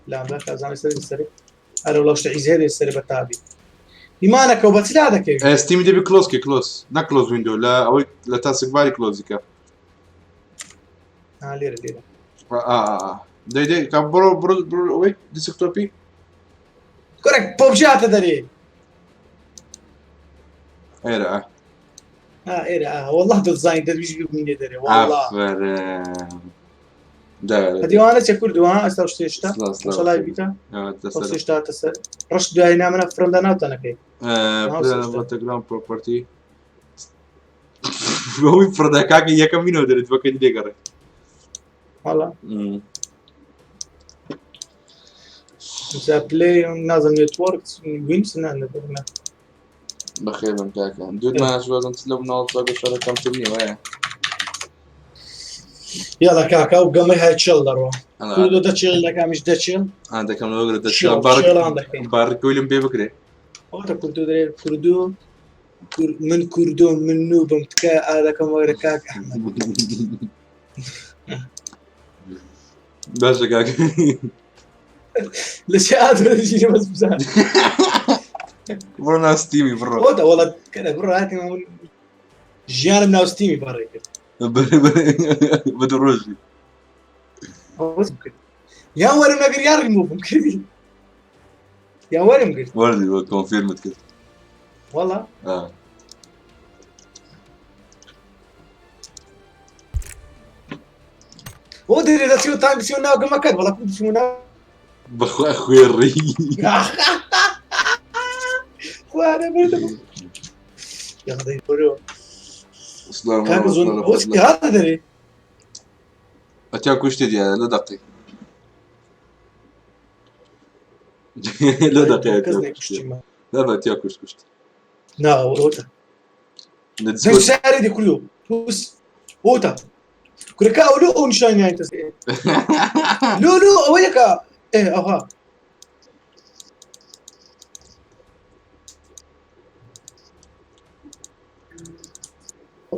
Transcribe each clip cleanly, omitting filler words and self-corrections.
لامدا کازانە سەر سەر ئەرە وڵا شتە عیزێ دێ سەر بە تابی ئیمانەکە و بە چ لا دەکەوی؟ ستیمی دەبی کلۆز کە کلۆز نە کلۆز ویندۆ لە ئەوەی لە تاسکباری کلۆزی کە. ها لێرە لێرە. دەی دەی کا بڕۆ بڕۆ بڕۆ ئەوەی دیسکتۆپی. کورە پۆبجی هاتە دەرێ. ئێرە ئا. ها ئێرە ئا والله دەزانین دەرویش ببینێ دەرێ والله. ئافەرم. دیوانە چە کوردووە ئەستا شتێشتا شڵای بیتە شتاتە سەر ڕش دوای نامنە فرەندا ناوتەنەکەی تەگرام پرۆپەرتی ئەوی فڕدا کاکە یەکەم مینەوە دەرێت بەکەی لێگەڕێ وەڵا پلی نازم نێتوەرک وینس نا نە بەخێر بن کاکە دوو ماش وەزم چ لە مناڵ چاکە شەرە کەمتر نییە وایە یاڵا کاکە و گەمەی هەر چێڵ دەڕۆ کوردۆ دەچێڵ دەکەمیش دەچێڵ دەکەم لەوەگرە دەچێڵ بارکۆیلم پێ بکرێ ئەوتە کوردۆ دەرێ کوردۆ من کوردۆ من نوو بم تکایە ئادەکەم وەرە کاک ئەحمەد باشە کاک لە چه ئادرەژی بەس بزان بڕۆ ناو ستیمی بڕۆ ئەوە وەڵا کەرە بڕۆ هاتیم ژیانم ناو ستیمی بەڕێ کرد بە دوو ڕۆژی یان وەرم نەگر یان ڕیموڤم کردی یان وەرم گرت وەردی وە کۆنفیرمت کرد وەڵا بۆ دەرێ دەچی و تان بچی و ناو گەمەکەت وەڵا کو بچی و ناو بەخوا خوێڕی خوارە بردم یاخدای بەرۆ کاکە زۆر هاتە دەرێ ئەتیا کوشتی دیارە لە دەقی لە دەقی لا بە تیا کوشت کوشت نا ئەوە ساري دي كله بس اوتا كركا او لو او نشان يعني تس لو لو اولك ايه اها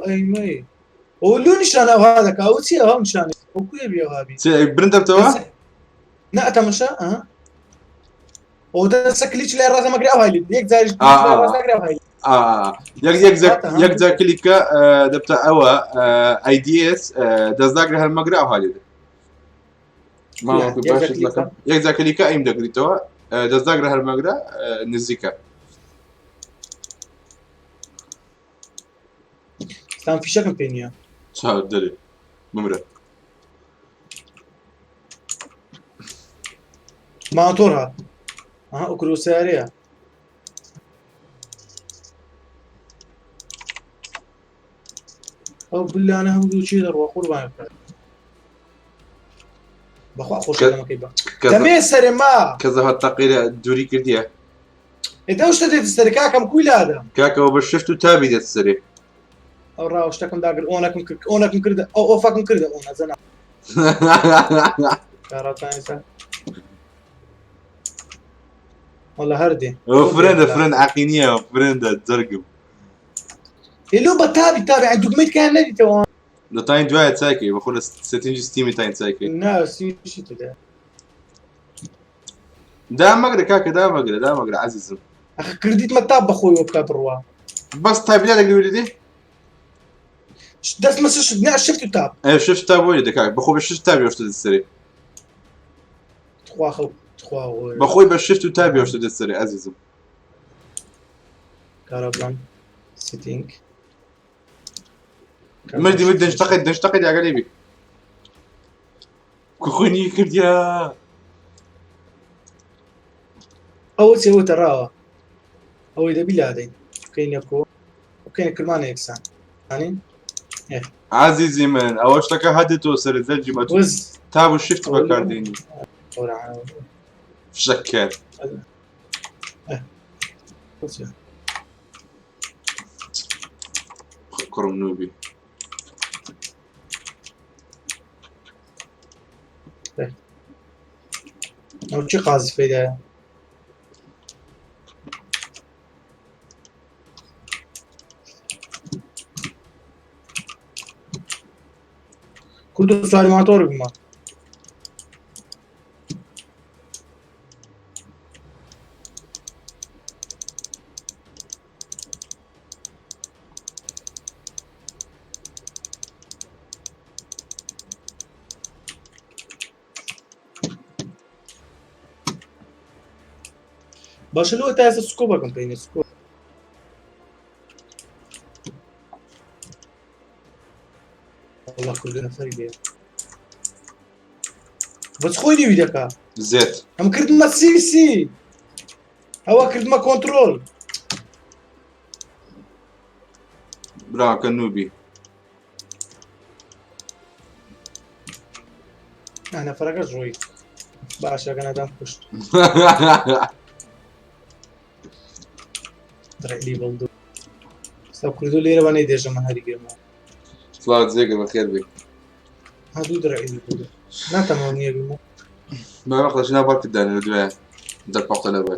اي مي او لو نشان او هذا او تي او نشان او كل بي هابي برندبتەوە نا تەمەشا ئەها ئەو دەسە کلیچ لای ڕاستە مەگرە ئەو هایلی یەک جاریش لای ڕاست ناگرە ئەو هایلی یەک یەک یەک جار کلیکە دەبتە ئەوە IDS دەست ناگرە هەر مەگرە ئەو هایلی یەک جار کلیکە ئەیم دەگریتەوە دەست ناگرە هەر مەگرە نزیکە سام فیشەکم پێ نییە چاو دەرێ بمرە ماتۆر هات ئەها ئەو کرۆ سیارەیە ئەو بلانە هەموو چی دەڕوا قوربان بکات بەخوا خۆش دەمەکەی بە دەمێ سەرێ ما کەزە هات تەقیرە دووری کردیە ئێ ئەو شتە دێتە سەرێ کاکەم کوی لادەم کاکەوە بە شفت و تابی دێت سەرێ ئەو ڕاوە شتەکەم داگر ئۆنەکم کرد ئۆنەکم کرد ئەو ئۆفەکم کردە ئۆنە زەنا والله هەردێ فرەندە فرەند عقینیە فرەندە جەرگم لۆ بە تابی تابی عین دوگمەیت کان نەدیتەوە لە تاین دوایە چاکەی بەخۆ لە سێتینجی ستیمی تاین چاکەی نا سیشی تدا دامەگرە کاکە دامەگرە دامەگرە عەزیزم ئەخ کردیت مە تاب بەخۆی وە بکە بڕوا بەس تابلا دەگری دێ دەست مەسە شت نا شفت و تاب ئێ شفت تاب وەری دەکات بەخۆ بە شفت تابی وەشتە دەست سەرێ تخوا خەڵک تخوا بەخۆی بە شفت و تابی وەشتە دەست سەرێ ئەزیزم کارابلان سیتینگ مردی مردی دەشتەقێت دەشتەقێت ئاگا لێ بی کوخۆنی کردیا ئەوە چێ وتە ڕاوە ئەوەی دەبی لادەین بکەینە کۆ بکەینە کرمانە یەکسان ئەنین عزیزی من ئەوە شتەکە هەدێت تۆ سەر زەرجی مە تا بۆ شفت بەکاردێنی فشەکەر کوڕم نوبی ئەو چی قازی فەیدایە کوردو سواری ماتۆر بوومە. باشە لۆ تا ئێستا سکۆ بەکەم پێینە سکۆ. والله کوردە نەفەری لێ بەس خۆی دیوی دەکا. زێت. ئەم کردمە سی سی ئەوە کردمە کۆنترۆل. براکە نوبی. نەفەرەکەش ڕۆی باشە گەنەدام کوشت. درعلی بڵدو سا کوردو لێرە بە نەیدێژە من هەری گرمەوە. سڵاوت جێگر بەخێر بێ. ها دوو درعلی بڵدو ناتەمەوە نییە بیمە. ما بەخڵەش ناو باکت دانێ لە دوایە دەرپەقتە لەبەر.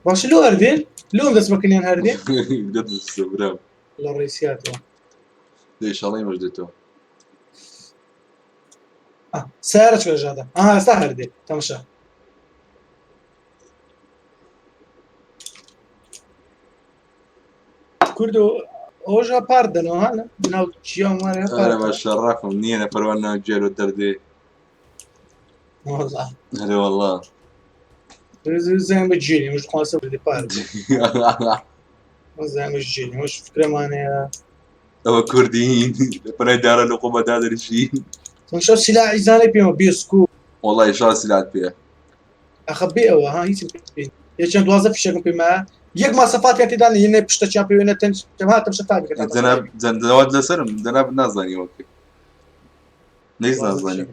باشە لۆ هەردێن لۆم دەست بەکەنیان هەردێن دەدەست برام. لە ڕێسیاتەوە. دەی شەڵی مەش دێتەوە. سیارە چۆ ژادە ئاها ئێستا هەردێ تەماشا. کوردۆ ئەوژا پار دەنەوە ها ناو چیا وانە ئەرە بە شەڕەفم نییە نە پەروان ناو گێرۆ دەردێ. والله ئەرێ والله. زين بتجيني مش خلاص بدي پار زين بتجيني مش فكرة ئەوە کوردین لە پەنای دارە لە قۆمە دادەنیشین. تەماشا سلاحی زانەی پێمە بێسکو. والله شا سلاحت پێیە. ئەخە بێ ئەوە ها هیچم پێ یەکیان 12 فیشەکم پێمە یەک ماسەفاتیان تێدا نییە نە پشتەکیان پێوێ نە تەنج ها تەماشا تا بکە جەناب جەناب لەسەرم جەناب نازانی وەکە نەیز نازانی.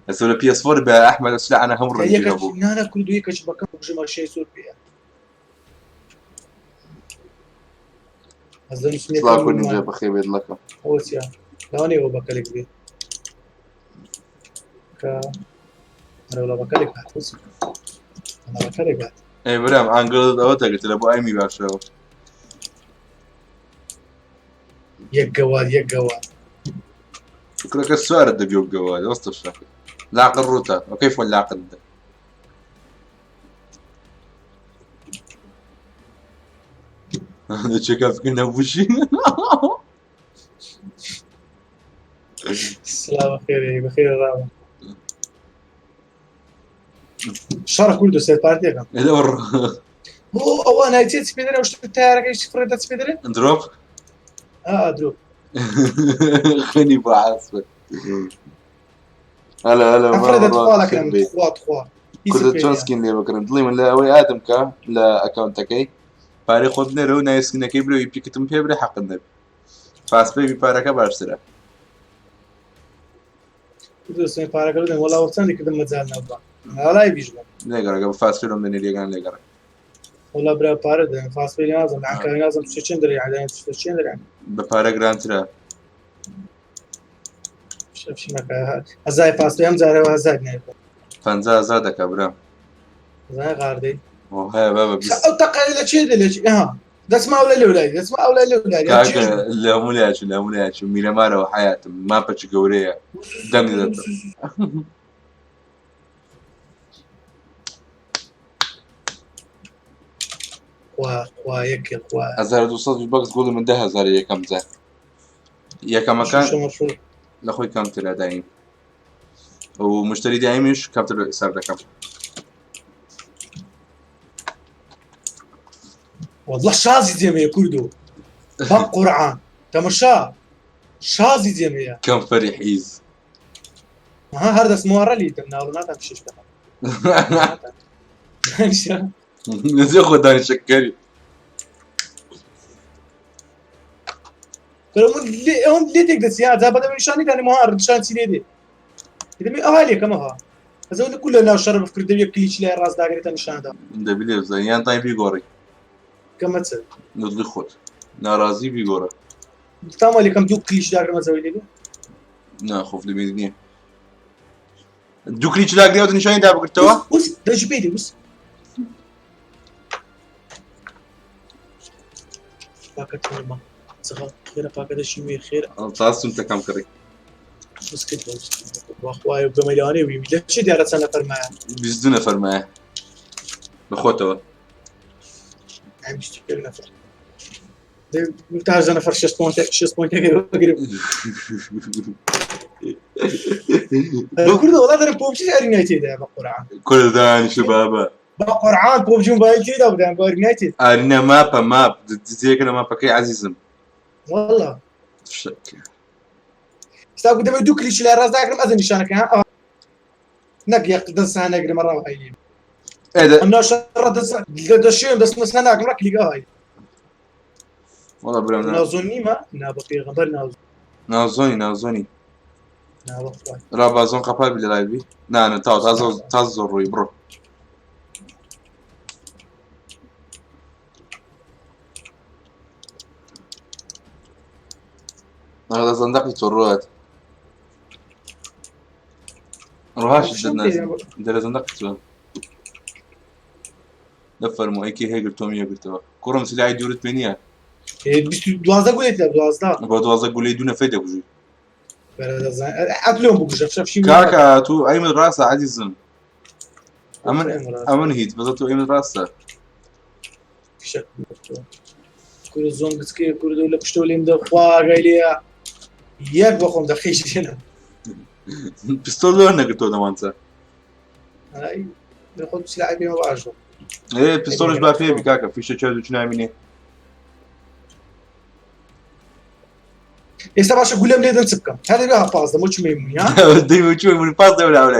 ئەسۆ لە PS4 بە ئەحمەد سلاح ئەنا هەموو ڕەنگی هەبوو. نانا کوردو یەکەش بەکەم بژمە شەی زۆر پێیە. سڵاو کوردین جا بەخێر بێت دڵەکەم. ئەوە چییە؟ لەوانەیە ئەوە بەکەلێک بێ کە ئەرەوڵا بەکەلێک هات بەکەلێک هات. ئەی برام ئانگڵ ئەوە دەگرت لە بۆ ئایمی باشەوە. یەک گەواد یەک گەواد. کوڕەکە سوارت دەبی و گەواد وەستە شەکر. لاقر ڕووتە وكيف لاقر ده؟ چێکا فکر نەبووشی. سڵاو بەخێرێ بەخێر ڕاوە. شەڕ کوردو سەر پارتیەکەم. بۆ ئەوە نایچێت چ پێ دەرێ ئەو شتە تارەکەی چ فڕێ دەچ پێ دەرێ؟ درۆپ؟ ئا درۆپ. خوێنی بۆ عاسبە. هەلا هەلا ئەفرێ دەتخوا دەکەم تخوا تخوا. کوردە چۆن سکین لێ بکڕم دڵی من لە ئەوەی ئادم کە لە ئەکاونتەکەی پارەی خۆت بنێرە و ناوی سکینەکەی برێ و پیکتم پێ برێ حەقت نەبێ فاست پەی پارەکە باشترە. دوستم پارەکە بدەن وەڵا وەچەندی کردم مەجال نەبووە وەڵای بیش بووم. لێگەڕێ گە فاست پەی لۆم دەنێری یەکان لێگەڕێ. وەڵا برا پارە دەن فاست پەی نازم عنکاوی نازم چ چەند دەرێ عدەن چ چەند دەرێ. بە پارە گرانترە. هەزای فاست پەی ئەم جارەوە هەزار نایبوو. 50,000 دەکا برا. زای غاردەی. هەیە بابە ئەو تەقەی لە چێ دێ لە چێ ها دەچمە ئەولای لەولای دەچمە ئەولای لەولای. کاکە لە هەموو لایەکی لە هەموو لایەکی میرەمارەوە حیاتم ماپەکی گەورەیە دەنگ دەدات. خوا خوا یەکێ خوا. 1200 بەکس گوڵی من 10,000 یەکەم جار. یەکەمەکان لە خۆی کەمترە دایم. و مشتری دایمیش کەمتر حساب دەکەم. والله شازی جێمەیە کوردو بە قورعان تەمەشا شازی جێمەیە. کەم فەری حیز. ها هەر دەست مۆڕە لیتم ناوە ناتان شش بکەم. نزیێ خۆ دانیشەکەری. ئەوم لێ تێک دەچی ها جا بەدەم نیشانی دانێ مۆها نیشان چی لێ دێ. دەبێ ئەوها لێکەمەوە. ئەزەوە لە کولە ناو شەڕ بفکر دەبێ کلیچ لای ڕاست داگرێتە نیشاندا. دەبی لێ بزانین یان تای بیگۆڕی. کەمە چ؟ دڵی خۆت. ناڕازی بیگۆڕە. تاما لێکەم دوو کلیچ داگرمە زەوی لێ بێ؟ نا خۆف لێ نییە. دوو کلیچ داگرێت نیشانی دابگرتەوە؟ وس دەژی پێی دێ وس. پاکەت هەرما. زغا خێرە پاکەتەشی وێ خێرە. تاسم تەکەم کڕی. وسکت بەخوای گەمەلانێ وی لە چی دیارە چەند نەفەر مایە؟ 22 نەفەر مایە. بەخۆتەوە. 21 نەفەر. تا نەفەر 6 پۆینت 6 پۆینتەکەی وەگرم. کوردە وڵا دەرم پۆبجی ئەرینای تێدایە بە قورعان. کورە دانیشە بابە. بە قورعان پۆبجی موبایل تێدا بدەن بە ئەرینای تێدا. ئەرینا ماپە ماپ دزیەکە لە ماپەکەی عەزیزم. والله. ئێستا دەمێ دوو کلیچ لای ڕاست داگرم ئەزە نیشانەکە ها ئەوە نەک یەک دەست نەگرمە ڕاو هەیە. ئەم ناشەڕە دەست دەشێن دەست مەسە ناگرم ڕا کلیک ئەوە. والله برام نازۆن نیمە نا بە پێغەمبەر نازۆن. نازۆنی نازۆنی. نا بەخوای. را بازۆن قەپار بی لە لایڤی نا نا تاو تازە تازە زۆر ڕۆی بڕۆ. هذا زندقي تروات ڕۆهاش دەرە زندقی تۆ دەفەرموو ئەی کێ هەیگرتۆم یەگرتەوە کوڕم سلاحی دوورت پێ نییە؟ 12 گولێت لە 12 بە 12 گولەی دوو نەفەی دەکوژی. ئەتلۆم بکوژە فشەفشی کاکە تو ئەی من ڕاستە عەزیزم ئەمن ئەمن هیچ بەزە تو ئەی من ڕاستە کورە زۆن گچکەیە کوردە و لە پشتەوە لێم دەخوا ئاگای لێیە یەک بەخۆم دەخەیش لێنم پستۆل لۆ نەگرتەوە دەمانچە خۆ سلاحی پێمە باش بوو. ئێ پستۆلش با پێ بی کاکە فیشە چێ دوو نامینێ. ئێستا باشە گولەم لێ دەن چ بکەم هەر دەبێ ها پاس دەم وەچ مەیمونی ها دەی وەچ مەیمونی پاس دەم لاولا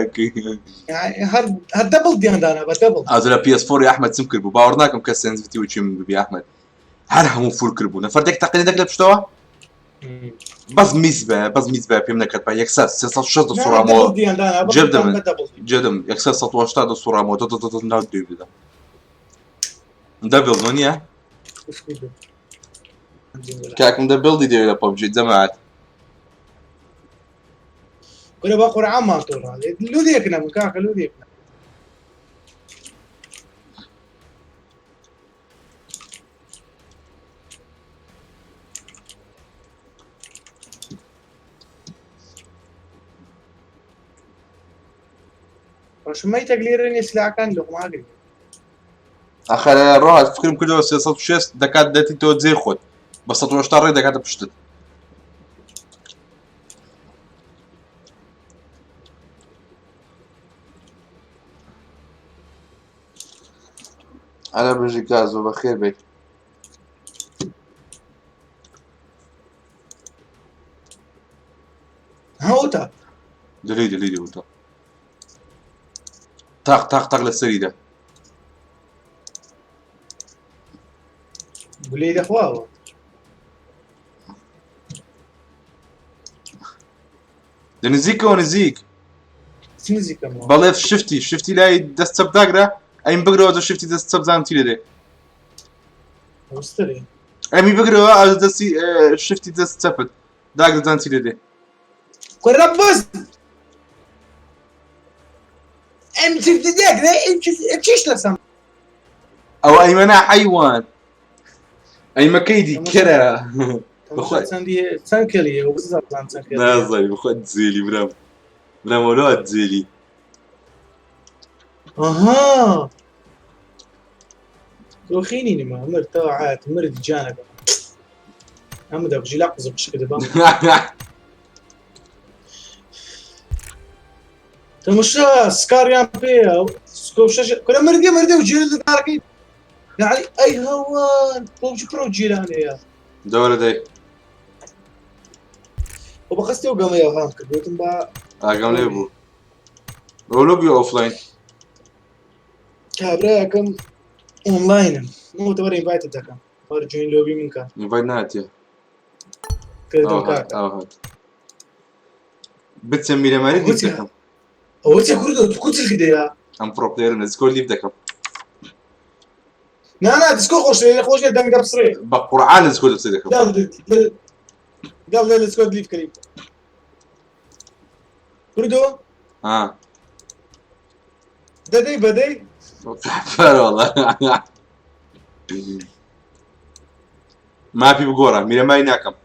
هەر هەر دەبڵ دیان دانا بە دەبڵ. ئازرا پی ئێس فۆری ئەحمەد چم کرد بوو باوەڕ ناکەم کەس سێنزیتی وەچی من ببی ئەحمەد هەر هەموو فول کرد بوو نەفەر دێک تەقینە دەک لە پشتەوە بەس میز بە بەس میز بە پێم نەکرد بە یەکسەر 360 دەسوڕامەوە جێدەم جێدەم یەکسەر 180 دەسوڕامەوە دە دە دە ناو دوی بدە دەبڵ نییە کاکم دە بڵدی دەوێت لە پەبجی جەماعەت کورە بە قورعان ماتۆڕا لو دێکنە کاکە لو دێکنە باشە مەیتەک لێرە نیە سلاحەکان لۆقماگری ئەخەر ڕۆهات فکرم کردەوە 360 دەکات دەتی تۆ جێ خۆت بە 180 ڕێ دەکاتە پشتت ئەرە بژی گازۆ بەخێر بێت هەوتا دلی دلی دەوتە تاق تاق تاق لە سەریدا گولەی دەخواوە لە نزیکەوە نزیک چ نزیکەمەوە بەڵێ شفتی شفتی لای دەست چەپ داگرە ئەیم بگرەوە تۆ شفتی دەست چەپ زانم چی لێ دێ وسترێ ئەمی بگرەوە ئەو دەستی شفتی دەست چەپت داگرە زان چی لێ دێ کورە بەس ئەم شفتی داگرە ئەم چیش لەسەم ئەو ئەیمەنە حەیوان ئەیمەکەی دی کەرە بخۆی چەند کەلی نازانی بخۆ زێلی برام برام وەلو زێلی ئەها تۆخینی نما مرد تەوا عات مرد جانەکە ئەمە دەبژی لا قزم پشکە دەبم تەمەشا سکاریان پێ سکۆپ شەش کورە مردی مردی و جێل دارەکەی یعنی ئەی هەوان پۆبجی پڕ و جیرانەیە دەوەرە دەی و بەخستی و گەمەیە هام کرد گوتم با ئاگام لێ بوو ڕۆلۆ بی ئۆفلاین کابرایەکەم ئۆنلاینم مۆتەوەرە ئینڤایتت دەکەم وەرە جوین لۆبی من کە ئینڤایت ناتێ کردم کاکە ئاو هات بچە میرەماری دیپ دەکەم ئەوە چی کوردە تو کوچی دەیە ئەم پرۆ پلێرم لە دسکۆ لیف دەکەم نا نا دسکۆ خۆش خۆش دەنگ دەپسڕێ بە قورعان لە دسکۆ دەپسێ دەکەم دەڵ لە دسکۆ لیف کەی کوردۆ ها دەدەی بەدەی فەرۆڵە مافی بگۆڕە میرەمای ناکەم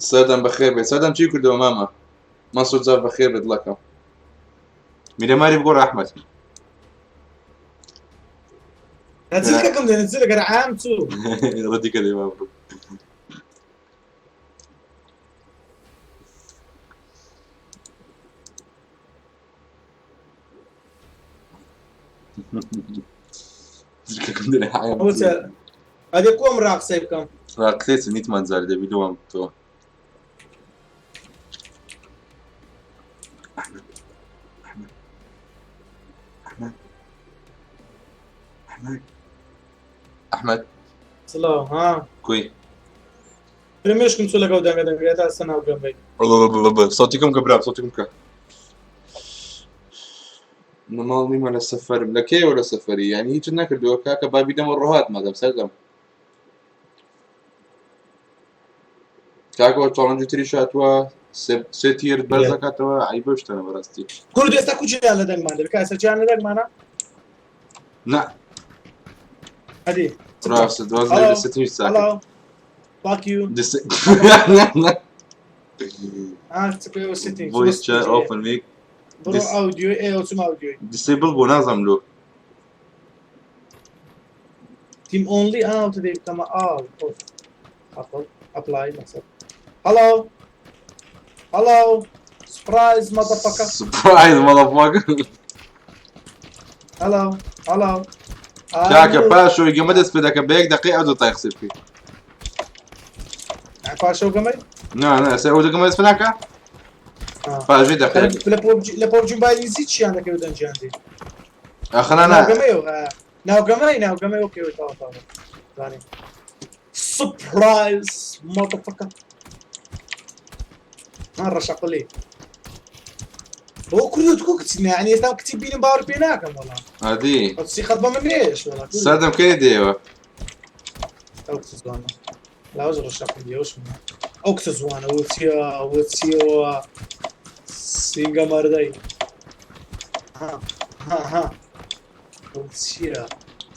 سەردەم بەخێر بێت سەردەم چی کردەوە مامە مەسوود جاف بەخێر بێت دڵەکەم میرەماری بگۆڕە ئەحمەد نزلکەکەم دێ نزلەکە عام چوو ڕەدی کە دێ بابڕۆ. زرکەکەم دەرێ حایم ئەوە چە ئەدێ کۆم ڕا قسەی بکەم ڕا قسەی چ نیتمان جارێ دەبی لۆم تۆ ئەحمەد ئەحمەد ئەحمەد ئەحمەد ئەحمەد سڵاو ها کوی برێ مێشکم چۆ لەگەڵ دەنگە دەنگە تا ئێستا ناو گەمەی سەوتیکم کە برام سەوتیکم کە نە ماڵ نیمە لە سەفەرم لە کێیەوە لە سەفەری یعنی هیچت نەکردووە کاکە بابی دەمە ڕۆهات مادەم سەردەم کاکەوە challenge ی تریش هاتووە سێ tier بەرز دەکاتەوە عیبە شتانە بەڕاستی کورد ئێستا کوجیان لە دەنگمان دەبێت کاسە جیان لە دەنگمانە نا ئەدی ڕاستە 12 Hello. لە ستنیش ساکت Hello. Fuck you. Ah, چ پێ setting. voice chat open mic بڕۆ audio ئێ چم audio ی. disable بۆ نازانم لۆ team only out دەی بکەمە ئاو off. Apple apply مەسەر. Hello. Hello. Surprise motherfucker. Surprise motherfucker. Hello. Hello. کاکە پاشەوەی گەمە دەست پێ دەکە بە یەک دقەی ئەو دو تای قسە بکەی پاشەو گەمەی؟ نا نا ئێستا ئەو دەگەمە دەست پێ ناکە پاژێ دقەیەک لە PUBG Mobile ی چیان دەکەوێت دەنگیان دێ ئاخە نا نا ناوگەمەی ناوگەمەی ناوگەمەی okay تاوا تاوا زانیم surprise motherfucker ها ڕەشەقلی بۆ کوردۆ تکو کچ یعنی ئێستا کچی بینم باوەڕ پێ ناکەم وەڵا ئادی ئەو سیقەت بە من نێش وەڵا سەردەم کەی دێوە ئەو کچە جوانە لاوەش ڕەشەقلی ئەوش ئەو کچە جوانە ئەوە چییە ئەوە چیەوە سینگە مەردەی ها ها ها ئەو چییە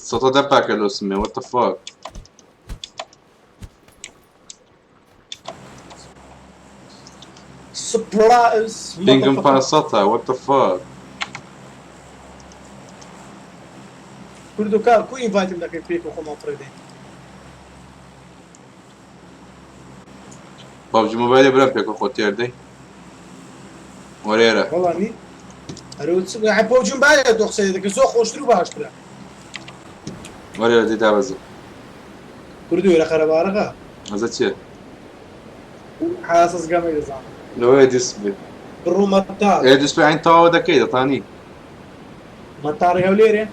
سەتە دە پاکە لۆ سمێ what the fuck surprise ping م پاسەتە what the fuck کوردو کا کو invite م دەکەی پێک و خۆمان فڕێ دەین PUBG Mobile برام پێکە خۆ تێر دەی وەرێرە وەڵا نی ئەرە چ يعني PUBG Mobile تۆ قسەی دەکەی زۆر خۆشتر و باشترە وەرێرە دەی دابەزە کوردو وێرە قەرەباڵغە ئەزە چییە حاسس گەمەی دەزانم لەوەیە دیس بێ بڕۆ مەتار ئێ دیس بێ عین تەواوە دەکەی دەتانی مەتاڕی هەولێرێ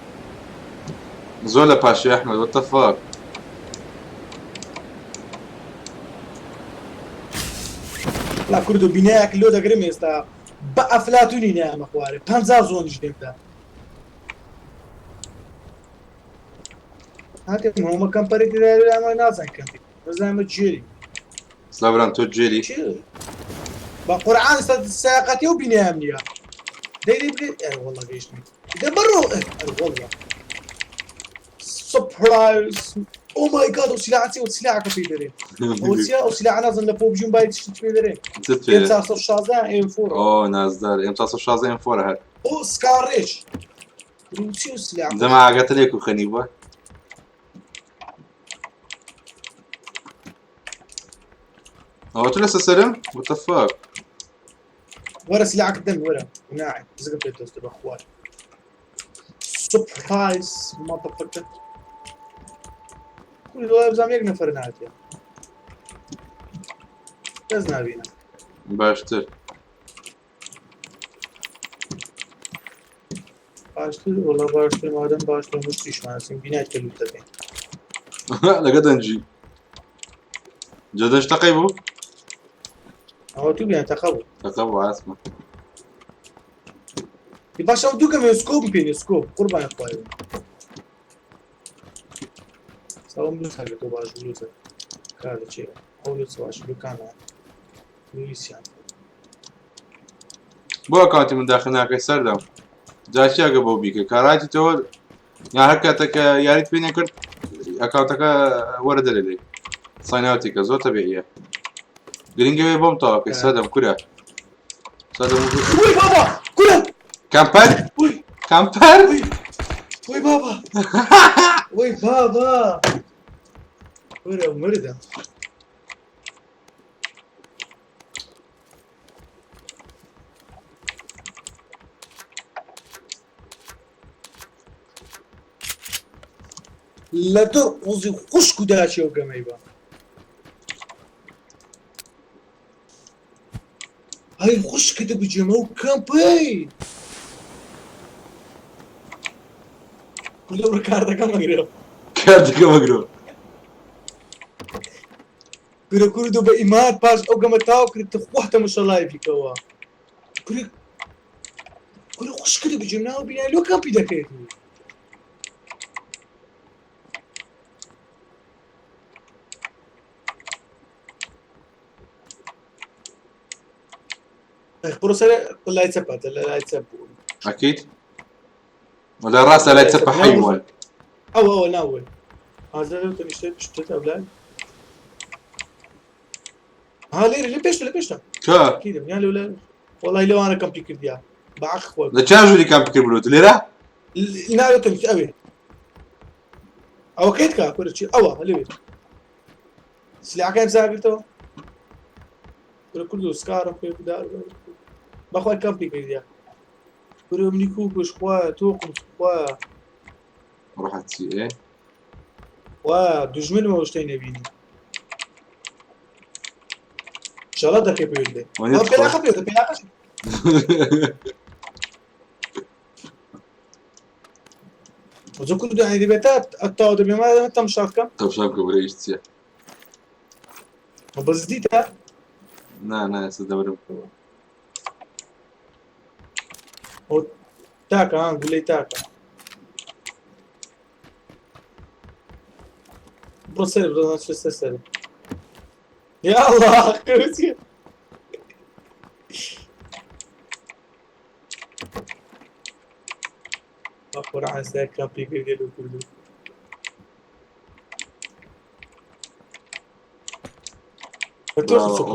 زۆر لە پاشی ئەحمەد what the fuck لا کوردو بینایەک لۆ دەگرم ئێستا بە ئەفلاتونی نامە خوارێ 50 zone یش دێمدا هاتێ هۆمە کەمپەری تێدا نازان کەمپی بەزانمە جێری سلاو برام تۆ جێری چی بە قورعان ساقەتی و بینایەم نییە دەی دەی بگەی ئەرێ والله گەیشتم دە بڕۆ ئەرێ والله surprise oh my God ئەو سلاحە چیە ئەو سلاحەکە پێی دەرێ ئەو چیە ئەو سلاحە نازم لە PUBG Mobile شت پێ دەرێ چت پێ M 416 M4 ئۆ نازدار M 416 M four هەر ئەو SCAR-H چی ئەو سلاحە دەما ئاگاتە لێک و خەنی بووە ئەوە تو لەسەر سەرم what the fuck وەرە سلاحەکە دەم وەرە ناعی زگم پێ دۆستە بەخوای surprise motherfucker کوری دوای بزانم یەک نەفەر ناتێ کەس نابینە باشتر باشتر وەڵا باشتر مادەم باشتر مشتیشمان هەستین بینای کە لوت دەکەین لەگە دەنجی جا دەنج تەقەی بوو ئەوە تو بیان تەقە بوو تەقە بوو ئاسمە باشە ئەو دوو گەمێ scope پێنی scope قوربان خوای ساوم لوت هەگە تۆ باش لوتە کارە چێ ئەو لوت باش لوکانە لویسیان بۆ ئەکاونتی من داخل ناکەی سەردەم جا چیاگە بۆ بیکە کاراتی تۆ یا هەر کاتێکە یاریت پێ نەکرد ئەکاونتەکە وەرە دەرێ لێی sign out ی کە زۆر تەبیعیە گرنگە بێ بۆم تەواوکەی سەردەم کورە سەردەم وی بابا کورە camper وی camper وی بابا وی بابا کورە مردم لە دڕ قوزی خوشک و داچی ئەو گەمەی بە. ئەی خوشکت بجێمە و کەمپەی. کوردە بڕ کارتەکەم ئەگرێ. کارتەکەم ئەگرۆ. کورە کوردو بە ئیمان پاش ئەو گەمە تاو کرد تخوا تەمەشا لایڤی کەوە. کورە کورە خوشکت بجێم ناو بینای لۆ کەمپی دەکەیت. بڕۆ سەر لای چەپە لە لای چەپ بوو. أكيد ولا ڕاستە لای چەپە حەیوان. ئەوە ئەوە ناوەی. ئازە لەو تەنیشتە پشتت ئەو لای. ها لێرە لە پێشتە لە پێشتە. کە ئەکیدم یان لەو لای وەڵای لەوانە کەمپی کردیا. بە عەق خۆی. لە چا ژووری کامپی کرد بلوت لێرە؟ نا لەو تەنیشتە ئەوێ. ئەوە کەیت کا کورە چی ئەوە لەوێ. سلاحەکەیان زاگرتەوە. کورە کوردو سکارم پێ بدار بەخوای کەمپی کردیا. کورە منی کوکش خوایە تۆقم خوایە. ڕەحەت چی ئێ؟ خوایە دوژمنمەوە شتەی نەبینی. ئینشاڵڵا دەکەی پێوت بێ. وەنیە تخوا. پێلاقە پێوتە پێلاقە. وزە کوردو یانی دەبێت تا ئەتاوە دەبێ ما تەمشا بکەم. تەمشا بکە برێ ئیش چییە؟ بەس دیتە؟ نا نا ئێستا دەمرم. تاکە ها گولەی تاکە. بڕۆ سەر بڕۆ سەر سەر سەر. یا الله کەوتیە. قورعان سەر کامپی کردێ لۆ کوردو.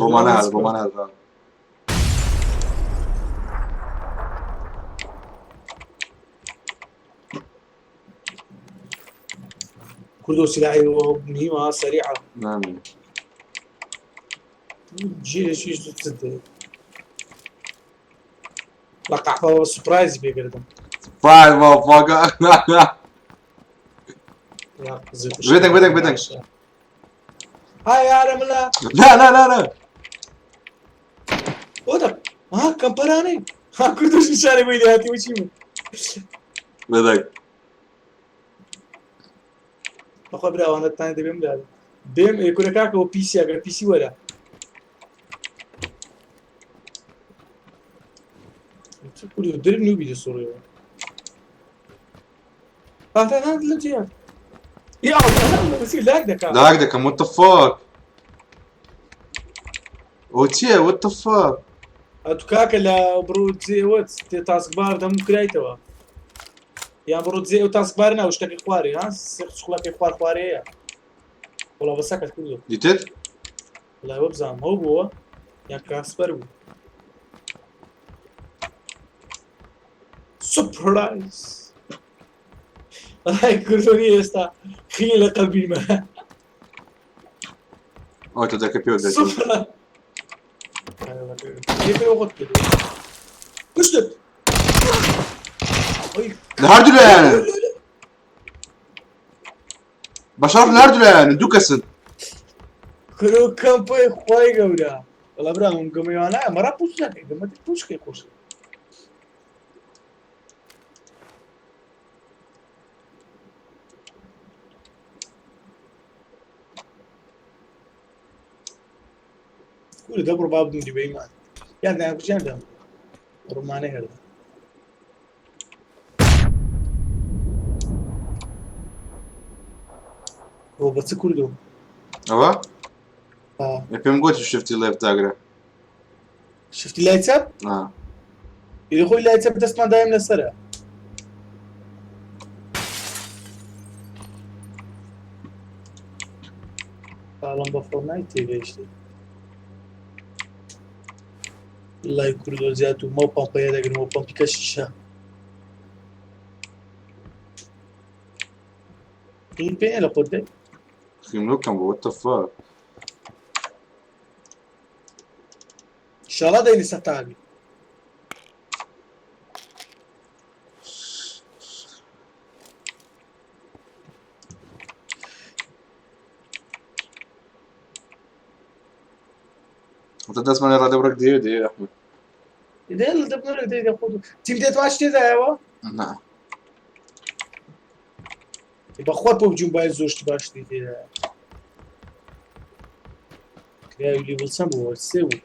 ڕۆمانە هات ڕۆمانە هات. کوردو سلاحی مهمة سريعة. نعم. جي شي تسد. لقع سبرايز بيقردم. Surprise motherfucker. بيتك بيتك بيتك. هاي يا ملا. لا لا لا لا. وده ها كمبراني ها كردوش نشاني ويلي هاتي وشي بيتك. بەخوا برا ئەوانە تانی دەبێم برا بێم کورە کاکەوە پیسی ئەگەر پیسی وەرە کوردو درب نوبی دەسوڕێەوە هات لە جیان یا الله بس لاگ دەکا لاگ دەکەم what the fuck. ئەوە چییە what the fuck. ئەتو کاکە لە بڕۆ جێوە تاسکبار دەموو کرایتەوە یان بڕۆ جێ ئەو تاسکبار نا شتەکەی خوارێ ها سێ چوڵەکەی خوار خوارەیە وەڵا بەسەکەت کردو دیتت؟ وەڵای وە بزانم هەو بووە یان کاسپەر بوو. سوپرایز وەڵای کوردۆنی ئێستا خی لە قەلبیمە. ئەوە تۆ دەکە پێوە دەچێت. سوپرایز کوشتت. لە هەردوو لایەنن بە شەڕ لە هەردوو لایەنن دوو کەسن. کورە کەمپەی خوای گەورە. وەڵا برا ئەم گەمەیانە ئەمەڕا پوچ نەکەی گەمە پوچکەی خۆش. کورە دەبڕۆ با بمیری بە ئیمان. یان دایان کوشیان دام. ڕۆمانەی هەردە. بۆ بە چ کوردو؟ ئەوە؟ پێم گوتی شفتی لێفت داگرە. شفتی لای چەپ؟ نا. ئیدی خۆی لای چەپ دەستمان دایم لەسەرە. ساڵم بە فۆرنایت تێگەیشتی. لای کوردۆ زیاد و مەو پەمپەیە دەگرم و پەمپی کەشیشە. این پێ لە خۆت دەی؟ خیملۆکەم بۆ what the fuck. ئینشاڵڵا دەینی سەتاوی. دەستمان لێ ڕادەبڕک دەیەوێ دەیەوێ ئەحمەد. دێ لە دەبنەرە دێ دە خۆت تیم دێت واش تێدایەوە؟ نا. بەخوا پۆبجی موبایل زۆر شتی باشتری تێدایە. کراوی level چەند بوو؟ سێ بوو.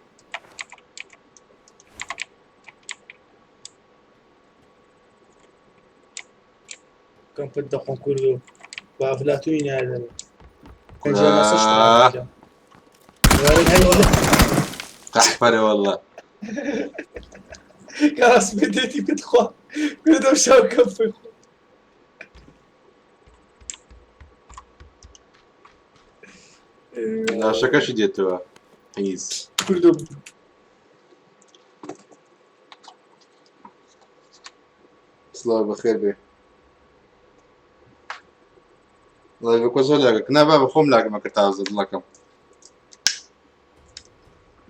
کەمپت دەخۆم کوردو بە ئەفلاتونی نایدەن. قەحپەرە والله. کاس بدێتی بتخوا کوردم شاو کەمپی خۆ. ناشەکەشی دێتەوە حیز. کوردم سڵاو بەخێر بێ. live ەکە زۆر lag ەکە نا بابە خۆم lag م ئەکرد تازە دڵەکەم.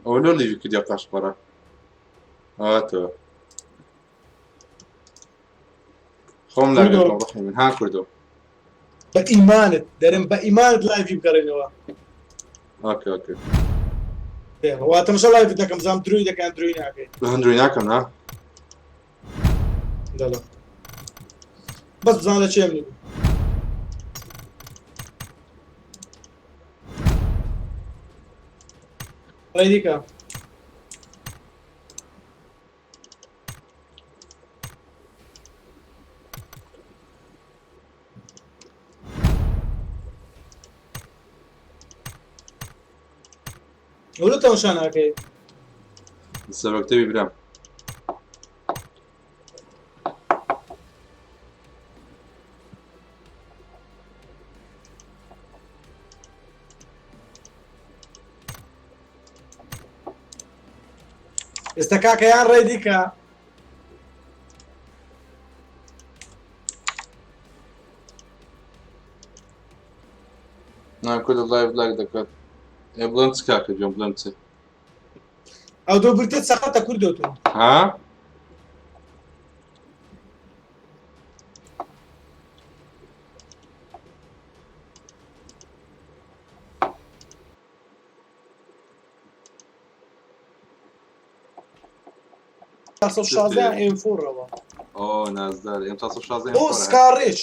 ئەوە لۆ leave ی کردی قاشپەڕە ئاتەوە خۆم lag ەکەم ڕحمی من ها کوردۆ. بە ئیمانت دەرم بە ئیمانت live ی بگەڕێنەوە. okay okay. وا تەماشا live ت دەکەم زام درۆی دەکەن درۆی ناکەی. درۆی ناکەم نا. دەڵێ بەس بزانە لە چێم بوو. ڕێی دیکە. ئەولە تەماشا ناکەی. سەرۆکتەبی برام. ئێستا کاکە یان ڕێی دیکە. نا کورد live lag دەکات. ئێ بڵێم چ کاکە گیان بڵێم چ؟ ئەو دۆ برتێت سەقەتە کوردۆ تۆ. ها؟ شازدە ئێم فۆڕەوە. ئۆ نازدار ئێم 416 ئۆ سکاڕێش.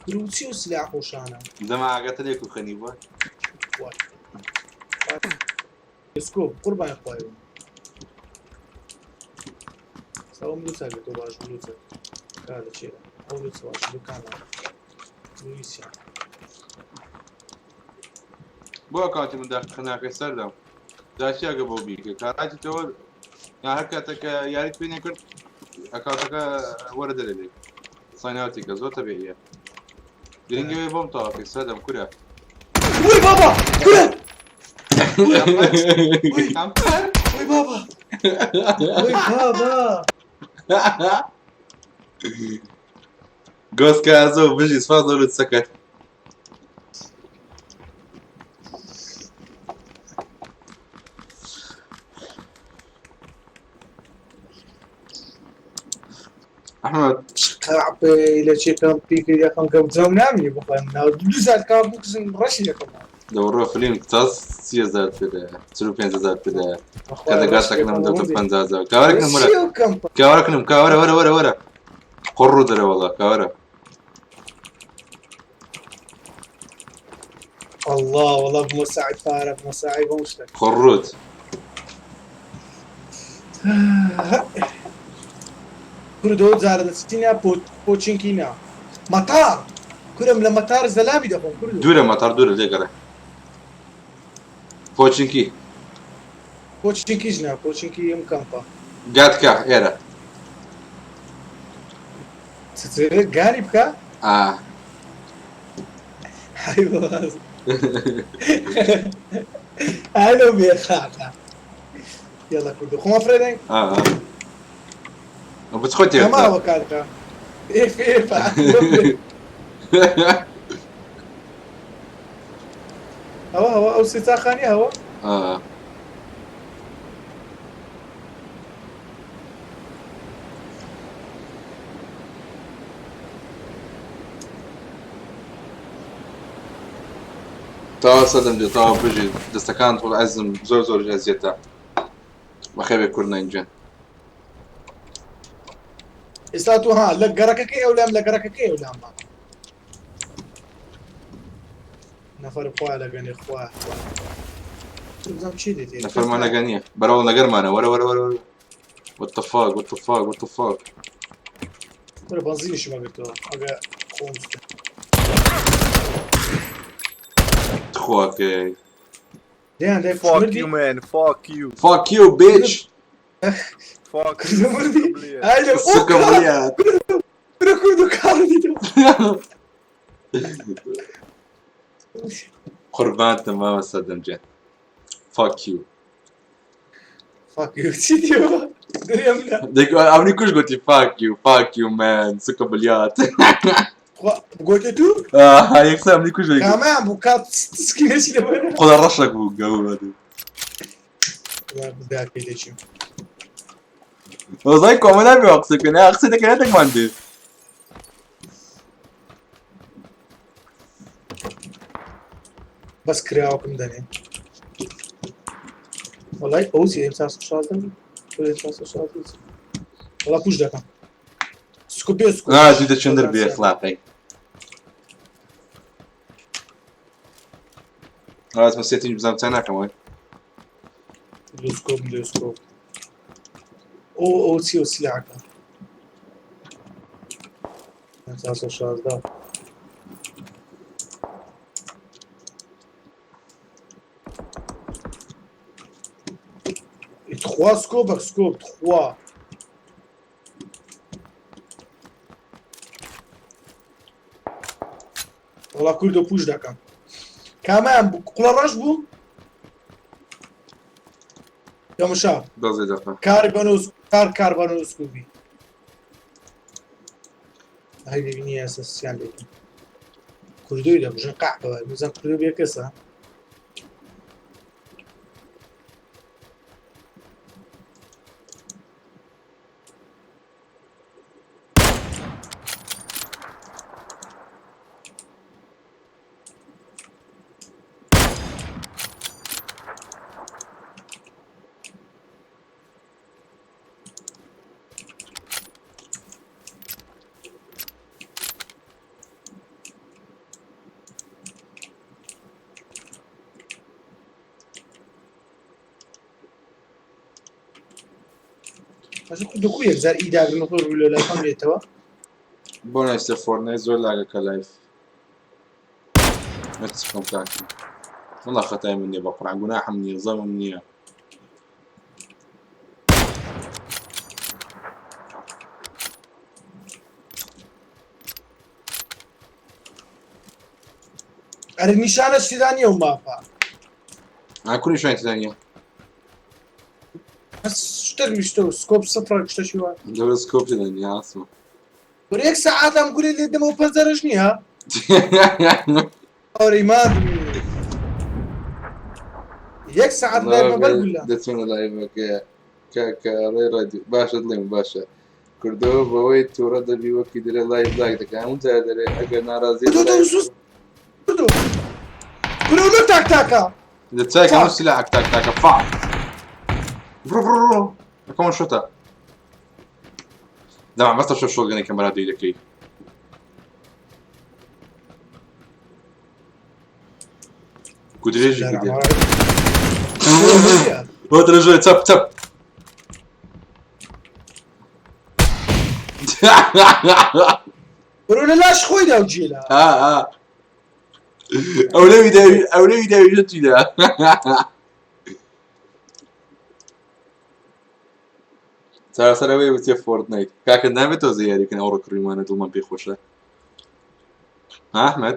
دروچی و سلاح خۆشانە. دەما ئاگاتە لێک و خەنی بووە. سکۆ قوربان خوای بم. ساوم لوچە بێت تۆ باش لوچە. کا لە چێ؟ ئەو لوچە باش لوکانە. لویسیا. بۆ ئەکاونتی من داخل ناکەی سەردەم. داچیاگە بۆ بیکە کاراتی تۆ یا هەر کاتێک کە یاریت پێ نەکرد ئەکاونتەکە وەرە دەرێ لێ sign out ی کە زۆر تەبیعیە. گرنگەوەی بۆم تەواوکەی سەردەم کورە. وی بابا کورە. وی بابا وی بابا. گۆسکە ئازۆ بژی سپاس لە لوتسەکەت. ئەحمەد قەعبەی لە چێ کەم پیکرد یەکەم کەم جەم نامینی بخۆم ناو دوو ساعت کار بکزم ڕەشی یەکەم. دەوڕۆ فلیم تاس 30,000 پێدایە 45,000 پێدایە کە دەگاتەکنم دەتە 50,000 کاوەرەکنم وەرە کاوەرەکنم کاوەرە وەرە وەرە وەرە قڕ و دەرە وەڵا کاوەرە. الله والله بمساعد فارة بمساعد بمشتك. قڕوت. کوردۆ جارە دەچینە پۆچینکی نا مەتار کورم لە مەتار زەلامی دەخۆم کوردۆ. دوورە مەتار دوورە لێگەڕێ. پۆچینکی. پۆچینکیش نا پۆچینکی ئەم کەمپە. گاتکە ئێرە. گانی بکە؟ ئا. هەی باز. هەی لەو بێخاکە. یەڵا کوردۆ خۆمان فرێ دەین؟ ئا. بچ خۆت تێ. کەماوە کاکە. ئێف ئێف. ئەوە ئەوە ئەو سێتاخانی ئەوە؟ ئا. تەواو سەدەم دێ تەواو بژی دەستەکان تۆڵ ئەزم زۆر زۆر ئەزیەتە. بەخێر بێ کورد ناین گیان. ئێستا تۆ ها لە گەڕەکەکەی ئەولام لە گەڕەکەکەی ئەولام ما نەفەر خوا لەگەنێ خوا خوا بزانم چی دێت نەفەرمان لەگە نییە بەرەوە لەگەرمانە وەرە وەرە وەرە وەرە What the fuck what the fuck what the fuck. وەرە بەنزینیشم ئەگرتەوە ئەگە خۆم تخواکەی. دەیان دەی Fuck مردی you man, fuck you. Fuck you bitch. Fuck you. کوردە مردی سوکە بلیە. ئای لە ئۆ سوکە بلیات. کورە کورد و کاڵی دیتەوە. قوربانتم مامۆستا دەمجێن. Fuck you. Fuck you چی دیەوە درێم لە دەیگو ئەمنی کوش گوتی fuck you fuck you man سوکە بلیات. گۆتێ تو آه یەکسەر ئەمنی کوش دەیگوت. کامیان بوو کات سکینەچی لەبەر خۆدا ڕەشەک بوو گەورە دوو. داکەی دەچیم وەزای کۆمە نابێ وا قسە بکەن قسە دەکەن نەتەکمان دێ. بەس کراوەکم دەنێ وەڵای ئەو چی ئێم ساس شازدە بوو وەڵا پوش دەکەم سکوپێ سکوپ نا دوو دەچێن دەر بێ ئەخلاقی. ڕاستمە سێتینج بزانم چا ناکەم وای. لوسکۆپ لوسکۆپ ئەو ئەو چی ئەو سلاحەکە 516. تخوا سکۆبەک سکۆب تخوا وەڵا کوردۆ پوش دەکەم کامیان بوو قوڵە ڕەش بوو دەمشا دەزێ دەقە. کار بەنوس کار کار بەنوس کوبی هەی ببینی ئێستا سیان لێ کوردۆی دەکوژن قاع بە بزان کوردۆ بێ کەسە ئەش کوردۆ کو یەکجار ئی داگرن خۆ ڕوو لە لای بێتەوە. بۆ نایستە فۆرنایت زۆر لاگەکە لایف. نەچ بکەم کاکی. وەڵا خەتای من نییە بە قورعان گوناحم نییە زەمم نییە. ئەرێ نیشانە تێدا نییە و ماپە. ئا کو نیشانە تێدا نییە؟ بەس شتێک ویستە و سکۆپ سفرە شتەشی وا. لەوە سکۆپ تێدا نییە ئاسمە. کورە یەک سەعات ئەم گورێ لێ دەمەوە پەنجەرەش نییە؟ ئەوەی ماندوو یەک سەعات لای بەبەر گولە. دەچۆنە لایڤەکەیە کاکە ڕێ ڕادیو باشە دڵێم باشە کوردۆ بەوەی تووڕە دەبی وەکی دەرێ لایڤ لاک دەکە هەموو جار دەرێ ئەگەر ناڕازی کورە لۆ تاک تاکە دەچای هەموو سلاحك تاک تاکە فاک بڕۆ بڕۆ بڕۆ ئەکەمە شۆتە دەما بەستە شۆ شۆگەنی کەمەرا دەی دەکەی. گودرێژی گودێ بۆ درێژە چەپ چەپ. بڕۆ لە لاش خۆی دا و جێلا. ها ها ئەو لەوی داوی ئەو لەوی داوی ژەتی دا. چارەسەر ئەوەیە بچێ فۆرتنایت کاکە نابێت تۆزە یاریکەن ئەوڕۆ کڕیمانە دڵمان پێی خۆشە ها ئەحمەد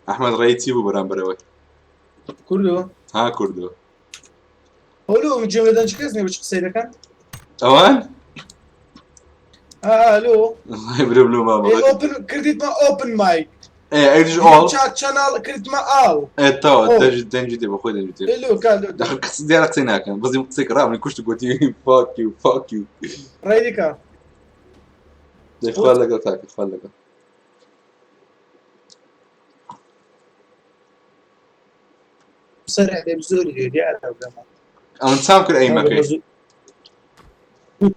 ئەحمەد ڕێی چی بوو بەرامبەرەوەی کوردۆ ها کوردۆ ئەولۆ من گوێم لە دەنگی کەس نییە بچ قسەی دەکەن ئەوان ئالۆ برم لۆ مامە ئۆپن کردیتمە ئۆپن مایک ئێ ئەویش ئۆڵ چات چەناڵ کردمە ئاو ئێ تەوا دەنگی دەنگی دێ بەخۆی دەنگی دێ لۆ کالۆ دەخ قسە دیارە قسەی ناکەن بەزیم قسەی کڕا من کوشت گوتی fuck you fuck you ڕێی دیکە دەی خوا لەگەڵ کاکە خوا لەگەڵ. سەر دەبی زۆری لێ دیارە بەمە. ئەمن چام کرد ئەیمەکەی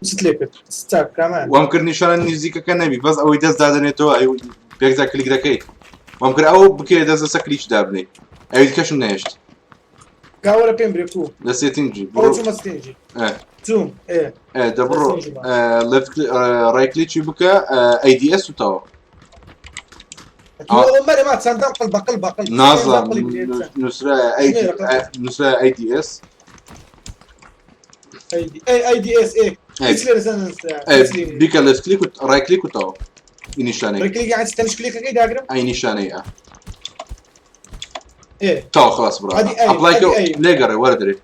چت لێ کرد چاک کامان وام کرد نیشانە نزیکەکە نەبی بەس ئەوەی دەست دادەنێتەوە ئەی پێکجا کلیک دەکەی وام کرد ئەو بکەیە دەست لەسەر کلیک دابنێ ئەوی کەشم نەهێشت. کاوەرە پێم برێ کو لە setting ی ئەو بڕۆ چوومە setting ی ئێ. چووم ئێ ئێ دە بڕۆ لە setting ی left right click ی بکە ADS و تەواو. تۆ ئەوە مەرێ ما چەندان قڵ بە قڵ بە قڵ نازانم قڵی برێ چەند. نووسرا نووسرا ADS ADS ئێ ئێ هیچ لێرە چەند نووسرا ئێ هیچ لێ نییە. بیکە left click و right click و تەواو ئی نیشانەی right click یان تەنش کلیکەکەی داگرم ئەی نیشانەی ئە ئێ تەواو خلاص بڕا ئەدی ئەی apply ئەدی کە ئەی لێگەڕێ وەرە دەرێ.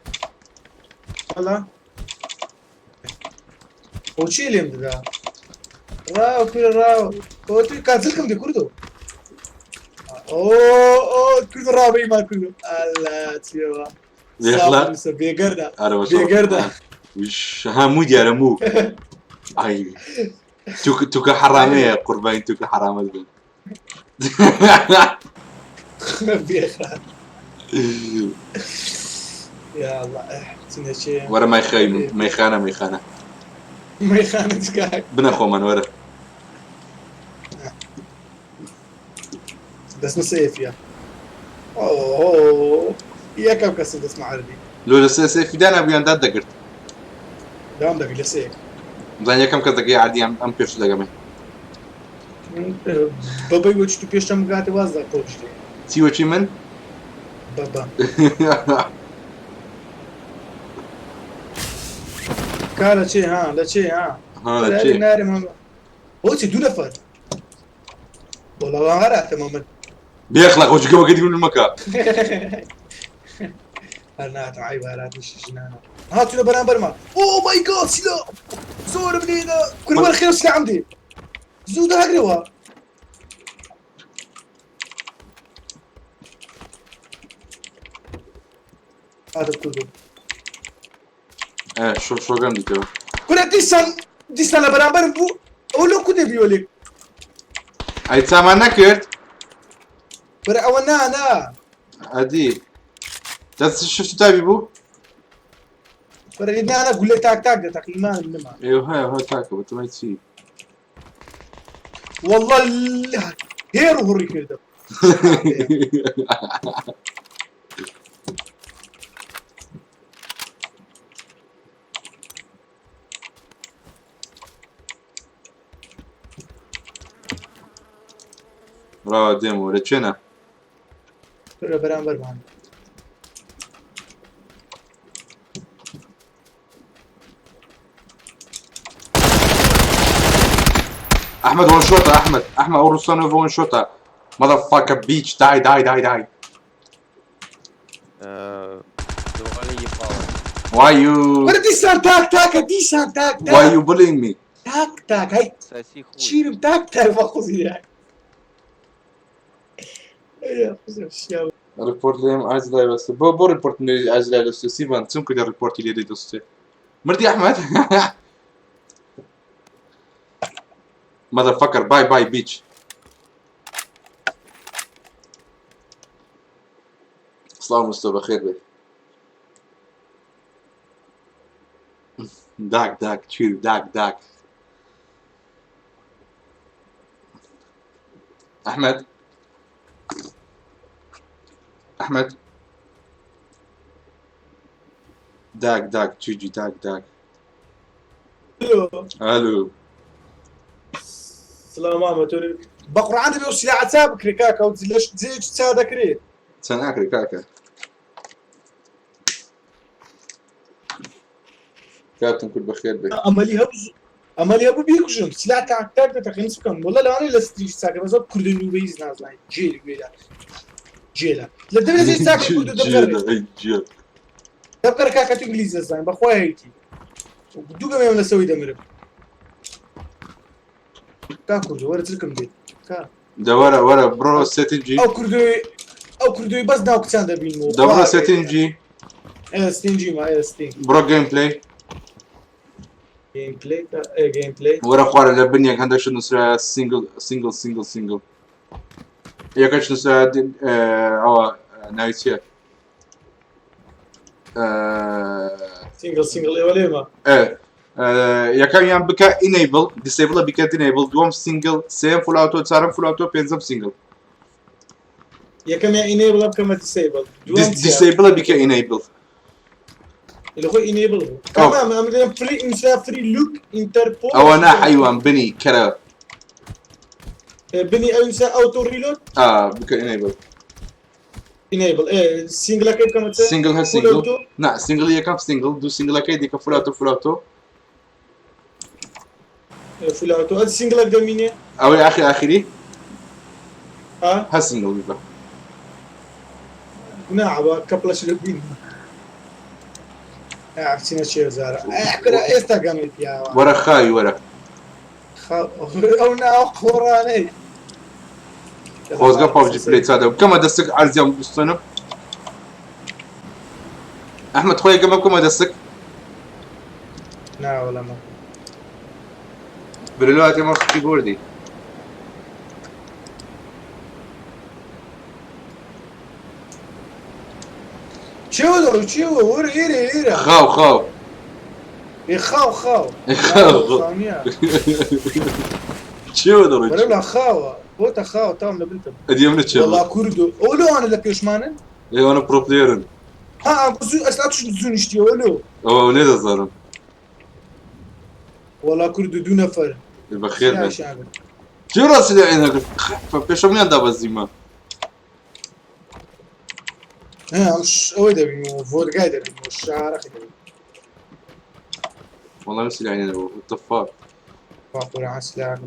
وەڵا ئەو چی لێم دەدا ڕاو کورە ڕاو ئەوە توی کاجلکم دی کوردۆ ئۆ ئۆ کوردۆ ڕاو بەیمان کوردۆ ئەلا چیەوە بێخلا بێگەردە ئەرە وەشە بێگەردە وش ها مو دیارە مو ئای توکە توکە حەرامەیە قوربانی توکە حەرامەت بن. بێخلا یا الله چینە چێ وەرە مایخەی مەیخانە مەیخانە مەیخانە چکاک بنە خۆمان وەرە. دەستمە سێفیە ئۆ یەکەم کەسم دەستمە عەربی. لۆ لە سێ سێفی دانا بوویان داد دەگرت. داوام دەگرت لە سێ. بزان یەکەم کەس دەگەی عەردی ئەم ئەم پێش دەگەمێ. بەبەی وەچ تو پێشتم بگاتێ واز لە قۆچ دێ. چی وەچی من؟ بەبە. کا لە چێ ها لە چێ ها ها لە چێ؟ نارم هەم بۆچی دوو نەفەر وەڵا هەراتەمە من. بێخلا خۆش گەوەکە دیون مەکە. هەر ناتم عیب هەراتنیش ژنانە. هاتوونە بەرامبەرمان. oh my God سلا زۆرم لێدا کورە وەرە خێر سلاعم دێ زوو داگرەوە. هاتە کوردۆ. ئێ شۆ شۆگەم دیتەوە. کورە دیسان دیسان لە بەرامبەرم بوو ئەوە لۆ کو دەبیوە لێک. ئەی چامان نەکرد؟ کورە ئەوە نا نا. ئەدی دەست shift تابی بوو؟ کورە نا نا گولە تاک تاک دە تەقریبا نما. ئێوە هەیە هەیە تاکە بەتەمای چی؟ والله هێر و هوڕی کردم. ڕاوە دێمەوە لە کوێنە؟ لە بەرامبەرمان. ئەحمەد one shot ە ئەحمەد ئەحمەد ئەو ڕوسانۆڤ one shot ە motherfucker bitch die die die die. Давали ебало. Why you وەرە دیسان تاک تاکە دیسان تاک why تاک you bullying me? تاک تاک هەی Соси хуй. چیرم تاک تاک بە خۆزی report لێم ئازلای بەستە بۆ بۆ report لێ ئازلای دەستێ سیڤان چونکە لە report ی لێ دەی دەستێ مردی ئەحمەد. Motherfucker bye bye bitch. سڵاو مستۆ بەخێر بێ. داک داک چیر داک داک. ئەحمەد ئەحمەد داک داک چیجی داک داک. ئەلو سڵاو مامە تۆ بە قورعان دەبێ ئەو سلاحە چا بکرێ کاکە ئەو لەش جێ چا دەکرێ. چا ناکرێ کاکە. کاکتم کورد بەخێر بێ. ئەمەلی هەبوو ئەمەلی هەبوو بیکوژم سلاح تاک تاک دەتەقێن چ بکەم وەڵا لەوانەیە لە ستریش چاکە بەس ئەو کوردە نوبەیز نازانین جێل گوێلا جێلە لە دەبێ جێ چاکە کوردە دەبگەڕێ. ئەی جێل. دەبگەڕێ کاکە تو ئینگلیز دەزانین بەخوا هەیتی دوو گەمەیان لەسەوەی دەمرم. کا کوردۆ وەرە چلکم دێت کا. دە وەرە وەرە بڕۆ setting ی. ئەو کوردۆی ئەو کوردۆی بەس ناو کچان دەبینمەوە. دە بڕۆ setting ی. ئێ setting ی ما ئێ setting. بڕۆ gameplay. gameplay ئێ gameplay. وەرە خوارە لە بنیەک هەندێک شت نووسرا single single single single. یەکەش نووسرا ئەوە ناوی چییە؟ single single ئێوە لێمە. یەکەمیان بکە enable disable ە بیکە enable دووەم single سێم full auto چوارەم full auto پێنجەم single. یەکەمیان enable بکەمە disable disable ە بیکە enable. اللي خۆی enable بوو. تمام ئەم دەڵێم free ئینسا free look interpol. ئەوە نا حەیوان بنی کەرە. بنی ئەو ئینسا auto reload. ئا بکە enable. enable ئێ single ەکەی بکەمە چ؟ single هەر full single. auto. نا single یەکەم single دوو single ەکەی دیکە full auto full auto. full auto ئەد single ەک دەمینێ؟ ئەوەی ئاخر ئاخری؟ ئا هەر single بیبە. گوناحە کەپڵەش لە بین. بچینە چێ زارە کرا ئێستا گەمەی پیاوە. وەرە خاوی وەرە. ئەو ناو قۆڕانەی. خۆزگە PUBG Play چادە بکەمە دەستک عەرزیان بستێنم. ئەحمەد خۆی گەمە بکەمە دەستک. نا وەڵا ما. برلو هاتێ مەخ کیبۆردی. چێوە دەڕۆی چێوە وەرە ئێرە ئێرە. خاو خاو. ئێ خاو خاو. خاو خاو نییە. چێوە دەڕۆی؟ بەرەو لا خاوە بۆتە خاوە تام لە بنتم. ئەدی ئەم لە چێوە؟ وەڵا کوردۆ ئەو لەوانە لە پێشمانن؟ ئێ ئەوانە pro player ن. ها زوو ئەسلا توش زوو نیشتیەوە لۆ. ئەوە ئەو نێدەزانم. وەڵا کوردۆ دوو نەفەر. بەخێر بێن. سیاشیان بن. چێ ڕاستی لە عێنەکە پێشەم نیان دابەزیمە. ئەم ئەوەی دەبینم ڤۆدگای دەبینم شارەخی دەبینم. والله من سلاحي نبوه what the fuck. قورآن سلاح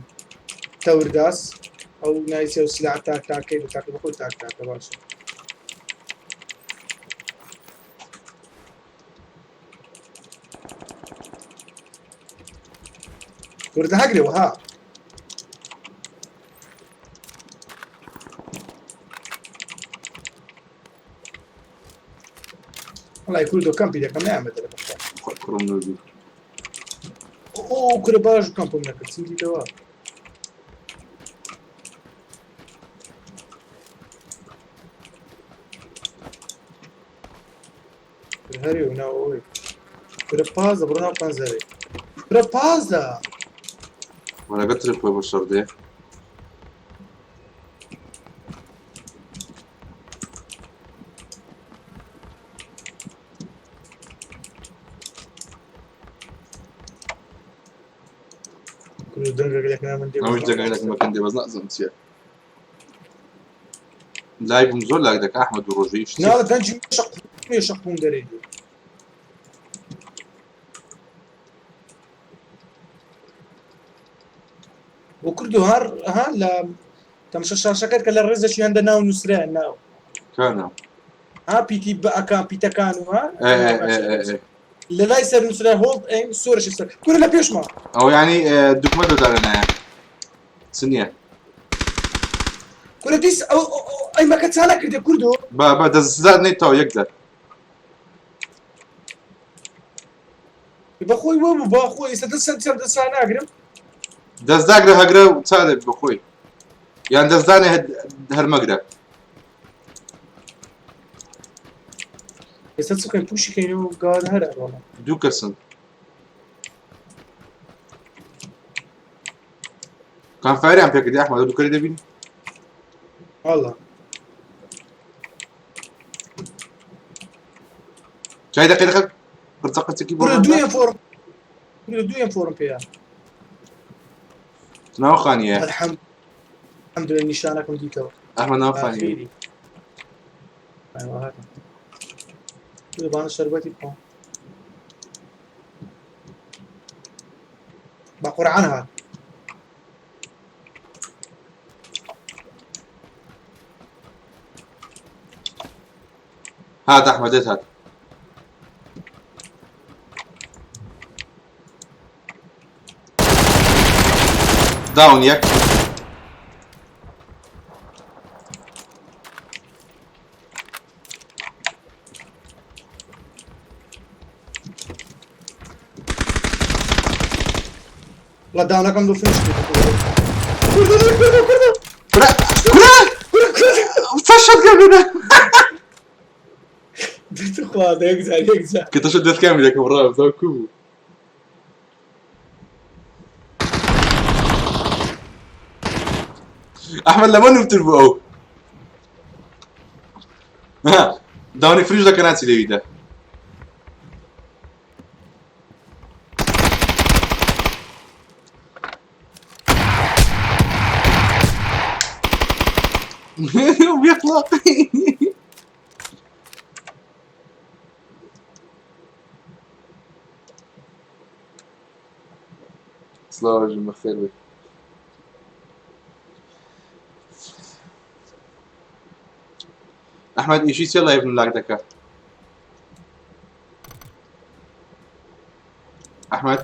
تەورداس ئەو نایسێ و سلاح تاک تاکەی بە تاکە بەخۆی تاک تاکە باشە. کوردە هەگرەوە ها. وەڵای کوردۆ کەمپی دەکەم نایامە دەرە بەخوا. کوڕم نوبی. ئۆ کورە باش کەمپم نەکرد چی دیتەوە. هەری و ناوەوەی. کورە پازدە بڕۆ ناو پەنجەرەی. کورە پازدە. وەرە بەترە خۆی بۆ شەڕ دێ. کورە دەنگێک لەکنە من دێ. ئەوش دەنگێک لەکنە من دێ بەس نازانم چییە. لایڤم زۆر لاگ دەکا ئەحمەد و ڕۆژەی شتی. نا دەنگی مێشق بووم دەرێ. بۆ کوردو هەر ها لە تەمشە شاشەکەت کە لە ڕێزەکی هەندە ناو نووسرا ناو. کانە. ها پیتی بەکان پیتەکان و ها. ئێ ئێ ئێ ئێ ئێ. لە لای سەر نووسرا هۆڵد ئەیم سۆرشی سەر. کورە لە پێشما. ئەو یعنی دوکمە دەدارە نایە. چ نییە؟ کورە دیس ئەو ئەی مەکە چالا کردێ کوردۆ؟ با با دەستزاد نەیتەوە یەک جار. بەخۆی وە بوو با خۆی ئێستا دەست سەر دەسا ناگرم. دەستداگرە هەگرە و چا دەبی بەخۆی. یان دەستدانێ هەر مەگرە. ئێستا چ بکەین پوشی کەینەوە گاوە هەرە وەڵا. دوو کەسن. کانفایریان پێکردی ئەحمەد دوو کەری دەبینی؟ وەڵا. چای دەقی دەقە قرچە قرچێکی بۆ کورە ڕاندە؟ دوو ئێم فۆرم. کورە دوو ئێم فۆرم پێیە. ناو خانیە. الحمد لله نیشانەکەم دیتەوە. ئەحمەد ناو خانیە. ئاخیری. ئەیوە هاتم. کورە بانە شەربەتی بخۆم. بە قورعان هات. هات ئەحمەد دێت هات. داون یەک. وەڵا داونەکەم دوو فنش کرد. کوردە کوردە کوردە. کورە کورە کورە کورە. فەشەت گەردنە. دەتخوا. خوا یەک جار یەک جار. کە تەشە دەستکامی دەکەم ڕا بزانم کو بوو. ئەحمەد لەمە نووتر بوو ئەو. ها داونی فریش دەکە ناچی لەویدا. بيطلع سڵاو ژن بەخێر بێ. ئەحمەد ئیشی چێ لایڤ لاک دەکا؟ ئەحمەد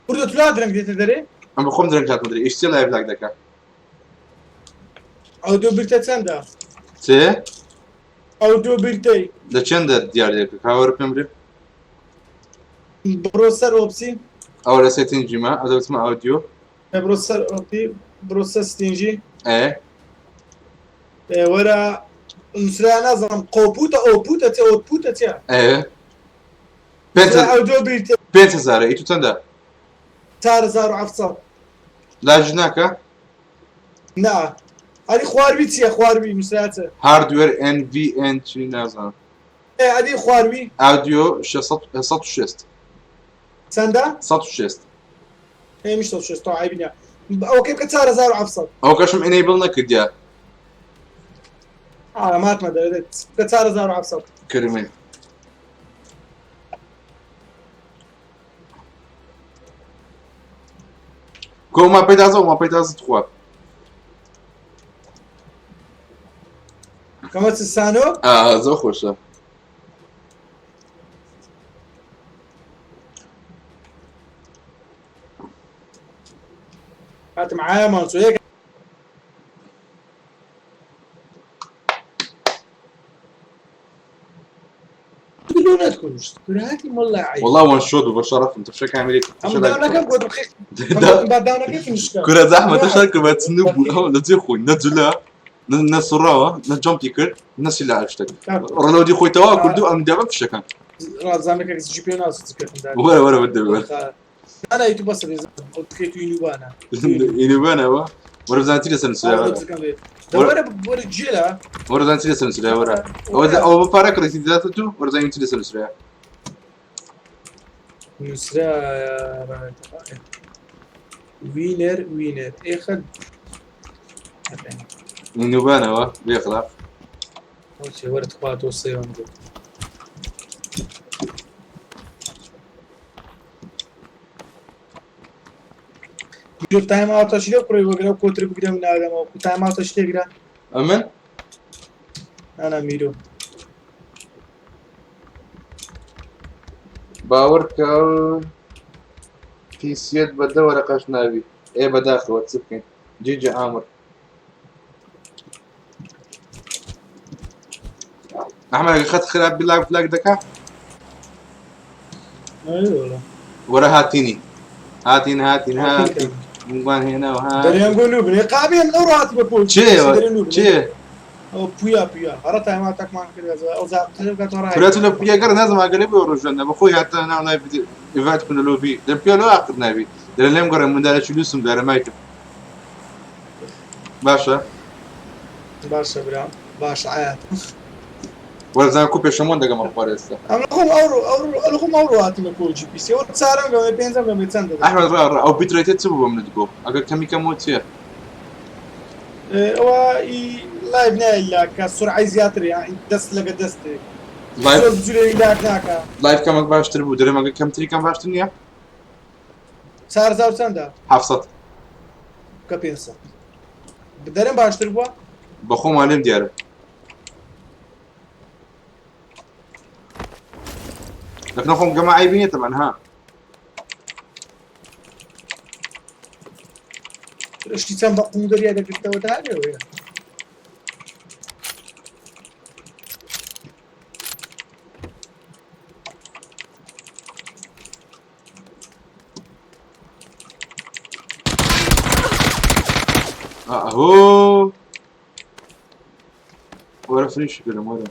کوردە تو لا درەنگ دێتە دەرێ؟ ئەم بەخۆم درەنگ هاتمە دەرێ. ئیش چێ لایڤ لاک دەکا؟ ئەو دوو بیرتە چەندە؟ چێ؟ ئەو دوو بیرتەی لە چەندە دیار دەکە؟ کاوەرە پێم برێ. بڕۆ سەر ئۆپسی. ئەوە لە سێتینجیمە ئەو دەبتمە ئاودیۆ. بڕۆ سەر ئۆپی بڕۆ سەر ستینجی. ئێ وەرە نووسرا نازانم قۆپوتە ئۆپوتە چێ ئۆپوتە چێ؟ ئێ ئەو دوو بیرتە 5000 ئی تو چەندە؟ 4700. لاج ناکە؟ نا ئەدی خواروی چییە؟ خواروی نووسرا چێ؟ هاردوێر NVN چی نازانم. ئێ ئەدی خواروی ئاودیۆ 660. چەندە؟ 160. ئێ میش 160 تا عیبی نییە. ئەوەکەی بکە 4700. ئەو کەشم ئینەیبڵ نەکردیا. ئا ماتمە دەرێت بکە 4700. کردمێ. کۆ ماپەی تازە و ماپەی تازە تخوا. کەمە چ سانۆ؟ ئا زۆر خۆشە. هات معايا مانسو هيك. كرهاتي والله عيب. والله وان شوت بشرف انت بشكل عامل ئەم داونەکەم بۆ دڵخی با داونەکەی فنشکە. کورە زەحمەتە شار کرد بە نوب بوو لە جێ خۆی نە جلە نە سوڕاوە نە جەمپی کرد نە سیلا شتێک ڕەلەودی خۆی تەوا کردو ئەم دابە فشەکان. ڕازانەکە جی پێ ناس کردم. وەرە وەرە بدە وەرە. نا تو بەسە ئەو تکەی تو ئینوبانە. ئینوبانەوە وەرە بزانە چی لەسەر نووسراوە. وەرە وەرە جێلە. وەرە بزانە چی لەسەر نووسراوە وەرە. ئەوە ئەوە بە پارە کڕیتی داتە تو وەرە بزانین چی لەسەر نووسراوە. نووسرا وینەر وینەر ئێخە ئینوبانەوە بێخلاق. ئەو وەرە تخوا تۆ سێوەم بێت. جۆر تایم ئاوتەشی لێ کوڕی وەگرە و کۆتر بگرم نادەمەوە تایم ئاوتەشی لێگرە. ئەمن؟ ئانا میرۆ. باوەڕ کە پیسیەت بە دە وەرەقەش ناوی. ئێ بەداخەوە چ بکەین؟ جیجی ئامر. ئەحمەد ئەگەر خەت خراپ بی لاگ فلاگ دەکا؟ وەرە هاتینی. هاتین هاتین هاتین. بوومان هێناوە هاتین. دەریان گۆ نوو بنێ قابێن ئەو ڕات بە پۆل. چێ چێ؟ ئەو پویا پویا هەڕە تایم ئاوتەکمان کرد ئەو زاقتر ڕای. کورە تو لە پویا گەڕ نازم ئاگەلێ بۆ ڕۆژەنە بەخۆی هاتە ناو لای ئیڤات کون لە لۆبی دەم پیا لۆ ئاقر نابی دەرە لێم گەڕێ مندارێکی لوسم دارە مایکم. باشە؟ باشە برام باشە عیات. وەرە بزانم کو پێشەمۆن دەگەمە خوار ئێستا. ئەم لەخۆم ئەوڕۆ ئەوڕۆ لەخۆم ئەوڕۆ هاتمە پۆل جی پی سی ئەوە چارەم گەمێ پێنجەم گەمێ چەند دەدەم؟ ئەحمەد ڕا ڕا ئەو بیت ڕەیتە چ بوو بە منت گۆ؟ ئەگەر کەمی کەمەوە چییە؟ ئەوە ئی لایڤ نایە لاکە سرعەی زیاتر یان دەست لەگە دەستێک. لایڤ زۆر جورێ لاک ناکە. لایڤ کەمەک باشتر بوو دەرێم ئەگەر کەمتری کەم باشتر نییە؟ 4000 چەندە؟ 700. کە 500. دەرێم باشتر بووە؟ بەخۆم لێم دیارە. لەکنە خۆم گەمە عەیبی نییە تەبعەن ها. شتی چەند بە قوم دەریا دەگرتەوە دارێەوەیە. ئەهۆ وەرە فریشی کردم وەرە.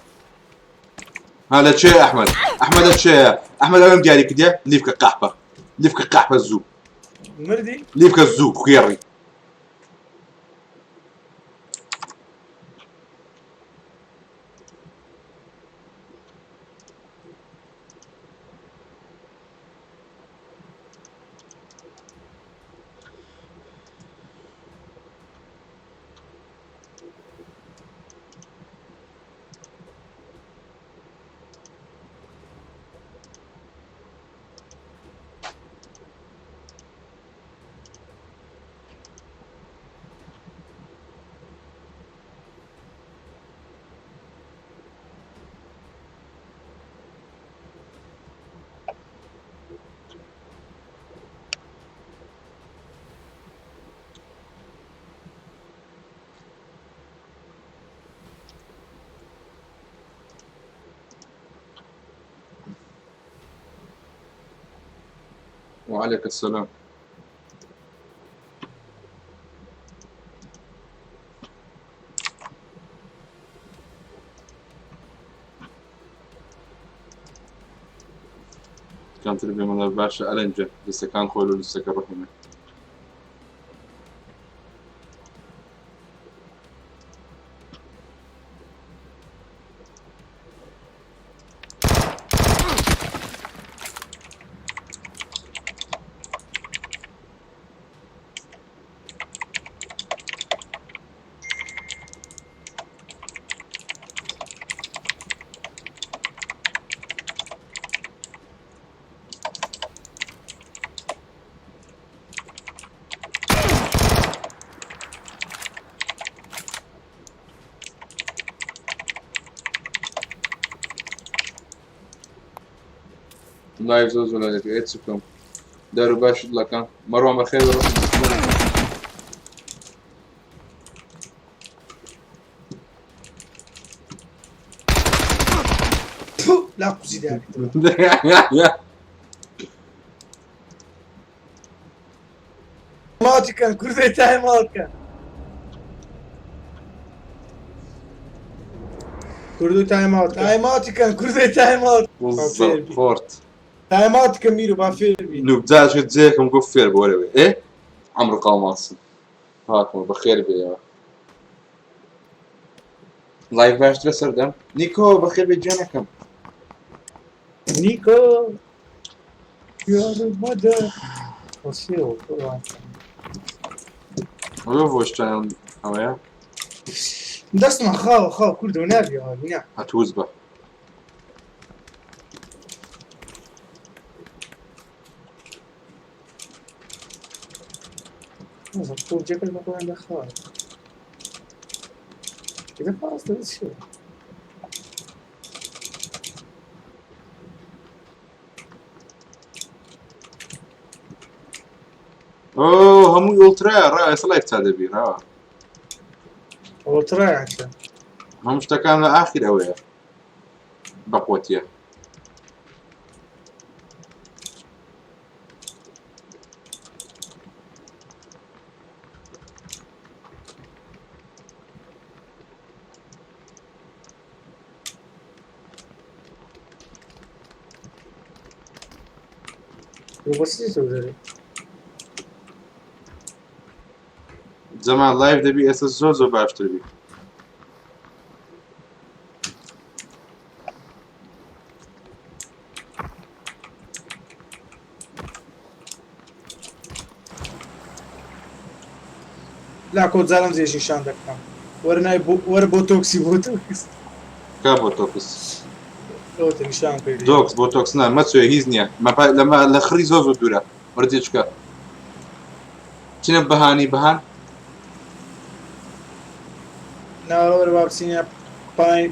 ها لە چێ ئەحمەد ئەحمەد لە چێ ئەحمەد ئەوم دیاری کردە لیفکە قەحپە لیفکە قەحپە زوو مردی لیفکە زوو خوێڕی وعليك السلام. كان تربية من باشا ألنجة لسه كان خولو لسه كان رحمة. لايف زۆر زۆر لایک ئێ چ بکەم دار و باش لەکان مەڕوان بەخێر بڕۆ. لا قوزی داکردەوە. ماڵکەن کوردەی تای ماڵکەن کوردو تای ماڵ تای ماڵکەن کوردەی تای ماڵ. بالضبط خۆرت. تای ماڵکە میرو با فێر بی. نوب جاش جێکم گۆ فێر بۆرەوێ ئێ عەمرو قاڵماسم هاتمە بەخێر بێەوە لایڤ باشترە سەردەم نیکۆ بەخێر بێ گیانەکەم. نیکۆ your mother. وەسیەوە ئەوە بۆشتیان ئەوەیە. دەستمان خاوە خاو کوردەوە نابیەوە بینا. هەتوز بە. جێکەش بە خۆیان دەخاوە. كده خلاص ده شيء. ئۆ هەمووی ئۆڵترایە ڕا ئێستا لایڤ تا دەبی ڕا. ئۆڵترا یان هەموو شتەکان لە ئاخیر ئەوەیە بەقوەتیە. بەسی دەرێ. زەمان لایڤ دەبی ئێستا زۆر زۆر باشتر بی. لا کۆ جارم جێژ نیشان دەکەم. وەرە نای وەرە بۆ تۆکسی بۆ تۆکس. کا بۆ تۆکس؟ ئەوەتە نیشان پێ. دۆکس بۆ تۆکس نا مەچێ هیچ نییە. لەمە لە خڕی زۆر زۆر دوورە. وەرە تێچکە. چنە بەهانی بەهان؟ ناوە وەرە با بچینە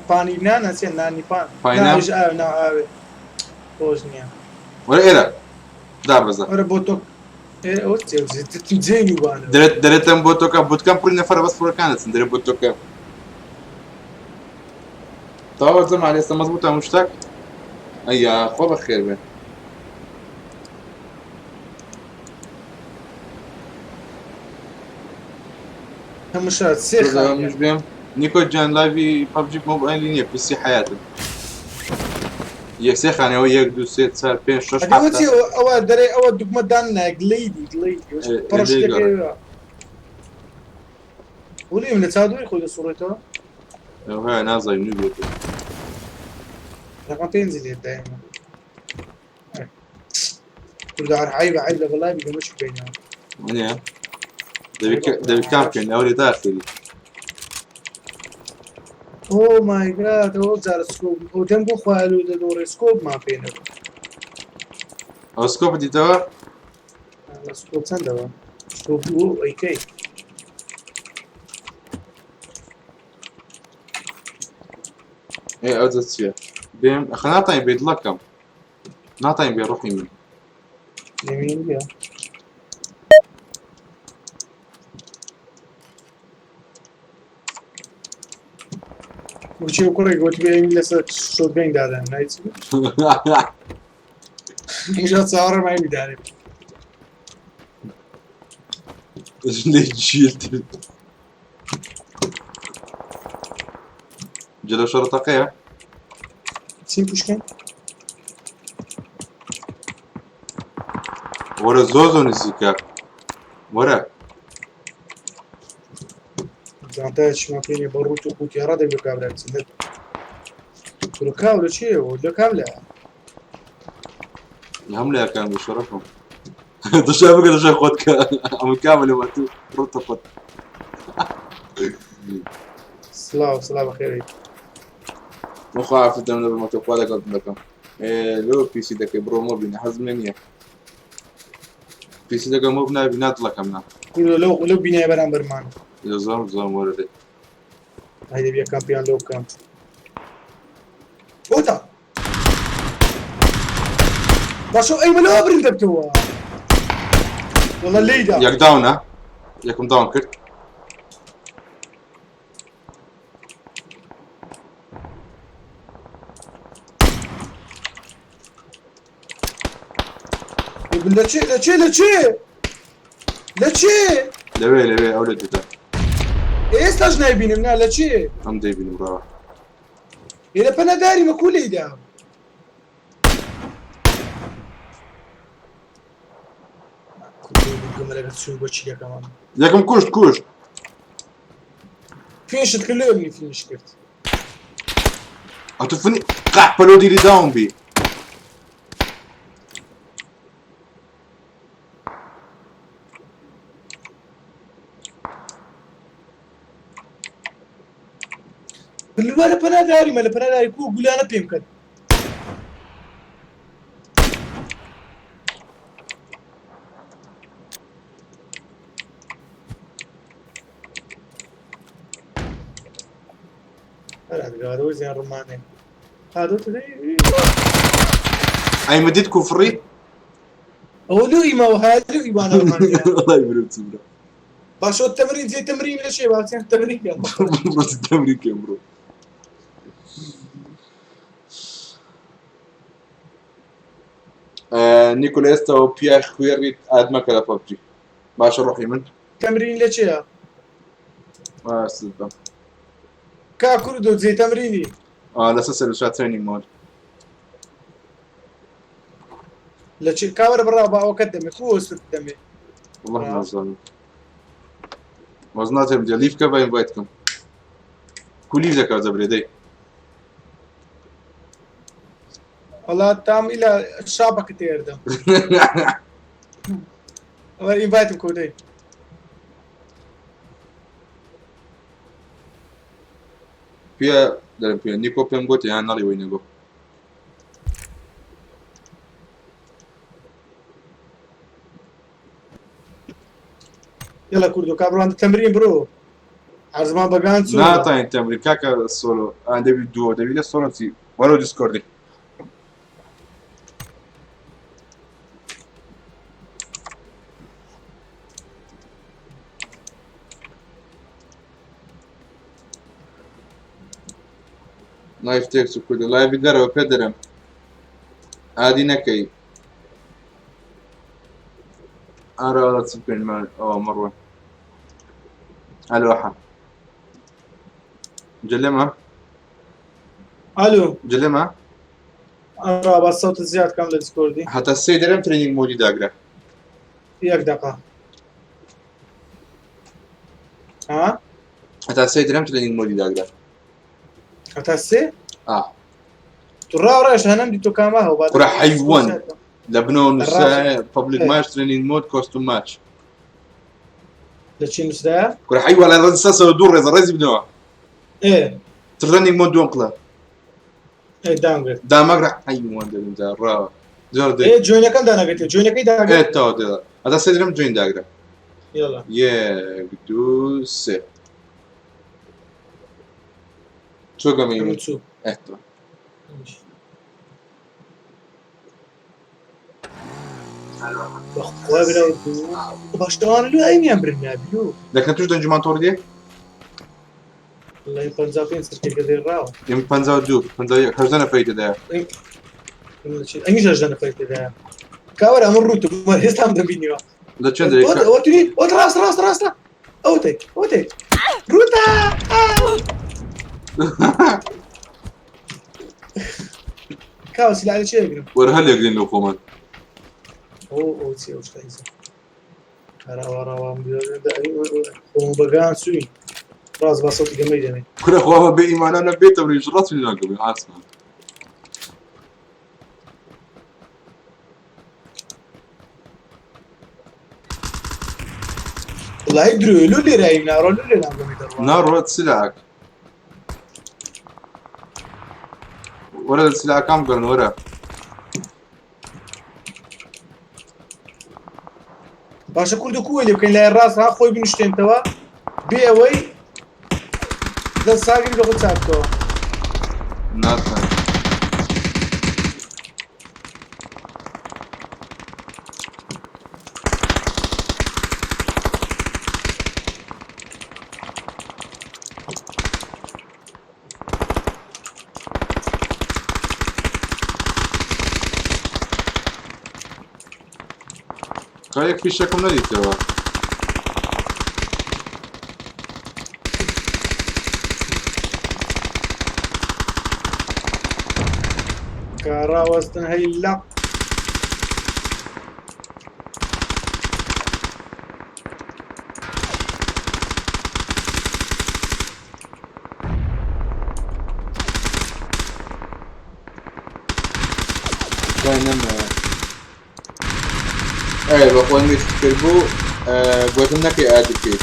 پانی نا نەچێ نانی پان. پای نا؟ ناویش ئاوێ نا ئاوێ. خۆش نییە. وەرە ئێرە. دابەزە. وەرە بۆ تۆک. ئەوە جێ نوبانە. دەرێتم بۆ تۆکە بوتکەم پڕی نەفەرە بەس فڕەکان دەچن دەرێت بۆ تۆکە. تەواو زەمان ئێستا مەزبووتە هەموو شتێک؟ ئەیا خۆ بەخێر بێ. هەموو شات سێ خاڵ. منش بێم نیکۆ جان لایڤی پەبجی مۆبایلی نییە پیسی حیاتم. یەک سێ خانەوە یەک دو سێ چار پێنج شەش ئەوە حەفت چی ئەوە دەرێ ئەوە دوگمە دان نایەک لەیدی لەیدی ئێ، پەڕشتەکەی وڵیم لە چادوری خۆی دەسوڕێتەوە. ئەوها نازانم نوێ بێت. رقم پێنجی لێت دایمە کوردە هەر عیبە عیب لە بەڵای بگەمە چ بینەوە. وەنیە دەبی کام بکەین ئەو لێ داخێری. ئۆ مای گاد، ئەو جارە سکۆب ئەو دەم بۆ خوالو دەدۆڕێ سکۆبمان پێ نەبوو. ئەو سکۆپ دیتەوە؟ لە سکۆب چەندەوە؟ سکۆب دوو ئەیکەی. ئێ ئەو دە چییە؟ بێم ئەخە ناتانی بێ دڵەکەم ناتانی بێ ڕۆحی من. لەمین بیا. بۆچی ئەو کوڕێک گوتی بێ ئەوی لەسەر شۆتگەین دادان نایچی اینجا چاوەڕێم ئەوی دانێ. لێ چیت؟ جلو شەڕ تەقەیە؟ چیم پوشکەین؟ وەرە زۆر زۆر نزیکە وەرە. جانتایەکیشمان پێ نییە بە ڕووت و قووتی هەڕا دەبێ کابرا بچین. کورە کاولە چییە؟ لە کام لایە؟ هەم لایەکان بە شەرەفم. دەشا بگە دەشا خۆت کە ئەمە کامە لە وەتو ڕووتە خۆت. سلااو سلااو بەخێری. مخوا عافیتم لە بمەکە خوا لەگەڵ دەکەم. لۆ پیسی دەکەی بڕۆ مۆبینە حەزم لێ نییە. پیسی دەکەم مۆب نابی نادڵەکەم نا. کورە لەو لەو بینای بەرامبەرمان. زۆر زۆر وەرە دێ. هەیدە بیا کامپیان لەو بکەم. بۆتە. باشە ئەی من لەوە برین دەبتەوە. وەڵا لێیدا. یەک داونە یەکم داون کرد. لە چێ لە چێ لە چێ لە چێ؟ لەوێ لەوێ ئەو لە دیتە. ئێستاش نایبینم نا لە چێ؟ ئەم دەیبینم ڕاوە. ئێ لە پەناداری مەکو لێیدا. گەمەلەکە چوو بۆ چی دەکەم؟ یەکم کوشت کوشت. فینشت کرد لێ منی فینش کرد. ئەتو فنی قەحپە لۆ دیری داون بی. لوە لە پەناداریمە لە پەناداری کو گولانە پێم کرد. هەر زیان ڕمانێ. ئەی مدیت کوفڕی؟ ئەوە لۆ ئیماوە هەیە لۆ ئیوانە ڕمانێ. وەڵای برۆ چی برا. باشە تەمرین جێ تەمرین لە چێ باسیان تەمرین کەم. بەس تەمرین کەم برۆ. نیکۆلا ئێستاوە پیا خوێڕیت ئادمەکە لە پەبجی. باشە ڕۆحی من. تەمرین لە چێیە؟ سدەم. کا کوردۆ جێ تەمرینی. لەسەر سەرشا ترێنینگ مۆد. لە چێ کاوەرە بڕا با ئەوە کەت دەمێ کو ئۆست دەمێ. والله نازانم. وەز ناتێم دێ لیف کە با ئینڤایت کەم. کو لیف دەکا دەبرێ دەی. وەڵا تام ئیلا شابەکە تێردەم. ئەوە ئینڤایتم کۆ دەی. پێ دەرم پێ نیکۆ پێم گوت یان نەڵی وەی نەگۆ. يلا کوردۆ کابڕان تەمرین بڕۆ. عەرزمان بەگان چوو. ناتانین تەمرین کاکە سۆلۆ ئان دەبی دووە دەبی لە سۆلۆ چی وەرە دیسکۆردی. لایف تێکس و کوردە لایڤی دەرەوە پێ دەرم ئادی نەکەی ئارا چ بکەین ئەوە مەڕوە ئەلۆحە جلمە ئەلۆ جلمە. ئەڕا با سەوتت زیاد کەم لە Discord ی. هەتا سێ دەرم training mode ی داگرە. یەک دەقە. ها؟ هەتا سێ درەم training mode ی داگرە. هەتا سێ؟ ئا. تو ڕاو ڕێش هەنەم دی تۆ کامە هەو با کورە حەیوان. لە بنەوە نووسرایە public ئێ. match training mode custom match. لە چی نووسرایە؟ کورە حەیوان لە ڕێز سەسەوە دوو ڕێزە ڕێزی بنەوە. ئێ training mode دووەم قڵە. ئێ دامگرت. دامەگرە حەیوان دەبم جا ڕاوە. زۆر دێ. ئێ join ەکەم دانەگرتێ join ەکەی ئێ داگرت. تەواو دێ. هەتا سێ درەم join داگرە. یەڵا. یەک دوو سێ. تۆ گەمەی ئەمن من. چوو. ئێ تۆ. بەخوا برا دوو باشتوان لو ئەیمیان برن نابیو. دەکەن توش دەنجمان تۆڕ دێ؟ والله 55 سرکێکە دێ ڕاوە. ئێمە 52 51 18 نەفەری تێدایە. ئەمیش 18 نەفەری تێدایە. کاوەرە ئەمە ڕووتم وەر ئێستام دەبینیوە. لە چەند دەرێ؟ ئەوە ئەوە ڕاست ڕاست ڕاستە. ئەوتەی ئەوتەی ڕووتە. کاوە سیلاح لە چێ ئەگرم؟ وەرە هەر لێگرین لەو خۆمان. ئەو ئەو چی ئەو شتە ئیزە. ڕاوە ڕاوە خۆم بەگان سوین. ڕاست با سەوتی گەمەی دەمێ. کورە خوا بە بێ ئیمانانە بێتە بریش ڕاست ناکەم ئاسمان. وڵی درۆ لۆ لێرایی ناڕۆ لۆ لێ نام گەمەی دەڕوا. ناڕۆت سلاک. وەرە لە سلاکان بگەڕن وەرە. باشە کورد و کوێ لێ بکەین لای ڕاست ها خۆی بنیشتێنتەوە بێ ئەوەی دەست ساگری لە خۆ چاکتەوە. ناتوانم. کارێک فیشەکم نەدیتەوە. کاڕاوەستن هەی لە وای نەمایە. ئەی بە خۆی میش کرد بوو گوتم نەکەی ئادی بکەی.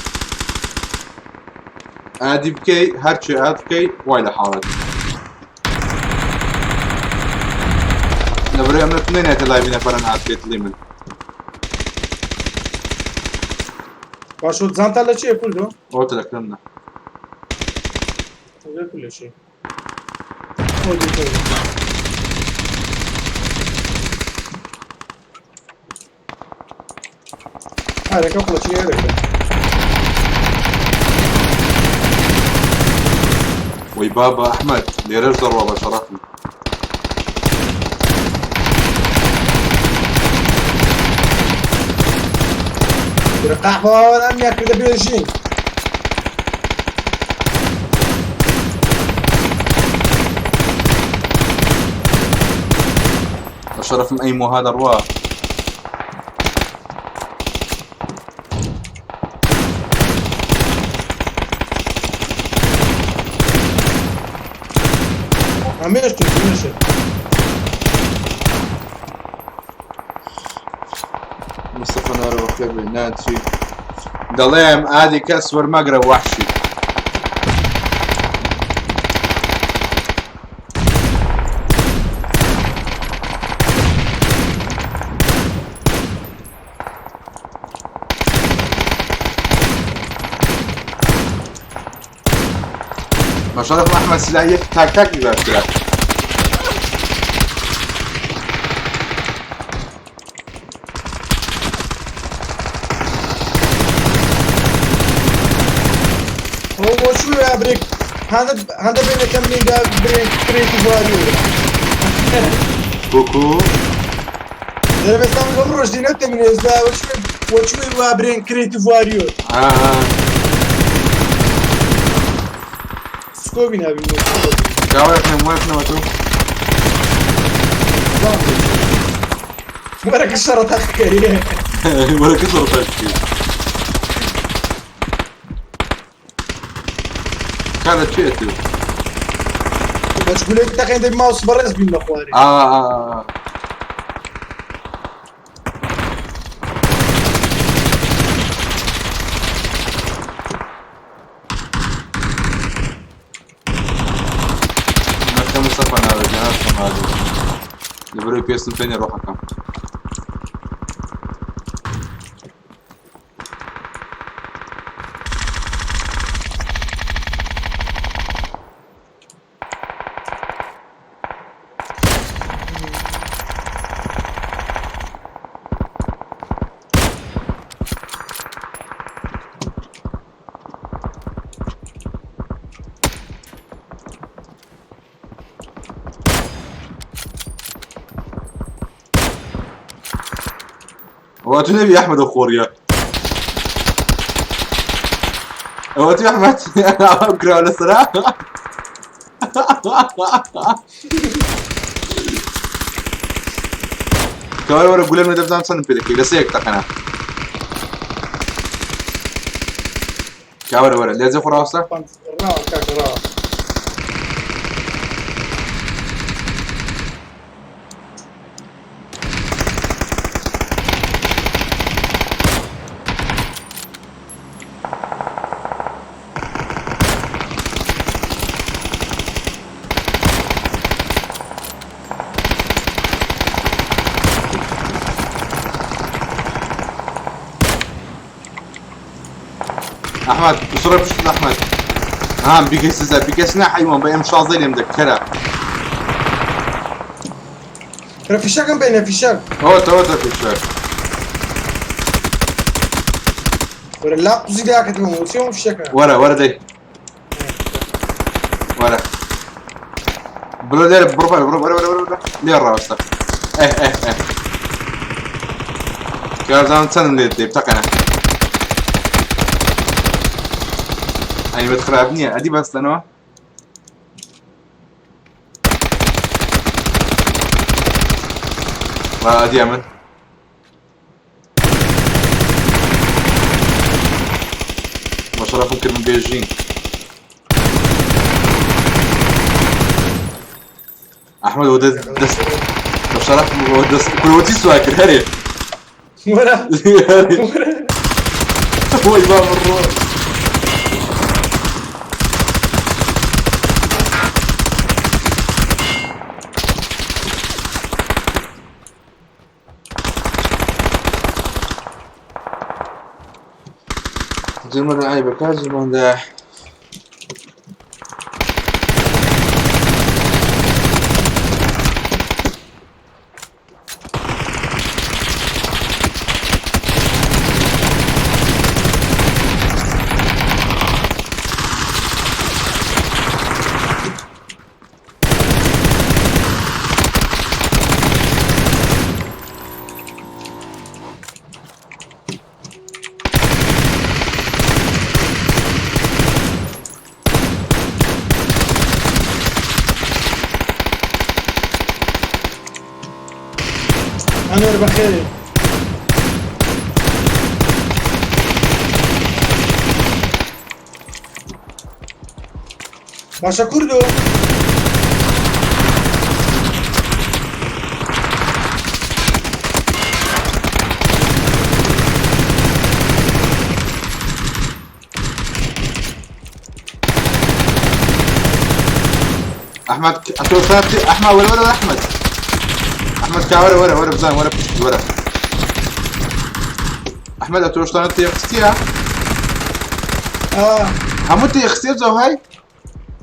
ئادی بکەی هەرچی ئاد بکەی وای لە حاڵەت. لەبەرەی ئەمە تو نەنێتە لایڤی نەفەران ئاد بکەیت دڵی من. باشە زانتا لە چییە کوردۆ؟ ئەوە تەلەکرم نا. لە چی؟ ئەوە دیتەوە. هەرەکە قڵەچی هەرەکە. وەی بابا ئەحمەد لێرەش دەڕوا بە شەڕەفم. قەحوان ئەمیان کردە بێژین. بە شەڕەفم ئەی مۆها دەڕوا. هەمێش تو هەمێشە. مستەفا نارە بەخێر بێ ناچی. دەڵێم ئادی کەس وەرمەگرە وەحشی. بە شەڕەفم ئەحمەد سلاح یەک تاک تاکی باشترە. ئەوە بۆ چووە برێک هەندە بێنەکەم لێدا برێک کرێکی بواریۆ. کوکو دەرەبێستان لەم ڕۆژ دینە تەمینێزدا وەچووی وا برێن کرێتی واریۆ. سکۆبی نابین. کاوەیەک نەم وەیەک نەوە تۆ. وەرە کە شەڕە تەقکەی. وەرە کە شەڕە تەقکەی. کارە چێ تو؟ بەس گولێک تەقێن دەبی ماوس بەڕێز بین لە خوارێ. ئا. نەکە مستەفا ناوێت ناوێت ناوێت لەبەرەوەی پێستم پێ نیە ڕۆحەکەم. هو نبي احمد اخوريا هو تبي احمد انا اقرا على الصراحه. كمان ورا قول لنا دفعنا سنة بيدك بس هيك تقنا كاورا ورا لازم خلاصه. ڕاوە کاکە ڕاوە. احمد بسرعه بشوف احمد. ها بيكس بيكسنا حيوان بقى مش عايزين مذكره. رە فیشەکەم بێنە فیشەک. هو تو في الشارع. وەرە لا قوزی داکەتەوە وتیەوە فیشەکە. ورا ورا دي ورا برو ليه برو برو برو برو برو ليه الراس ايه ايه ايه كارزان سنة اللي دي بتقنا يعني بتخربني ادي بس انا ادي امن بشرف ممكن من بيجين احمد ودس دس بشرف ودس كل ودي سواكر هري وەرە هري وەرە. هو يبان الروح. جمال عيبة كاجمان ده. ئەنوەر بەخێرێ. باشە کوردۆ. احمد اتوفى احمد ولا ولا احمد احمد كاورا ورا ورا بزان ورا ورا احمد اتوشتان تيخستيا. ئا همو تيخستيا زو هاي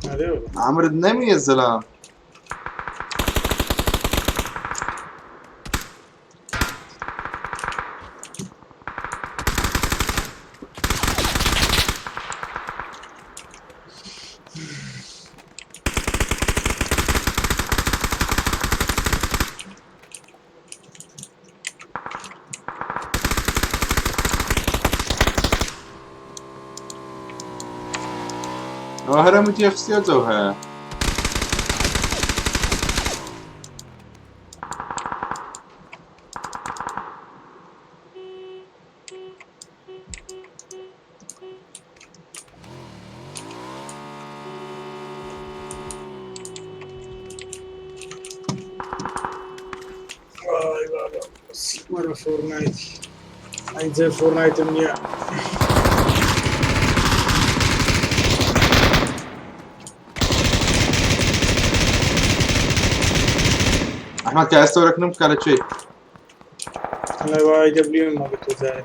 ئەرێ وەڵا. عمرو النمي يا زلمه. هرم تيخستيا زو هاي. وەرە فۆرنایت ئەی جێ فۆرنایتم نییە. ئەحمەد کە ئێستا وەرەکنم کە لە چێ؟ ئەڵێ وای دەبلیوم مەگە تۆ جارێ.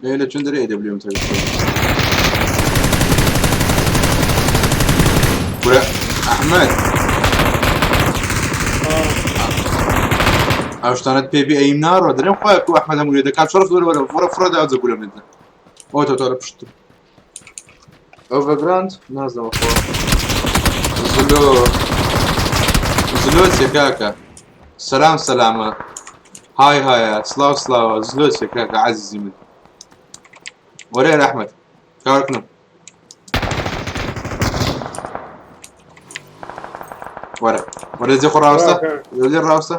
لێ لە چۆن دەرێ AWM تەوی کورە ئەحمەد ئەو شتانەت پێ بێ ئەیم ناڕۆ دەرێم خۆیان کو ئەحمەد هەموو لێ دەکات شەڕف وەرە وەرە فڕە فڕە دا ئەوجە گولەم لێ ئەوە تۆ تۆ لە پشت ئۆڤەرگراند نازەمە خۆ زلۆ زلۆ چیە کاکە سەلام سەلامە های هایە سلاو سلاوە زلۆ چیە کاکە عەزیزی من وەرە ئەحمەد کارکنم وەرە وەرە جێ خۆ ڕاوەستە لێ ڕاوەستە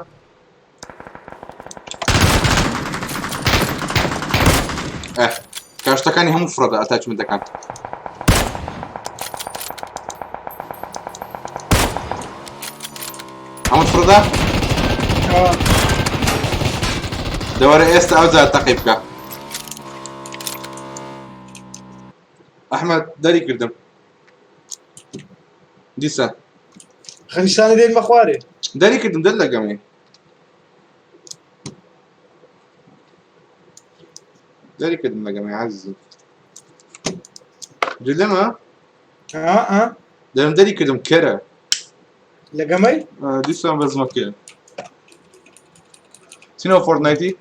کاشتەکانی هەموو فڕەدە ئەتاچمنتەکان هەموو فڕدا دەوەرە ئێستا ئەو جار تەقی بکە ئەحمد دەری کردم دیسە خەنیشتانە دێن بەخوارێ دەری کردم دەر لەگەمێ دەری کردم لەگەمێ عەزیزم جلەمە ئا دەرم دەری کردم کەرە لەگەمەی دیسان بەزمەکە چینەوە فۆرتنایتی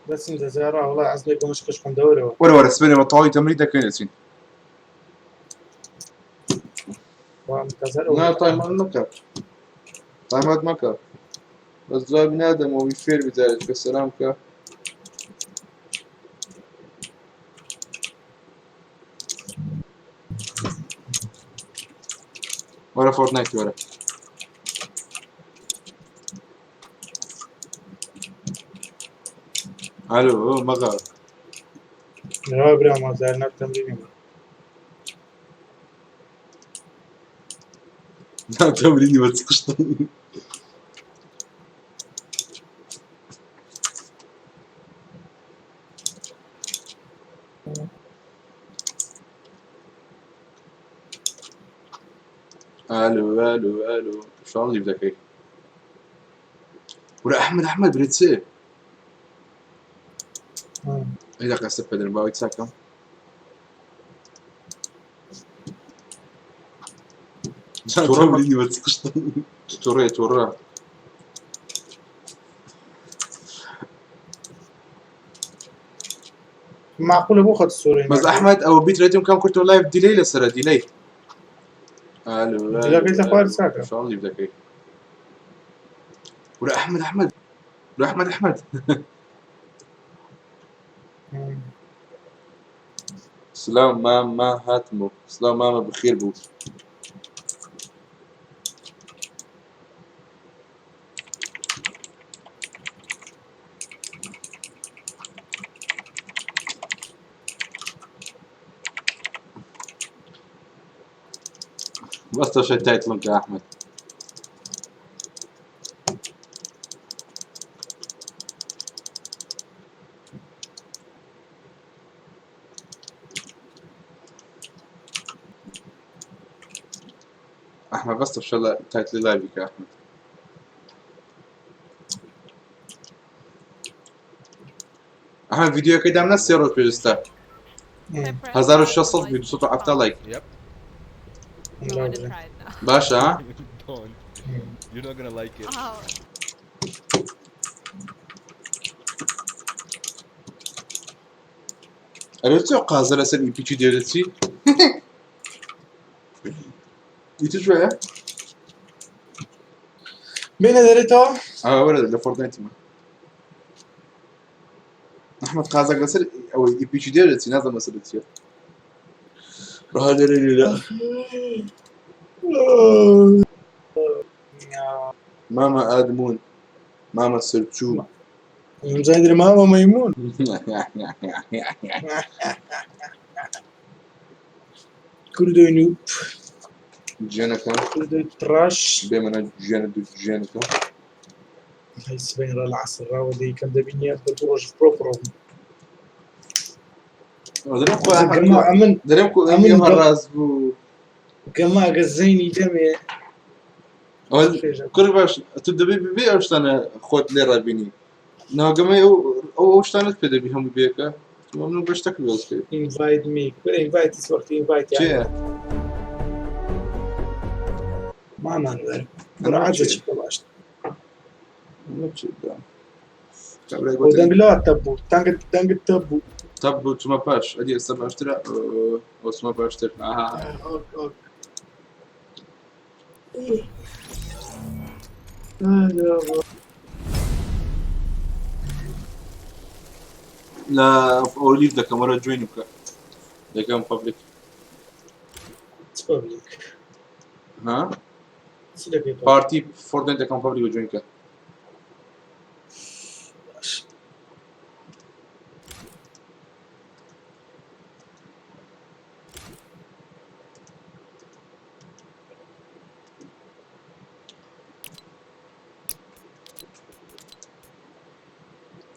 دەچین دەزارا وڵا عەزلێ گەمەش کەشکم دەورەوە وەرە وەرە سبێنێ بە تەواوی تەمرین دەکەین دەچین نا تایمات مەکە تایمات مەکە بەس جواب نادەمەوەی فێر بجارێت کە سەلام کە وەرە فۆرتنایت وەرە ئەلۆ مەغا برا مازار ناک تەمرینی تەمرینی بە چ ئالو ئالو ئالو شان لیف دەکەی ورە ئەحمد ئەحمد برێ چێ ئەی دەقە سەر پێدرم باوەی چاکەم توڕێ توڕە معقولە بۆ خەت سوورەی بەس ئەحمد ئەوە بیت رێتم کەم کردەوە لایڤ دیلەی لەسەرە دیلەی ئالو دیلەکەی لە خوار چاکە. شان لیف دەکەی ورە ئەحمد ئەحمد ورە ئەحمد ئەحمد سلاو مامە هاتمەوە سلاو مامە بخێر بوو بەستە شەی تایتڵم کە ئەحمد ئەحمد بەستە شە تایتلی لایڤی کە ئەحمد ئەحمد ڤیدیۆکەی دامنا سێ ڕۆژ پێش ئێستا 1600 270 لایک Yep. I want to try it now. باشە ها؟ Don't. You're not gonna like it. Oh, ئەرێ چۆ قازە لەسەر ئیپیکی دێرەچی ئیتر شوێ بینە دەرێتەوە ئەوە لە فۆرتنایتمە ئەحمد قازەک لەسەر ئەوەی ئیپیکی دێرەچی نازانم لەسەر چیە ڕەها دێرە لێرە مامە ئادمون مامە سەرچوو زای مامە مەیمون کوردۆی نوب جێنەکەم کوردۆی تڕاش بێمەە جێنە دوو جێنەکەم هەی سبەین ڕا لە عەسر ڕاوە دەیکەم دەبینیە بە دوو ڕۆژ پرۆ پرۆ بوو. دەرێم خۆ ئەحمەد گەمە ئەمن دەرێم کو ئەمن ئەمە گەم- ڕاست بوو. گەمە ئەگە زەینی دەمێ ئەوە فێژە. کوڕی باش تو دەبێ ببێ ئەو شتانە خۆت لێ ڕابینی. ناگەمەی ئەو ئەو ئەو شتانەت پێ دەبی هەموو بێکە. تو مەمنون بە شتەکە بەستکەی. Invite me. کورە invite هیچ وەختی invite یان چییە؟ مامان وەرە. بڕە ئەمە عەجە چییە؟ چی بکە باش. ئەمە چییە؟ کابرای بۆ گوتن دەنگ لەوە تەب بوو. دەنگت دەنگت تەب بوو. تەب بوو چمە پاش ئەدی ئێستا باشترە ئەو چمە باشتر ئاها ئۆک ئۆک. ئا، لە ئۆلیڤ دەکەم وەرە جوێنی بکە دەکەم پەبلیک چ پەبلیک؟ ها چ دەکەی پەبلیک؟ پارتی فۆرتنایت دەکەم پەبلیک و جوێن کە باش.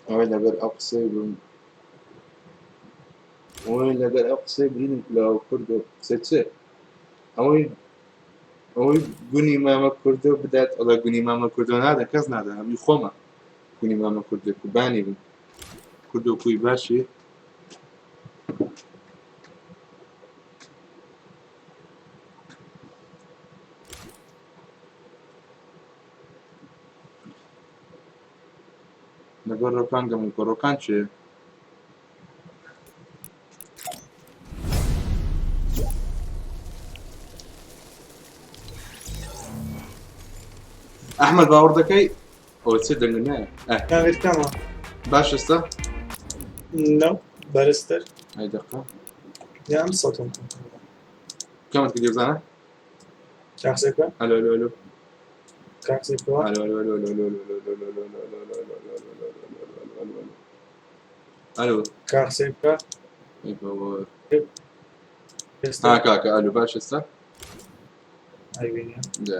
ئەوەی لەگەر ئەو قسەی بم ئەوەی لەگەر ئەو قسەی برینم لە کورد و قسەی چێ ئەوەی ئەوەی گونی مامە کوردۆ بدات ئەڵێ گونی مامە کوردۆ نادە کەس نادە هەمی خۆمە گونی مامە کوردۆ کوبانی بم کوردۆ کوی باشی لەگەڵ ڕۆکان گەم و ڕۆکان چێ ئەحمەد باوەڕ دەکەی ئەوە چێ دەنگ نایە ئە دەنگت کەمە. باش ئێستا نەو بەرزتر. ئەی دەقە یا ئەم سەتم. کەمت کردی بزانە کاخسێک بکە. ئەلۆ ئەلۆ ئەلۆ کاخسێک بکەوە. ئەلۆ ئەلۆ ئەلۆ ئەلۆ ئەلۆ ئەلۆ ئەلۆ ئەلۆ ئەلۆ ئەلۆ ئەلۆ کاخسێک بکە. ئەی بابا ئێستا ها کاکە ئەلۆ باش ئێستا ئەیبینی. دە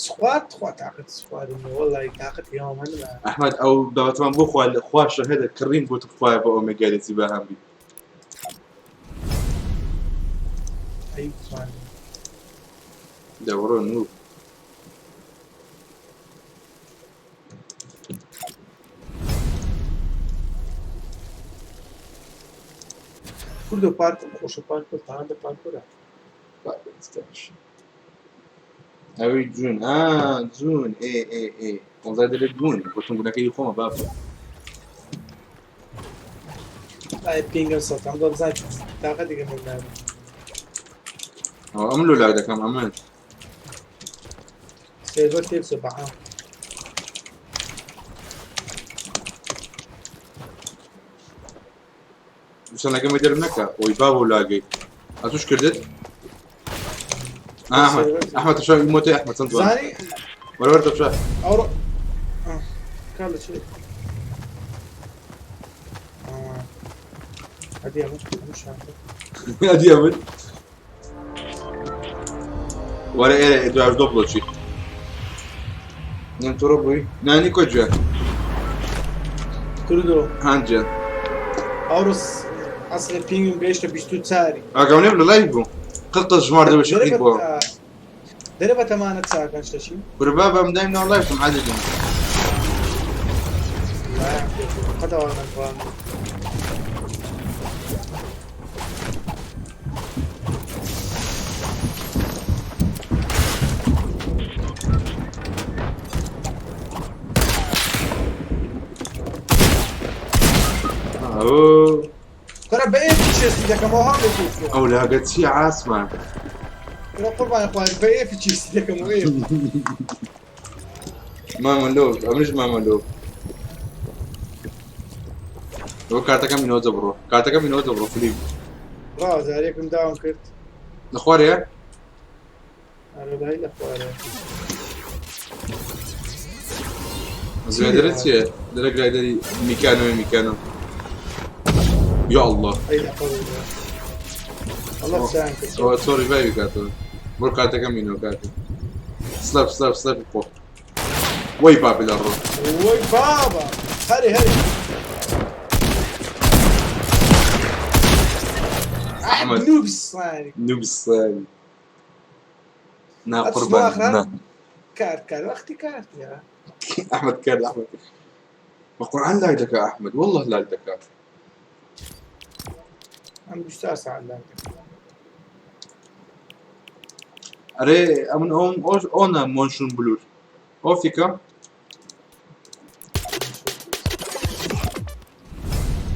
سوات خوا تاقەت سوارم وەڵی تاقەت یاوە نما. ئەحمەد ئەو داوەتمان بۆ خوا خوا شەهێدە کڕیم گوتم خوایە بۆ ئۆمێگالێتی بە هەم بی ئەی بتوانم. دەوڕۆ نوو کوردۆ پارک خۆشە پارکۆر تاندە پارکۆرە. ئەوەی جوون ئا جوون ئێ ئێ ئێ وەڵای دەبێت گون گوتم گونەکەی خۆمە بابە ئای پینگم سەتام بۆ بزانم تاقەتێکم من نابێ. ئەو ئەم لۆ لاک دەکەم ئەمن سێرڤەر تێبچە بەعام. سەنەکەم دەرم نەکە ئەوی بابە لاگەی ئەتوش کردت ئەحمەد ئەحمەد تەشا مۆتەی ئەحمەد چەند جوان زانی وەرە وەرە تەشا ئەوڕۆ کار لە چێ؟ ئەدی ئەمە ئەمە شانتە. ئەدی ئەمن وەرە ئێرە ئێدواش دۆ بڵۆچی نێم تۆڕە بووی نانی کۆ جوێن کوردۆ هەنجێ ئەوڕۆ ئەسڵی پینگم گەیشتە 24. ئاگام نێم لە لای بوو قڕ ژمار دەوەشی قیت بۆ دەرێ بە تەمانە چاکەن شتەچی؟ کورە بابە ئەم دایم ناو لایفم عادەتم قەتەوە نەتوان. ئەو کورە بە ئێفی چێستی دەکەمەوە هەم بێت ئەو لاگە چییە عاسمان کورە قوربان خوارد بە ئێفی چێستی دەکەمەوە ئێف. مامە لۆ ئەمنیش مامە لۆ ئەوە کارتەکەم منەوە دەبڕۆ کارتەکەم منەوە دەبڕۆ فلیپ ڕاوە جارێکم داوم کرد. لە خوارەیە ئەرە دای لە خوارێ. گرایدەرە چییە دەرە گرایدەری میکانۆ میکانۆ یا الله ئەی لە قەوڵ الله چیان کرد. ئەوە سۆری بای بکاتەوە بۆ کارتەکەم مینەوە کارتە سلەپ سلەپ سلەپ خۆ وەی بابی لە ڕۆ. وەی بابا هەرێ هەرێ. ئەحمەد. نوبی سڵانی. نوبی سڵانی. نا قوربان نا. کارت کار وەختی کارت یا. ئەحمەد کرد ئەحمەد. بە قورئان لاگ دەکا ئەحمەد والله لاگ دەکا. ئەم 24 ساعت لاگ دەکا. ئەرێ ئەمن ئەوم ئۆش ئۆنە مۆشن بلور ئۆفیکە.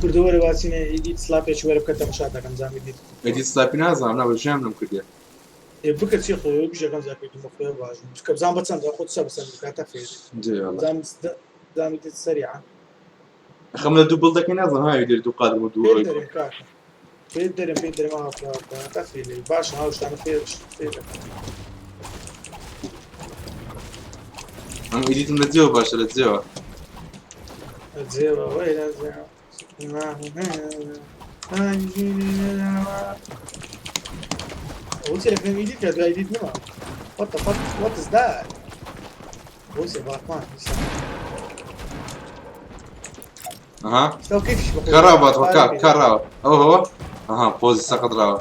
کوردە وەرە واچینە ئیدیت سلاپێکی وەرە بکە تەماشا دەکەم زام ئیدیت. ئیدیت سلاپی نازانم نا بە ژیان نەم کردیە. ئێ بکە چی خۆ بژەکەم زاپێ دومە خۆ باش چکە بزان بە چەندە خۆت چە بەسەر بکاتە فێر. جێ والله. زام زام ئیدیت سەریعە. خەم لە دوو بڵ دەکەی نازانم هاوی دێر دوو قادرم و دوو پێت دەرێم کاکە. پێت دەرێم پێت دەرێم ئاوا تا فێر باشە هاو شتانە فێر فێر. ئەم ئیدیتم لە جێوە باشە لە جێوە. لە جێوە وەی لە جێوە. وتي لك إيديت يا إيديت نما. What the fuck? What is that? بوسي باتمان. أها. لو كيف شو كرابات وكا كراب. أو هو. أها بوز سقط راو.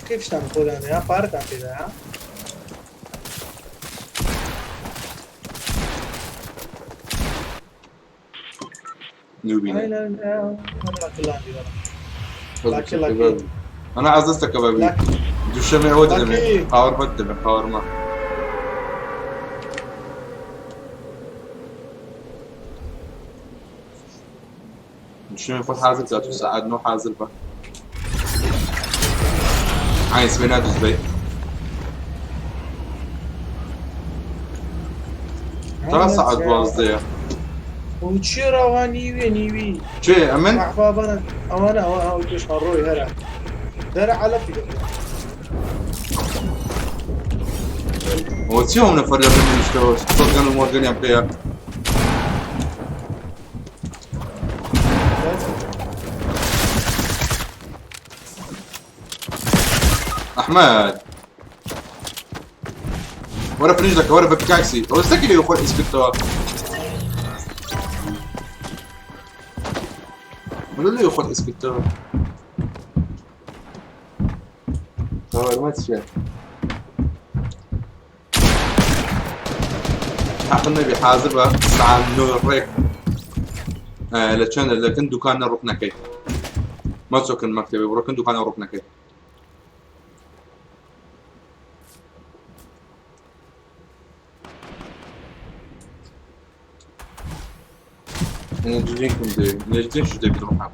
كيف شتان خذ أنا يا بارت عم كذا. نوبينا. لاكي لاكي. أنا عززتك بابي. دوشمي أود دمي. قاور بد دمي قاور ما. دوشمي خد حازل ذاته ساعد نو حازل بقى. عايز بينا دوس بي. ترى ساعد وازدية. وچی ڕاوان نیوێ نیوی. چێ ئەمن؟ ئەوانە ئەوانە ئەوە ئەو پێشمان ڕۆی هەرە. دەرە عەلەفی دەکەن. ئەوە چی ئەو نەفەر لە بن نیشتەوە شۆتگەن و مۆرگەنیان پێیە؟ ئەحمەد وەرە فنیش دەکە وەرە بە پیکاکسی ئەوە سەکی لێ خۆی ئیسکردەوە. ولا ليه خۆت ئیسکردەوە؟ ما چییە؟ حق النبي حاضر بە ساعة نۆ ڕێک لە چەندە لەکن دوکانە ڕوکنەکەی مەچۆکن مەکتەبێ بڕۆکن دوکانە ڕوکنەکەی. نجدينكم دي نجدين شو دي بتروح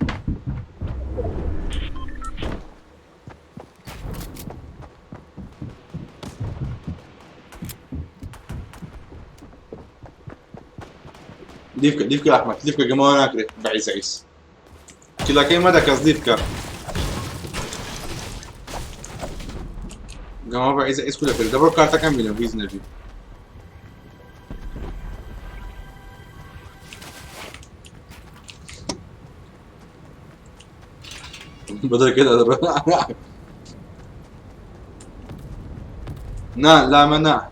ليفكا ليفكا احمد ليفكا جماعة ناكري بعيس عيس كلا كي مدى كاز ليفكا جماعة بعيس عيس كلها كده دبر كارتا كم بينا بيز نبي بدل كده نا لا منع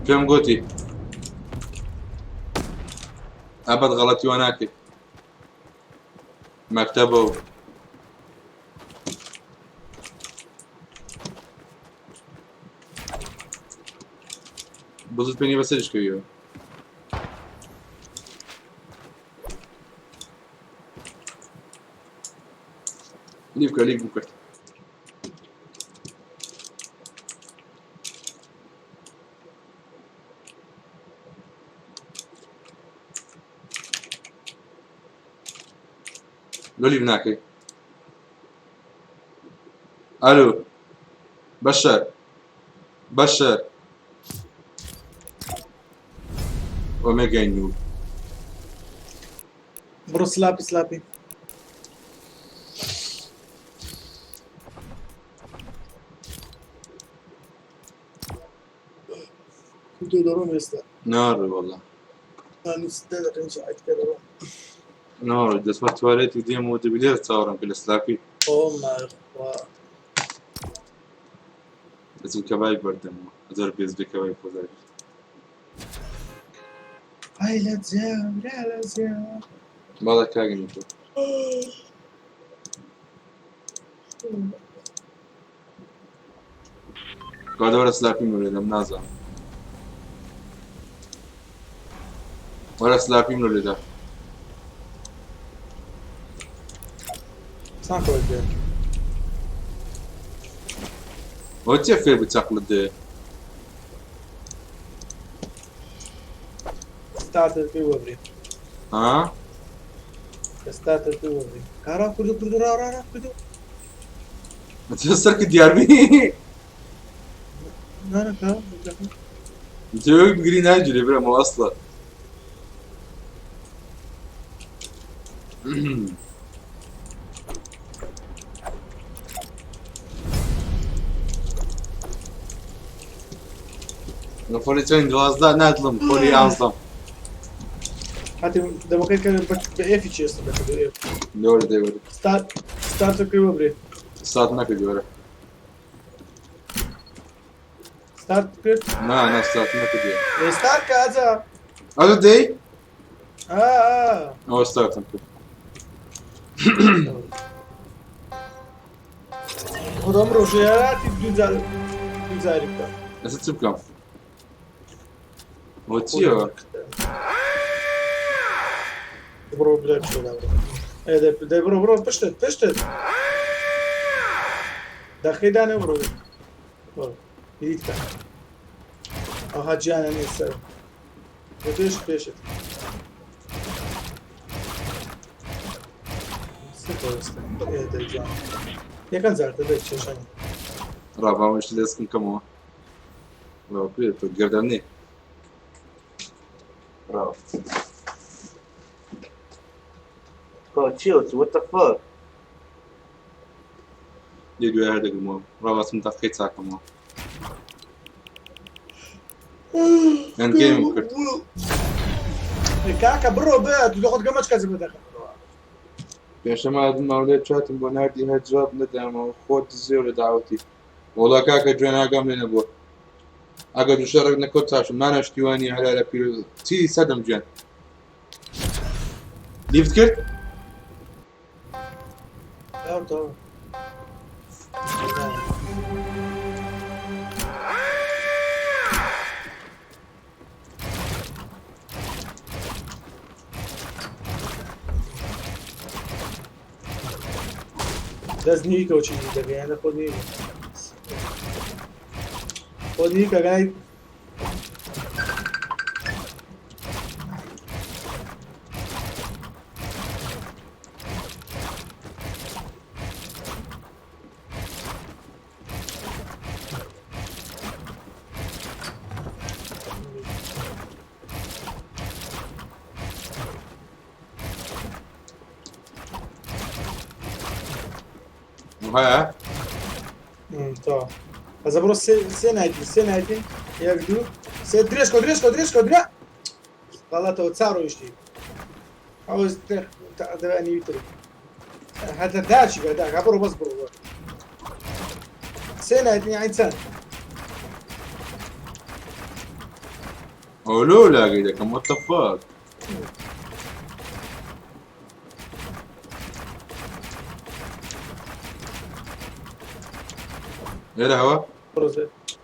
فيهم قوتي أبد غلطي وناكي مكتبه بزت بيني بس ايش كبير ليفكا ليف بوكرت لولي بناكي الو بشر بشر اوميجا نيو برو سلابي سلابي كنت دورون يسلا نار والله انا ستة دقيقة كده نار دسمة تواليت ديمو دبلير تصورن بالسلابي او ما ئەچم کەبابی بەردەمەوە ئەجار بێزبێ کەبابی خۆزای ئای لە جێورا لە جێ. بەڵێ کاگەنی تۆ. گادەوەرە سلاپی ملێ دەم نازانم. وەرە سلاپی ملێ دا. سان کۆی. ئەوە چیە فێر بە چەقلت دێ؟ ستارتر پێ وەبرێ. ها؟ ستارتر پێ وەبرێ. کارا کوردو کوردو را را را کوردو. چه سەرکە دیاربی؟ نانە کا. جێوەک بگری ناگیرێ برا ئەسڵە. خۆلی چەند دوازدە نادڵم خۆلی یازدەم. هاتێ دەمەکەی کە بە ئێفی چێستم دەکردو ئێف. دەوەرە دەوەرە. ستارت ستارتر پێ وەبرێ. ستارت نەکردی وەرە. ستارت کرد؟ نا نا ستارت نەکردی. ستارت کە ئەجا. ئەجا دەی؟ ئا ئا. ئەوە ستارتم کرد. خودم ڕۆژێراتی دوو جار دوو جاری بکە. ئێستا چ بکەم؟ ئەوە چییە؟ بڕۆ برای بچۆ بڕۆ. ئێ دەی بڕۆ بڕۆ پشتت پشتت. دەخەی دانێ بڕۆ. بڕۆ. بیریت کە. ئەوها گیانە نیە سەر. بۆ پێش پێشت. ئێ دەی جوان. یەکەم جارتە دەی چێشانی. ڕاباوەشتی دەستکم کەمەوە. ڕاو پێ تۆ گەردەم نێ. ڕاو. Bro, chill. What the fuck? لێ دوای هەر دەگرمەوە. ڕاوەستم دەقەی چاکەمەوە. ئەند گەیمم کرد. کاکە بڕۆ بێ تو دەخۆت گەمەچ کەس بدەکە. پێشەما ماولێ چاتم بۆ ناردی هەر جواب نەدامەوە خۆت دزێو لە داوەتی. وەڵا کاکە گوێن ئاگام لێ نەبووە. ئەگەر دوو شەڕێک نەکەوت چاشم نانەشتیوانی هەرا لە پیرۆز چی سەدەم گیان. لیفت کرد؟ تەواو. دەست نیکەوە چی دەکەی یان خۆت نیکە. خۆت نیکە گای. هەیە؟ تەواو. ئەزە بڕۆ سێ سێ نایتی سێ نایتی یەک دوو سێ درێژکە درێژکە درێژکە درێ. غەڵەتەوە چا ڕۆیشتی. ئەوە دەبێ نیوی تر. هەتا داچی بە داکا بڕۆ بەس بڕۆ. سێ نایتی یعنی چەند؟ ئەوە لۆ لاگەی دەکەم what the fuck؟ لێرە هەوە؟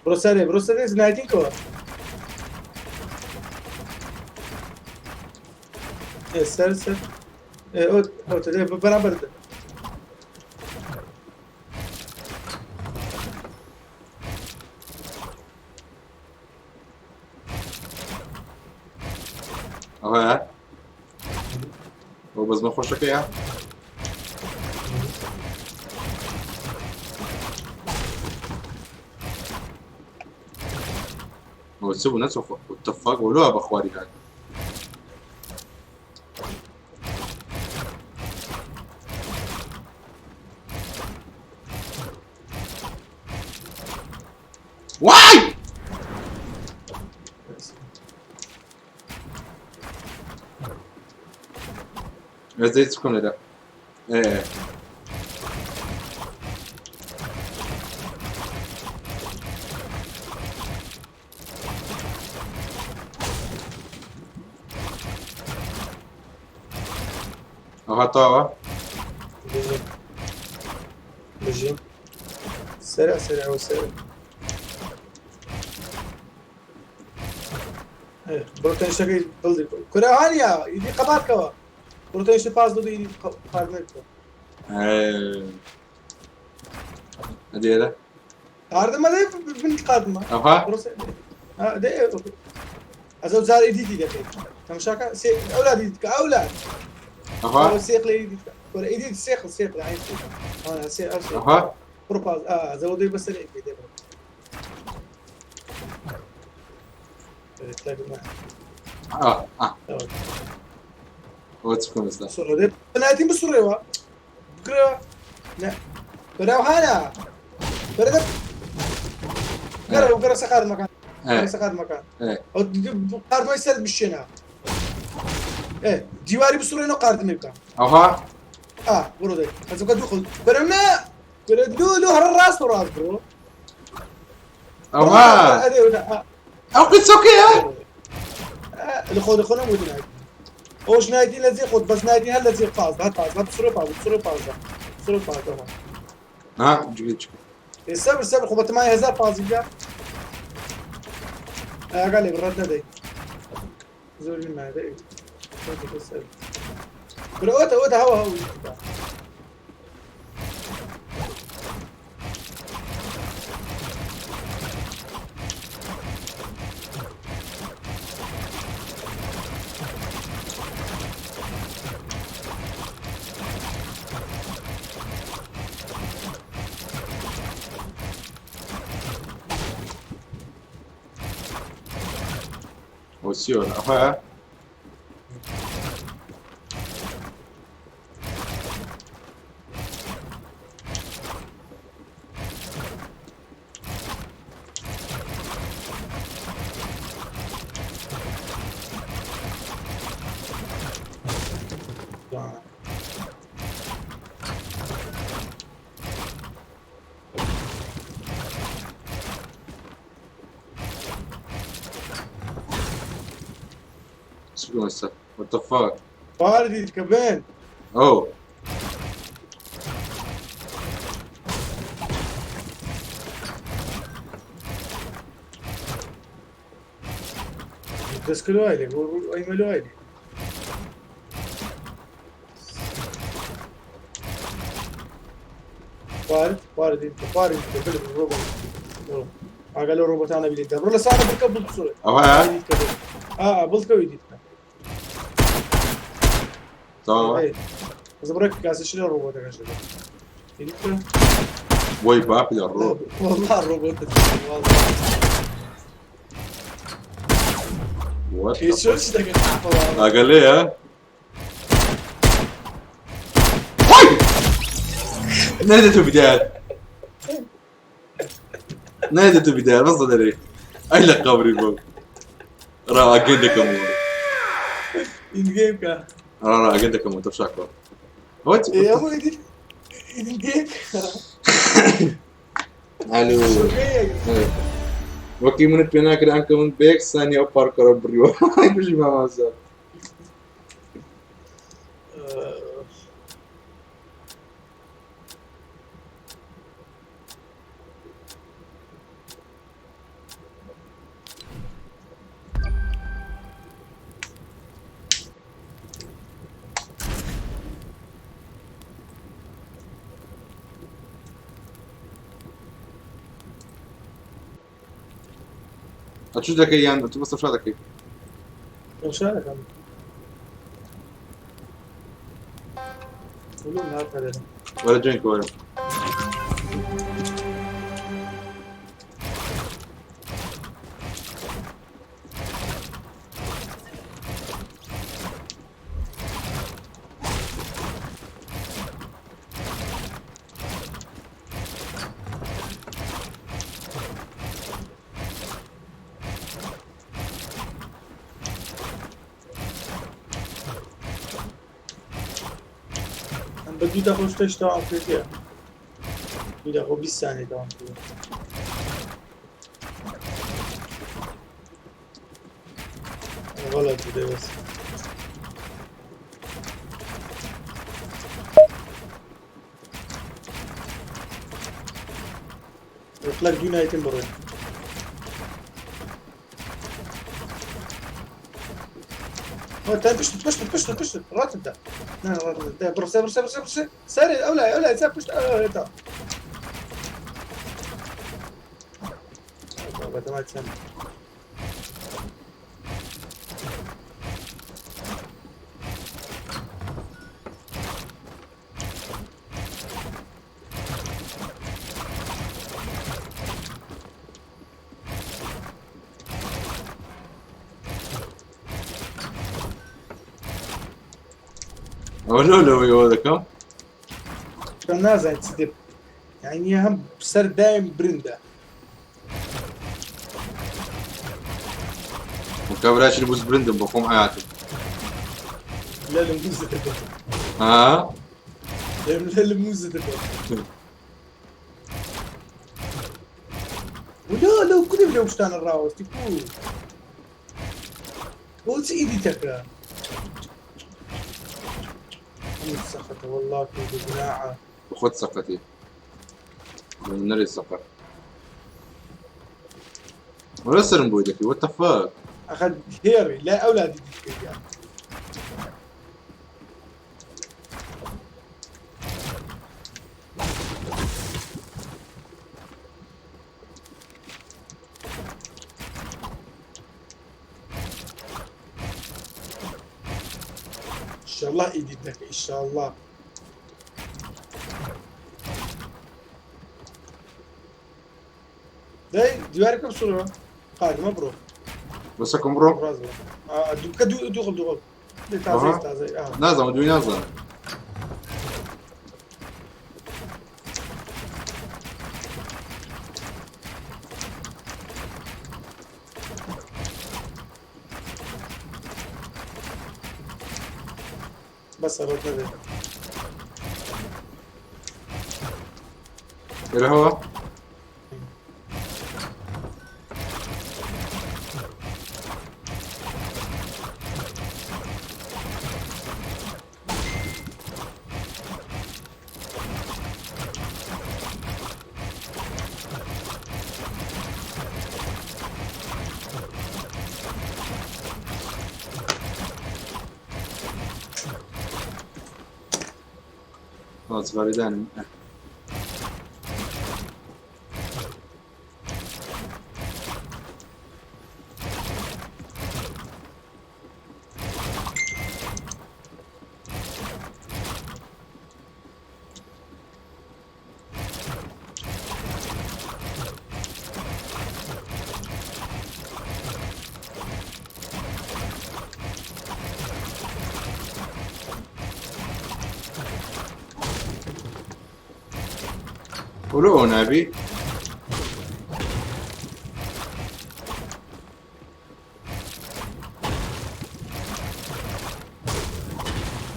بڕۆ سەرێ بڕۆ سەرێ نایتین کەوە. ئێ سەر سەر. ئێ ئەو ئەو تەلێ بەرامبەر دە. ئەوەیە؟ ئەو بەزمە خۆشەکەیە؟ ئەوە چ بوو نەچۆ what the fuck وەلۆ بە خواری هات. وای! ئێستا چ بکەم لێرە؟ ئێ ئەوها تەواوە؟ بژی بژی سرع سرع وسرع. إيه، بڕۆ تەنیشتەکەی بڵدی کورە هانیا ئیدی قەباتکەوە بڕۆ تەنیشتە پاس دۆدە ئیدی قاردنەکەوە. ئەدێرە قاردمە دێ بن قاردمە. ئەوها بڕۆ دێ ئەزە جار ئیدیتی دەکەیت تەماشاکە سێ ئەولاد ئیدیت کە ئەولاد. ئەوها ئەو سێقلە ئیدیت کە کورە ئیدیت سێقل سێقل عین سێقل. ئەوە سێ ئەو سێ ئەوها بڕۆ پاس ئەزە دێ بەسەر ئێ دێ بڕۆ. ئا ئا ئەوە چ بکەم ئێستا؟ سڕ دێ بناتین بسڕێوە بگرە نا بەراو هانا بەرە گەرە گەرە سەقار مەکان. ئێ سەقار مەکان. ئێ ئەو قاردمەی سەر بشێنە ئێ دیواری بسڕێنەوە قاردمێ بکە. ئەوها ئا بڕۆ دەی ئەزەکە دوو خۆ بەرە نا بەرە دوو دوو هەر ڕاست و ڕاست بڕۆ. ئەوها ئەدێ ئەو قیچۆکەیە؟ لە خۆ لە خۆ نەموتی نایتی ئەوش نایتی لە جێ خۆت بەس نایتی هەر لە جێ پاز هەر پاز هەر بسڕێ پاز بسڕێ پاز بسڕێ پاز. ها جگە چ سەبر سەبر خۆ بەتەمای 1000 پازی بکە ئاگا لێ بڕەت نەدەی زۆر مادە برە ئەوتە ئەوتە هەوە هەوە. ئەوە چییە؟ ئەوها چ بکەم ئێستا؟ What the fuck? خواردی کە بێن. Oh. دەستکردوای لێ ئەیمەلوای لێ. خوارد خوارد خوارد بڵ ڕۆبۆت ئاگا لەو ڕۆبۆتانە بیت بڕۆ لە سانە بکە بڵ بسڕێ. ئەوها ئا بڵکەوی دیتکە. تەواوە؟ ئەزە بڕێک کاسەشی لە ڕۆبۆتەکەش دەبێت. دیتکە؟ وەی باپی لە ڕۆ. والله ڕۆبۆت والله. What the هیچ fuck? شتێکە. ئاگا لێیە؟ وای! نەدە تو بدايات نەدە تو بدايات بەس دەرێ ئەی لە قبری بۆ ڕا ئەگەن دەکەمەوە. ئینگەیم کە ڕا ڕا ئەگەن دەکەمەوە تەفشاکەوە. What? ئەمە ئینگەیم ئەلو وەکی منت پێ ناکرێ ئەنکە من بە یەک سانیە ئەو پارکەرە بڕیوە. بژی مامازا. ئەچوو دەکەی یان تو بەس تەفشا دەکەی؟ تەماشا دەکەم. ولو نهاتنا لێرە. وەرە جوێنکە وەرە. ئەم بە دوو دەقە شتێک تەواو کردیە. دوو دەقە و 20 ثانیە تەواو کردیە. غلط بوو بەس. لەک دوو نایتم بڕۆین. پشت پشت پشت پشت ڕاتم دا. نا ڕاتم دا. بڕۆ سێ بڕۆ سێ بڕۆ سێ سەرێ ئەو لای ئەو لای سەر پشت ئەو تا. بەتەمای چەند. ئەوە لەو لەوەیەوە دەکەم. تۆ نازانی چ دێ یعنی هەم سەر دایم برندە. کابراچی بوز برندم بە خۆم عیاتم. لە لە موزە دەبێت. ها؟ لە لە موزە دەبێت. ولا لەو کودم لەو شتانە ڕاوەستی کو بۆ چ ئیدیتەکە؟ سەخەتە والله کوردە گوناعە. خۆت سەقەتی. نەرێ سەقەت. ولا سەرم بۆی دەکەی what the fuck؟ ئەخە هێڕی لای ئەو لا دیدیت کردیان. إن شاء الله إيدي إن شاء الله. داي دیوارەکە بسوڕەوە قادمە بڕۆ. بەسەکەم بڕۆ؟ ڕاست بڕۆ. دوو دوو دووغڵ دووغڵ. تازەی تازەی. نازانم دووی نازانم. بەس ڕەت نەبێت. لێرەوە؟ خلاص غاریدان. ولو نبي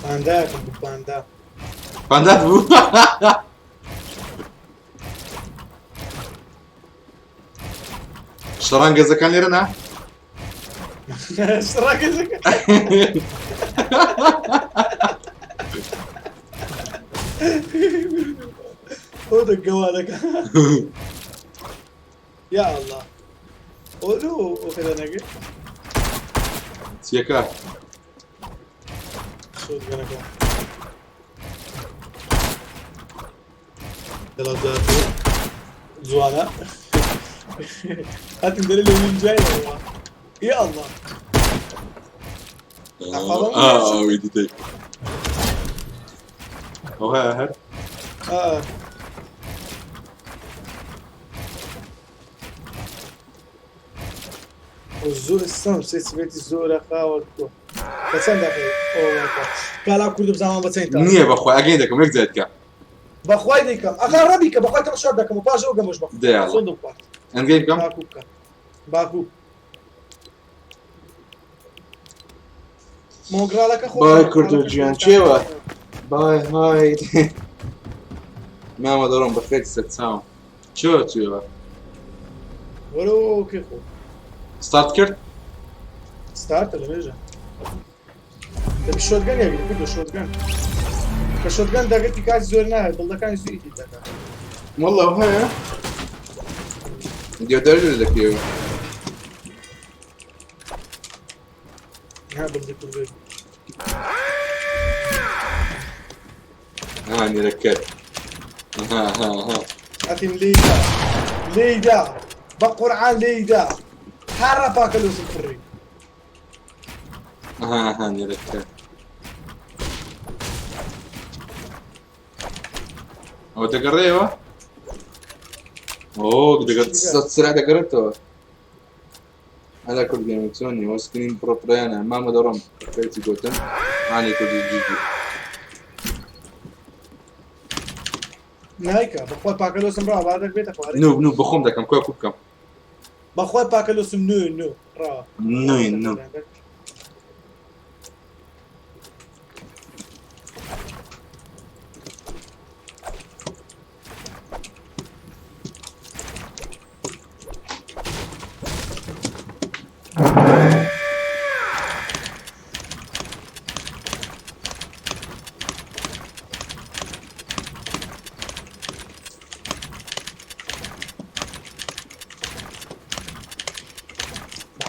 پانداکم بوو پاندا. پاندات بوو؟ شەڕان گەزەکان لێرە نا؟ شەڕان گەزەکان. هو دقوالك يا الله ولو وكذا نقل چیەکە؟ شو تقول يلا زاتو زوانا هات ندير لي من جاي والله يا الله. ویدیتەی. ئەو هەیە هەر؟ آه. والزور السم سيت الزور خاوة بەچەند دقیقە؟ کالا کوردم زامان بەچەند تا نییە بەخوای ئەگەین دەکەم یەک جای بکە. بەخوای دەیکەم ئەخا ڕەبیکە بەخوای تەماشا دەکەم و پاش ئەو گەمەش بەخۆم. دەی ئەڵا. سۆندم خوارد. ئەنگەی بکەم؟ باکوو بکە. باکوو. مۆگراڵەکە خۆ بای کوردو گیان چێوە؟ بای های. مامە دەڕۆم بەخێر سەر چاوم. چێوە چێوە؟ وەرە کێ خۆ؟ ستارت کرد؟ ستارتە لە مێژە. دەبی شۆتگەن یەگری کوردە شۆتگەن. کە شۆتگەن دەگرتی کاتی زۆر ناهێت بڵدەکانی زوو ئیدیت دەکات. والله هەیە؟ دیۆدەر دەکەوە. ها بەندی کوردی. ها نێرەکەر. ها ها ها. ئەتیم لێیدا لێیدا بە قورعان لێیدا هەرە پاکەلۆسم فڕی. ها ها نێرەکەر. ئەوە دەگەڕێەوە؟ ئۆ دەگەڕ سرا دەگەڕێتەوە. هەلا کورد گەیمەر چۆنی وە سکرین پڕۆپڕیانە مامە دەڕۆم پێتی گوتم ئانی کوردی جیجی. نایکە بەخوای پاکەلۆسم ڕا با دەک بێتە خوارێ. نوب نوب بەخۆم دەکەم کوا کو بکەم. بەخوای پاکەلۆسم نوێ نوێ ڕا. نوێ نوێ.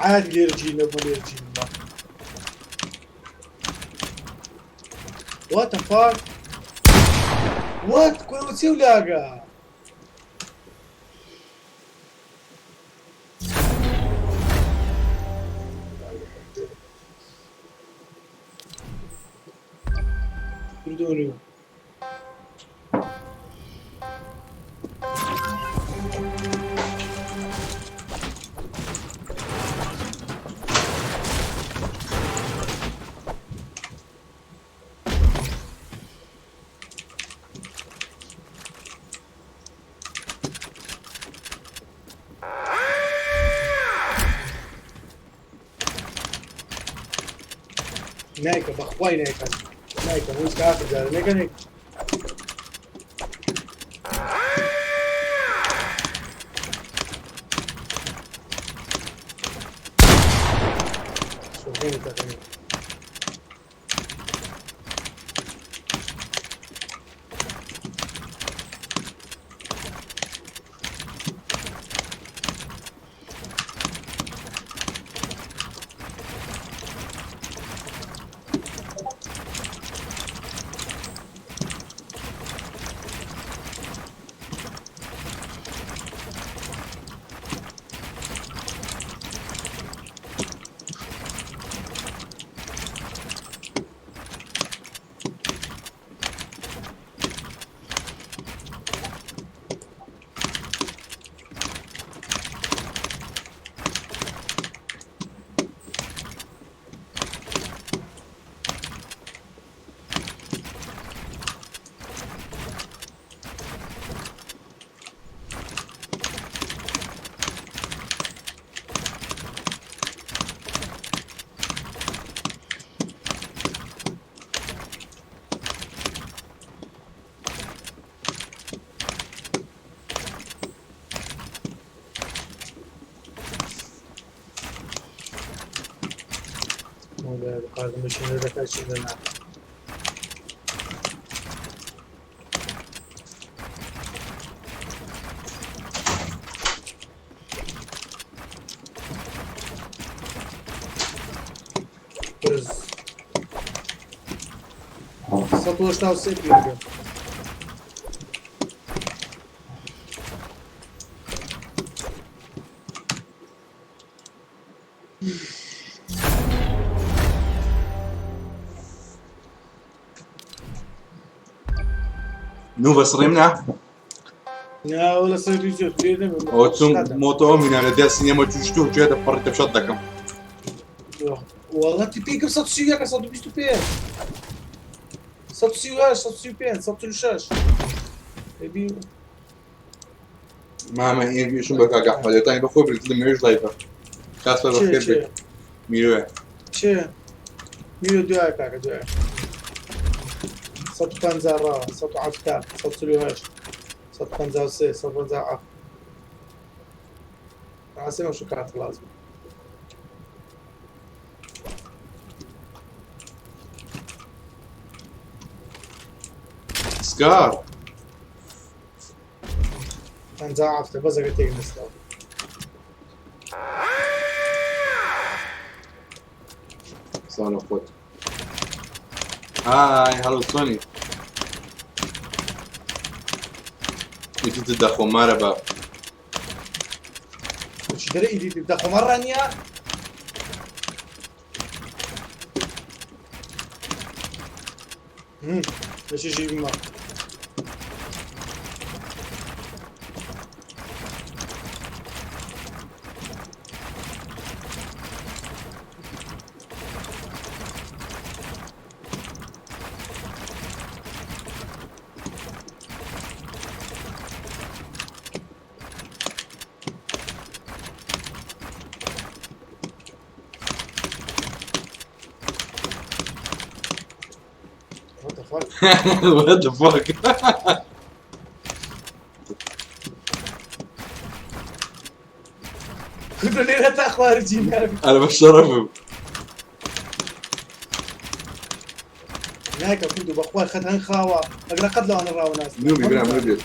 عادي ليرجي لو ما ليرجي What the fuck? What? كل تسوي لاقا؟ بدوني نايكا بخواي نايكا نايكا مو كافر جاري نايكا نايكا. شوفيني تقريبا قادم شنو دەکات شنو نا. برز 183 پێ. نو بەسڕیم نا؟ نا ولا سەری زۆر لێ نەبێ. ئەوە چون مۆتەوە مینە لە دەستی نێمە توش تو جێ دەپەڕی دەشەت دەکەم. والله تیپێکم 131 125 138 135 146 ئەبی. مامە ئێشم بە کاک ئەحمەد تانی بەخۆی برد لە مێژ لایفە. کاس بە بەخێر بێت. میرۆیە. چێ؟ میرۆ دوای کاکە دوای. 150 ڕا 170 148 153 157 عاسمە شو کات لازم. سکار. 57 بەس ئەگەر تێک نستەوە. سڵاو لە خۆت. های هەڵۆ چۆنی؟ ئیدیتت دەخۆم مارە بە. چی دەرێ ئیدیتت دەخۆم ڕانیە؟ لە چی ژیبیمە؟ What the fuck? What the fuck? كنت ليلة تاخوارجي أنا بشرفهم. هناك كنت بخوار خد خاوة أقرأ قد لو أنا راو ناس. نوبي بلا نوبي.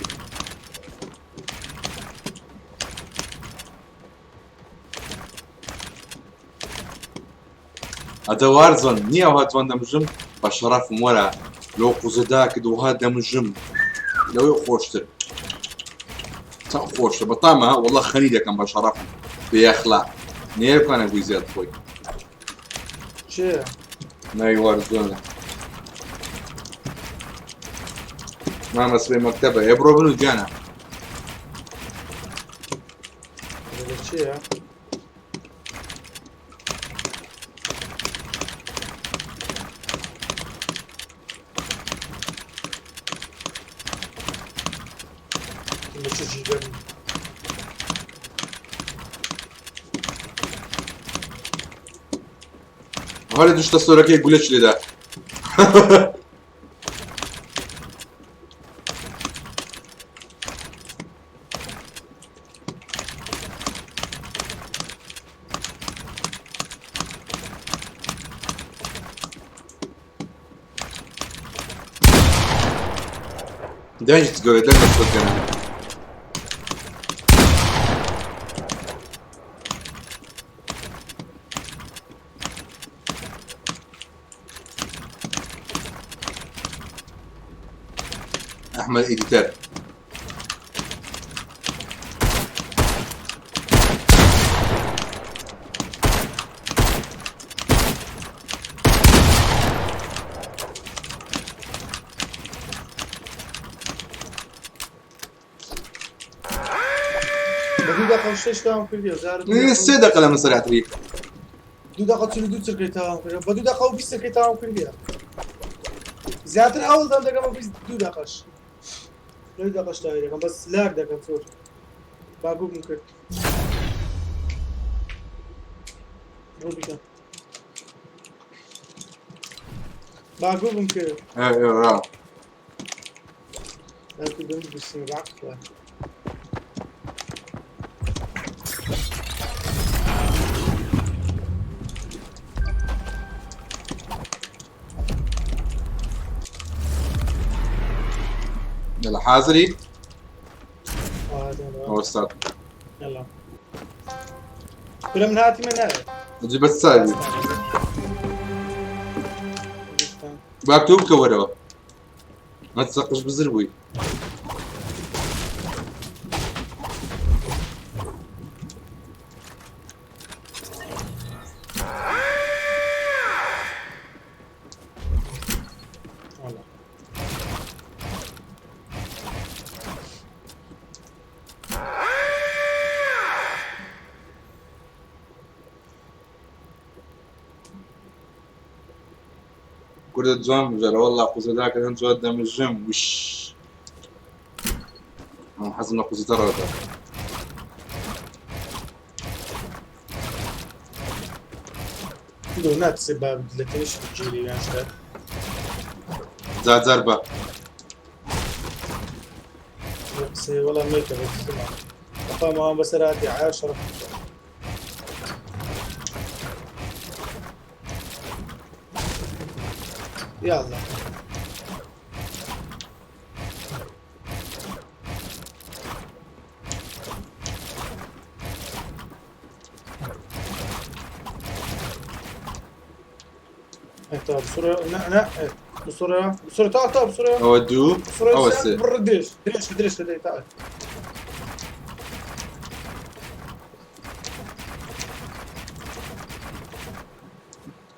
ئەدە وارزۆن نییە هاتوان دەمژم بە شەرەفم وەرە لەو قوزەدا کرد و هات دەمژم لەوەی خۆشتر چەند خۆشتر بەتامە وەڵا خەنی دەکەم بە شەرەفم بێ ئەخلاق نێرکانە گوی زیاد خۆی. چێ؟ ناوی وارزۆنە. مامە سبەی مەکتەبە ئێ بڕۆ بن و گیانە. چێ؟ لە چ جیگەم؟ هەرە دوشتە سۆرەکەی گولە چ لێدا. دەنج گەورە دەنگ شۆتگەنە. ئەحمەد ئیدیتەر. بە دوو دقە و شەش تەواو کردی زار. سێ دقە لە من سەرعتری. دوو دقە 42 چرکەی تەواو کردی بە دوو دقە و 20 چرکەی تەواو کردی. زیاتر ئەوڵ دەم دەکەم بە 22 دقەش. لەو دقەش تەواوی دەکەم بەس لاگ دەکەم زۆر. باگووم کرد. بۆ بیکەم. باگووم کرد. ئێ ئێ ڕا. کردم بسم الله. يلا حاضري؟ هذا هو ستارت. يلا. كل من هاتي من هذا. جيب السايد. باكتوب كورەوە. ما تسەقش بزر بووی. والله. کوردە جوان بژارە وەڵا قوزەداکە هەند جوان دەمژم وش. ئەم حەزم لە قوزەدە ڕەوە. دو ناتسي باب لتنش بجيري يعني شتات. زار زار بە. بس والله ميكا بس أقام بس راتي عاشرة. يلا. تا بسڕێ نا نا بسڕێ بسڕێ تا تا بسڕێ ئەوە دوو بسڕێ ئەوە سێ بڕ درێژ درێژ درێژ درێژ تا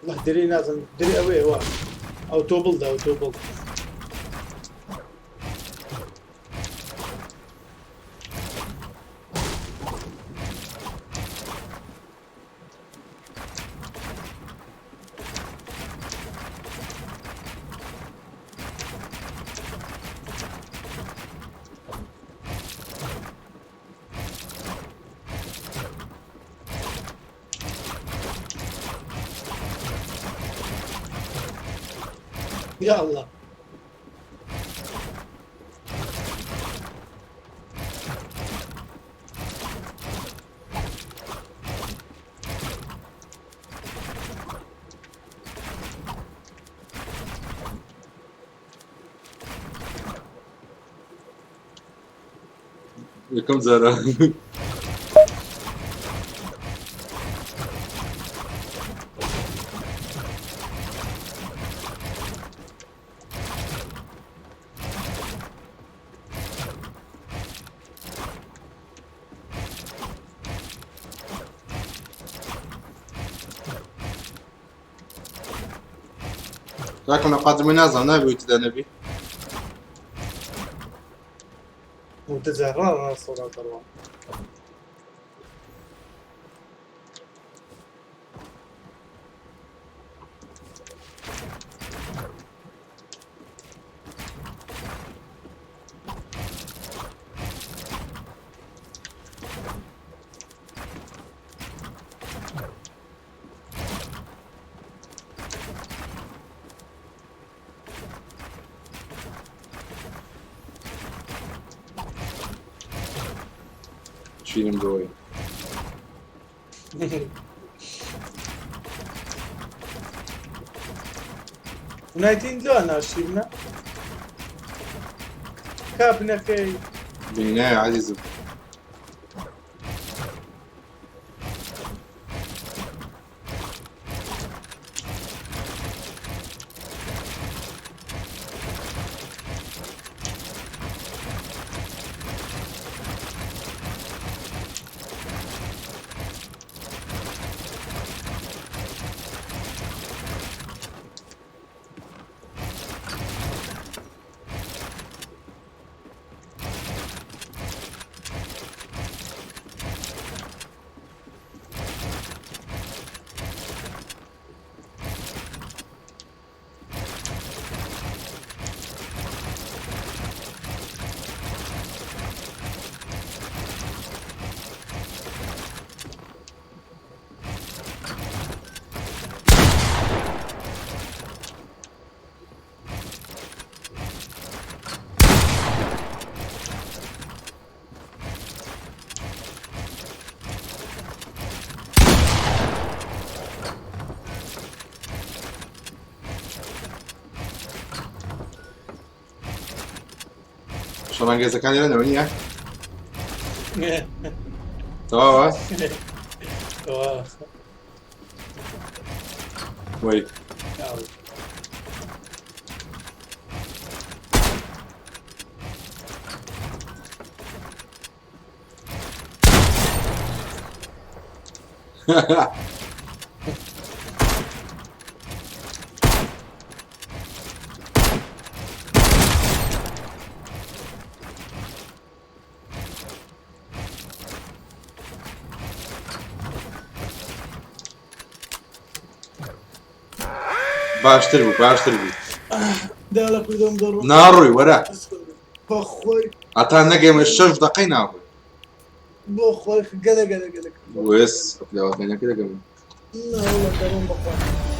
والله دري نازم دري اوي وا او توبل ده او توبل يا الله. یەکەم جارە کاکم لە قادرمی نازانم نابێ تدا نەبی. وتجرر صورة طبعا. شیرم بۆی. ونايتين لو انا شيلنا كابنكي بینایە عەزیزم. شەڕانگێزەکان لێرە نییە؟ تەواوە؟ وەی. باشتر بوو باشتر بوو. دا لە کوردم دەڕۆ. ناڕۆی وەرە. بۆ خۆی. هەتا نەگەیمە شەش دەقەی ناڕۆی. بۆ خۆی گەلە گەلە گەلە. وێس لەوەکەنەکە دەگەم. ناوەڵا دەڕۆم بەخوا.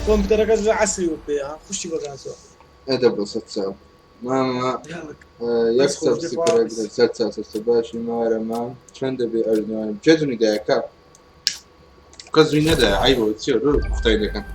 کۆمپیوتەرەکەش لە عەسری وە پێ ها خوشی بەگازەوە. ئەدە بۆ سەد چاو. مامە یەک سەبسکرایب سەر چاو سەر باشی مارە مام چەند دەبێ ئەژنوانم چێ زووی دایە کاک؟ کەس زووی نەدایە عەیبە چییە ڕۆ پوختای دەکەن.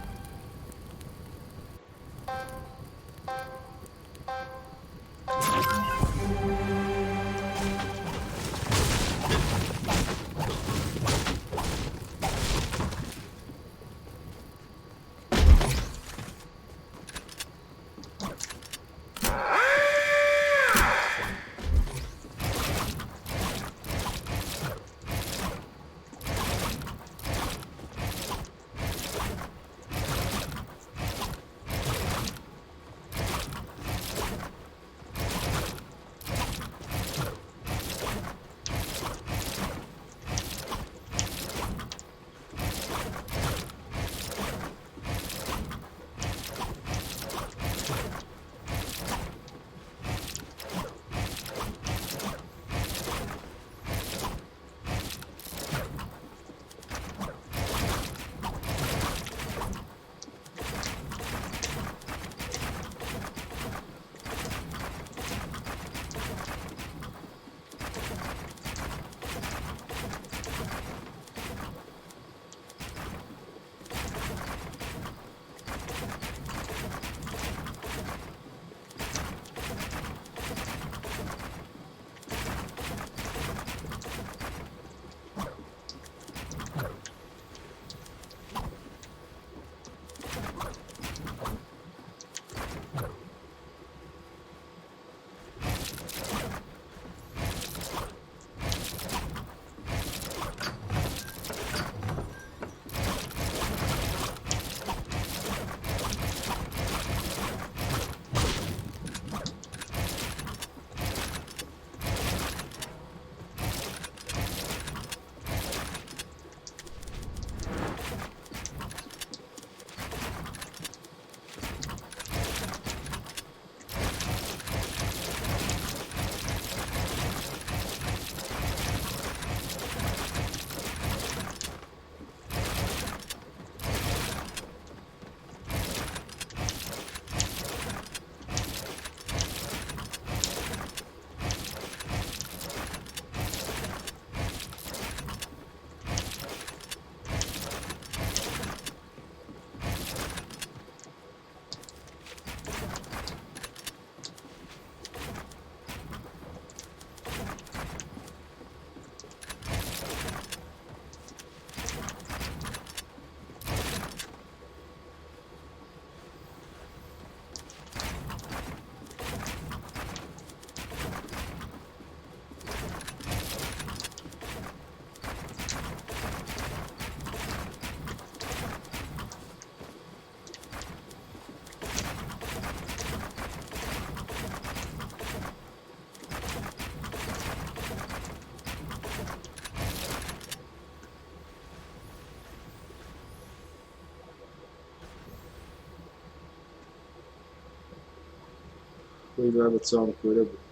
خۆی بابە چاوم کۆرە بوو.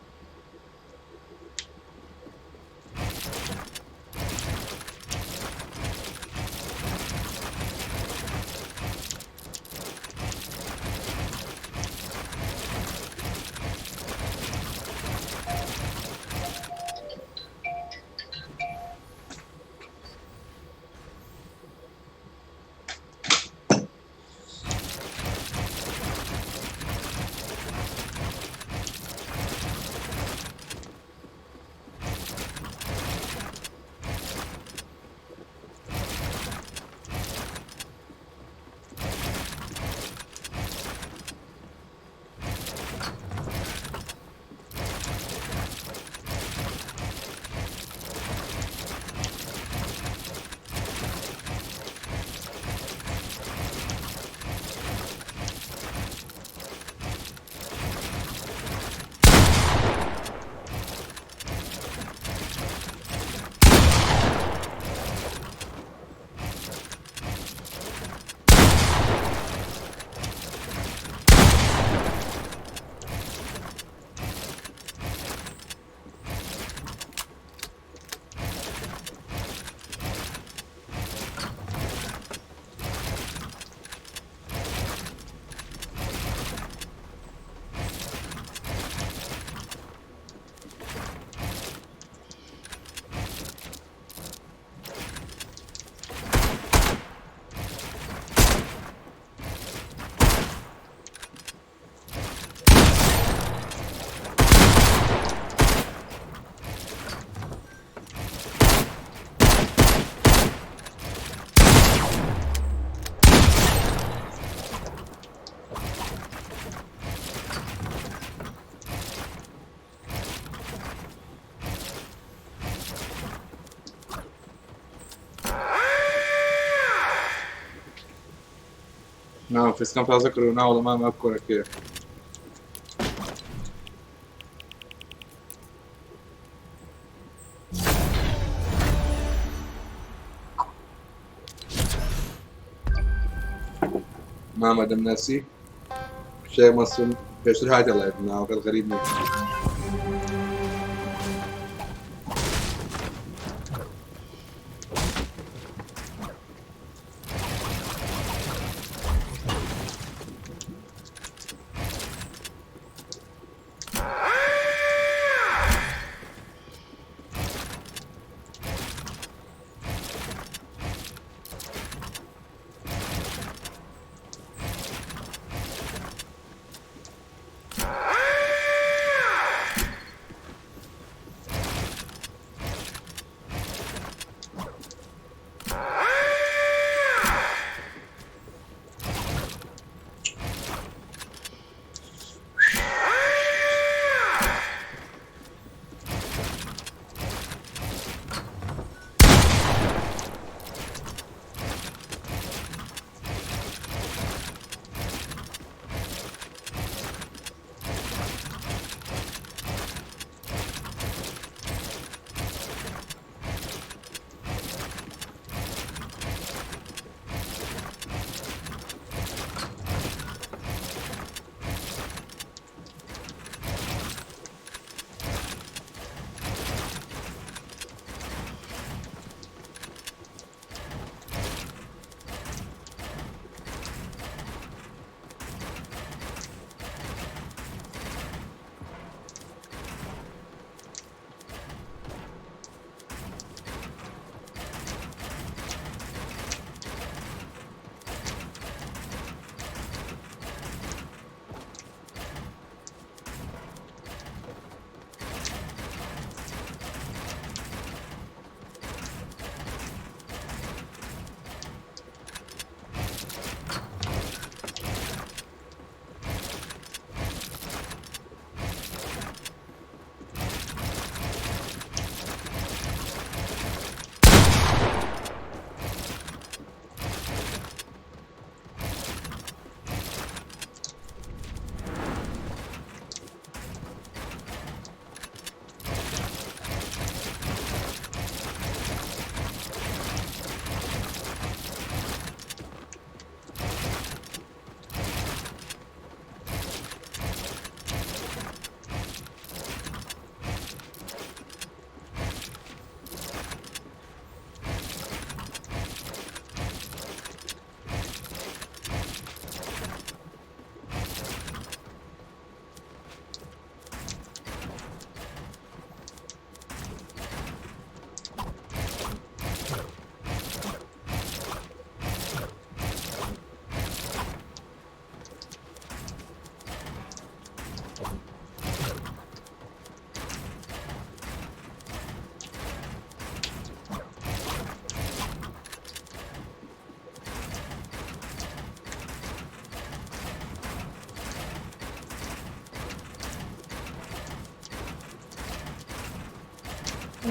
نا فیسکەم تازە کردو ناوەڵە مام ئەب کۆرەکەیە. مامە دەمناسی شێخ مەسوم پێشتر هاتە لای ناوەکەت غەریب نییە.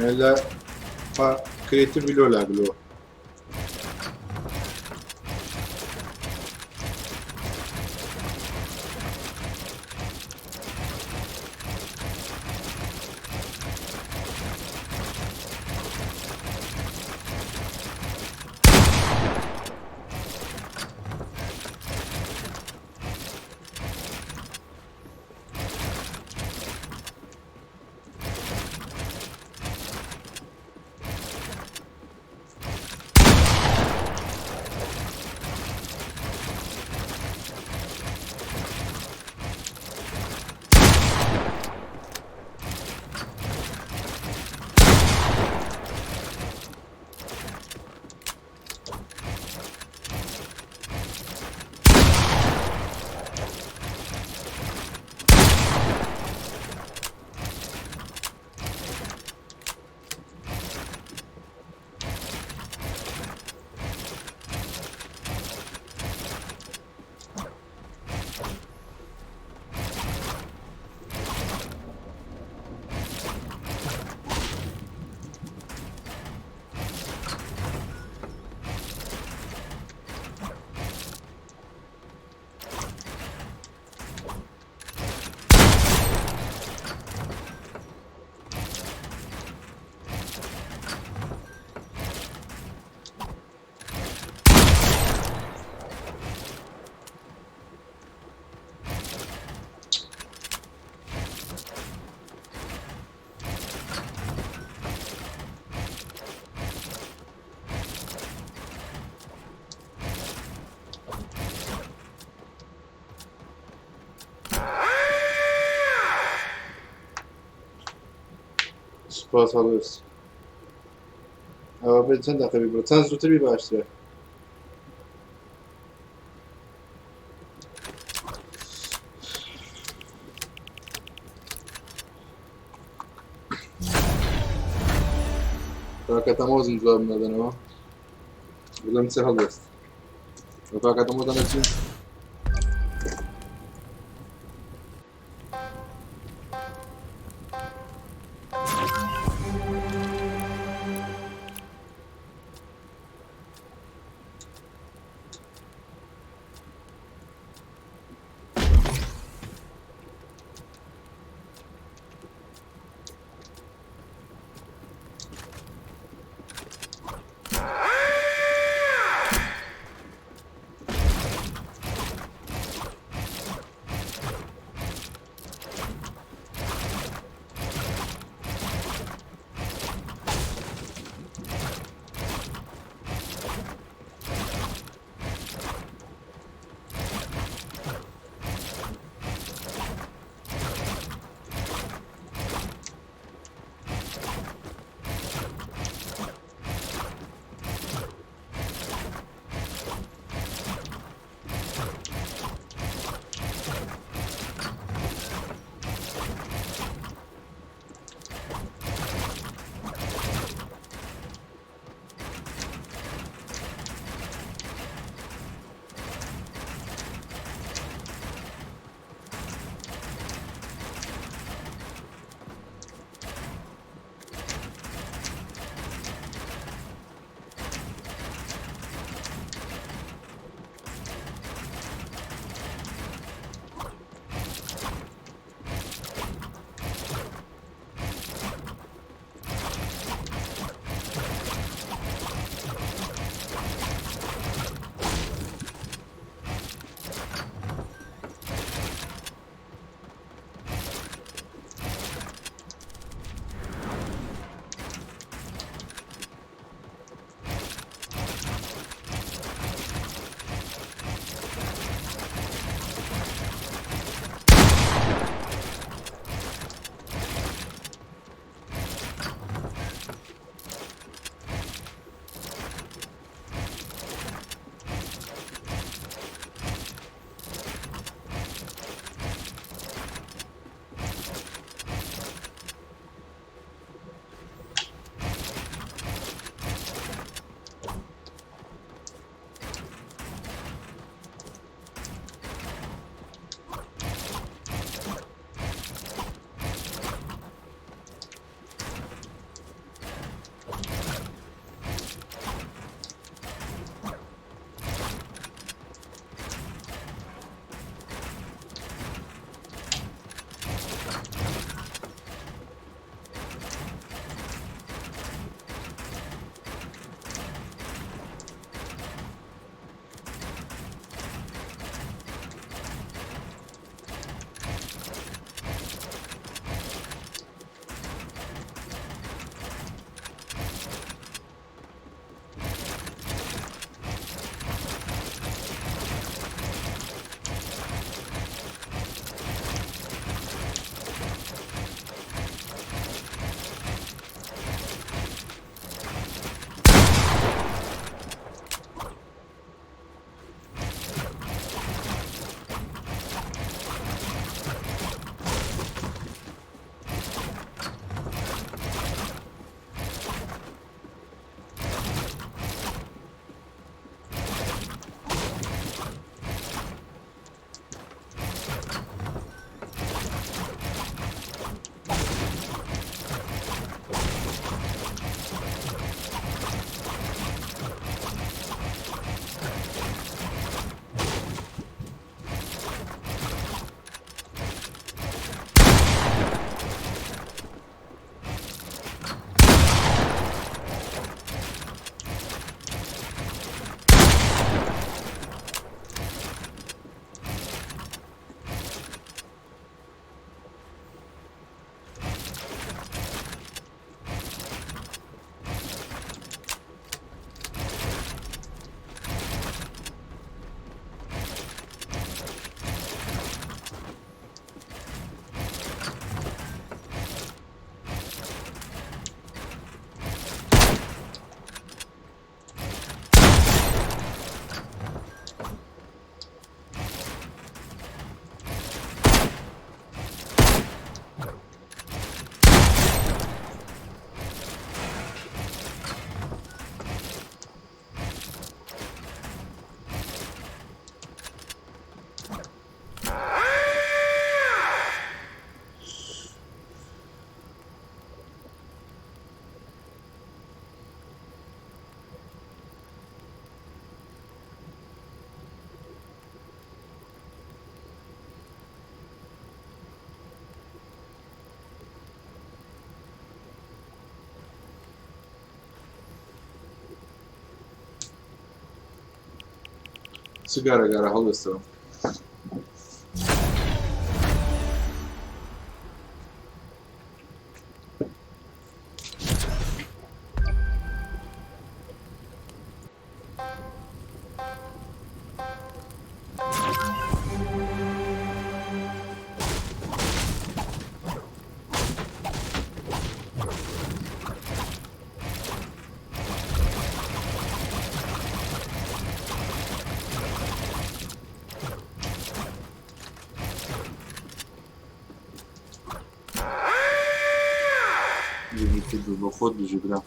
لە creative لۆ لاگلۆ. سوپاس هەڵوێست. ئەوە بێت چەند دەقە بیبڕ، چەند زووتر بی باشترە. کاکە تەمۆزم جواب نادەنەوە، بڵێم چه هەڵوێست. کاکە تەمۆزان چی؟ چ گارە گارە هەڵوێستەوە. بۆ خۆت بژی برا.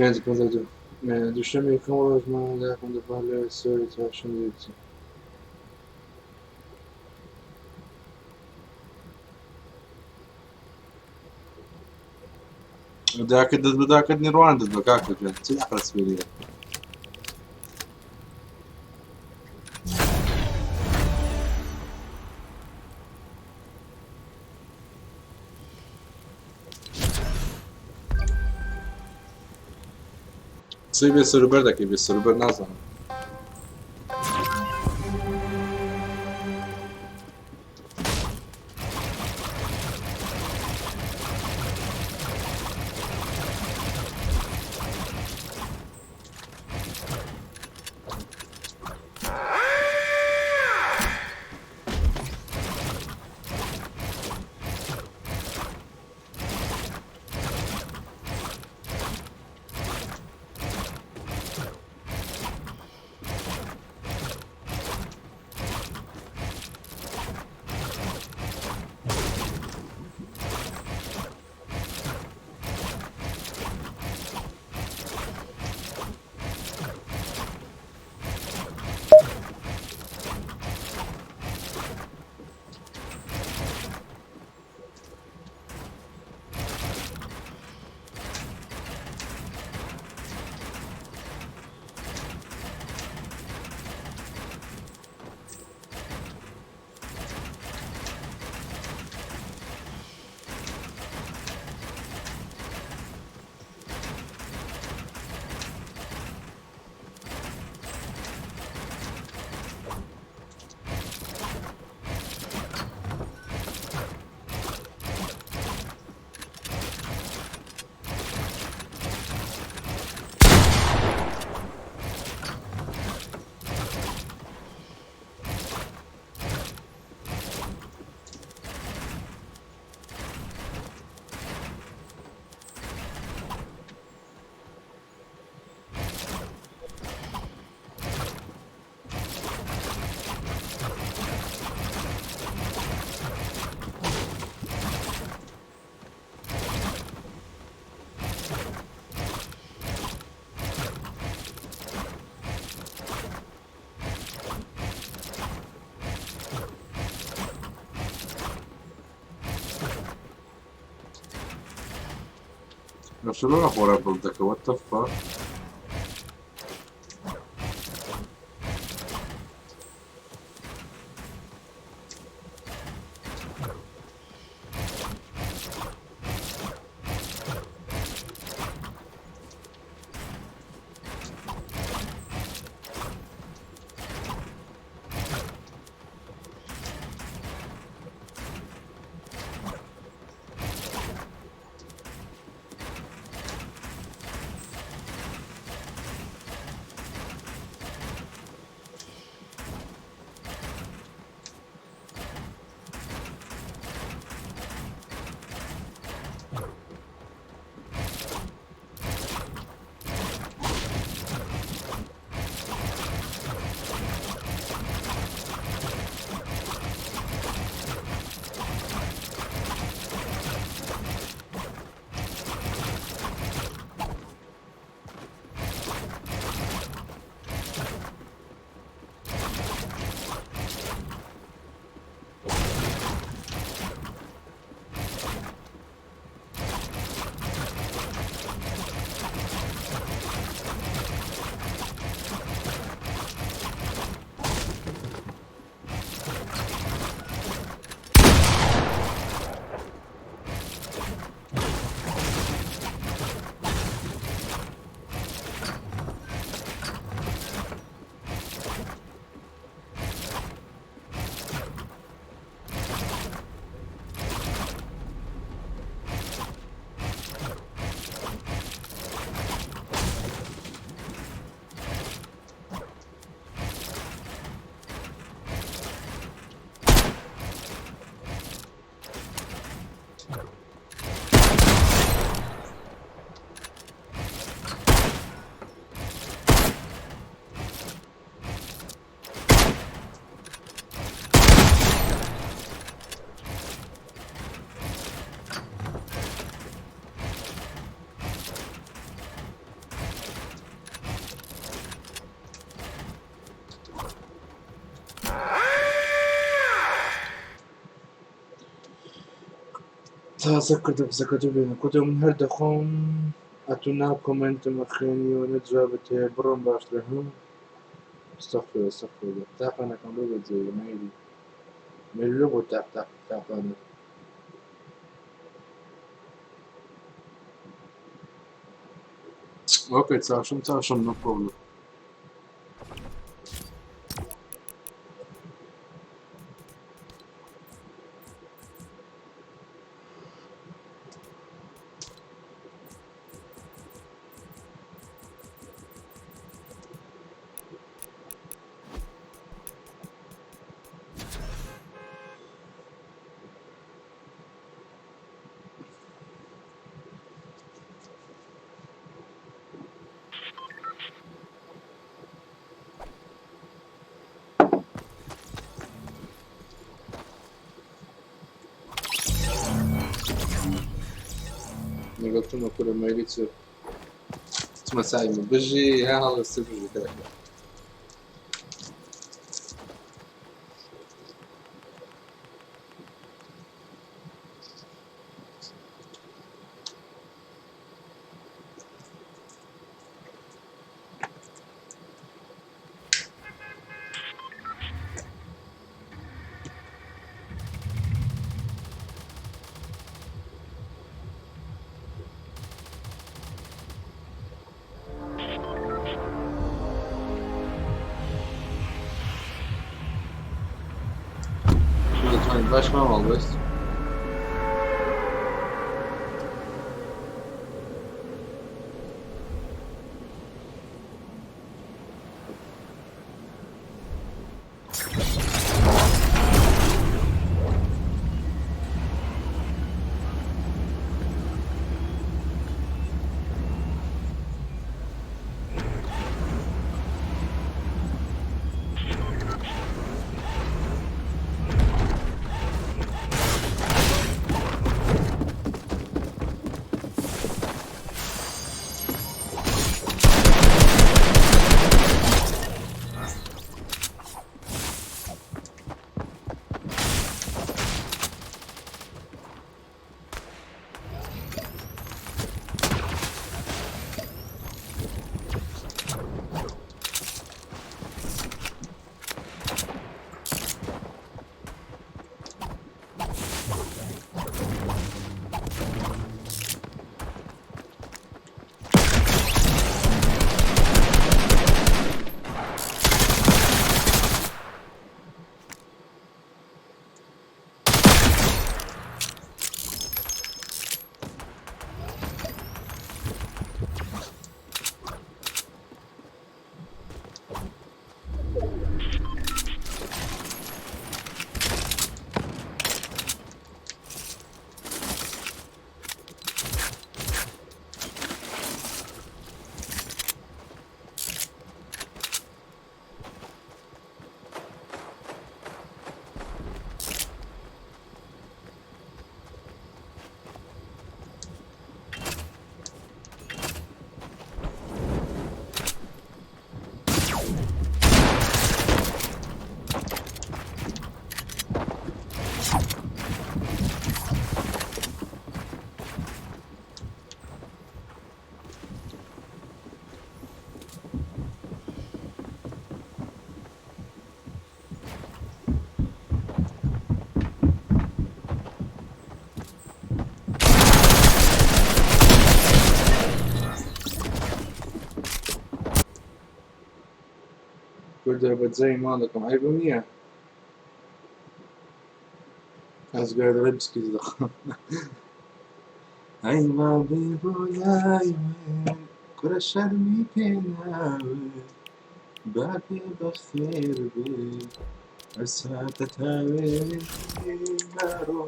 پێنج پێنج دوو دووشەممە یەکەم ڕۆژمان لە دەبا لە سۆری چوارشەممە. داکرد دەست بە داکردنی ڕوان دەست بە کاکە گیان چ عەقڵ سوێریە. قسەی بێ سەروبەر دەکەی بێ سەروبەر نازانم. بەرشەلۆنە خۆرا بڵدەکە what the fuck. تازە کردم قسەکەت بێنە کوتە من هەر دەخۆم ئەتو نا کۆمێنتم ئەخوێنیەوە نە جوابت هەیە بڕۆم باشترە هم استغفر استغفر الله تاقانەکەم بۆ بەجێ مەیلی مەیلی بۆ تاق تاق تاقانە. Okay, چاشم چاشم no problem. لەگەڵ چوومە کورە مەیلی چ چمە سایمە بژی ها هەڵێستە بژی کاکە. دەتوانین باش مام هەڵبەست. کوردە بەجێی ماڵەکەم عەیبم نییە ئەزگار دەڵێ بسکیت دەخۆم. ئەی ماڵێ بۆ لای من کوڕە شەرمی پێ ناوێ با پێ بەخێر بێ ئەساتە تاوێ بارۆ.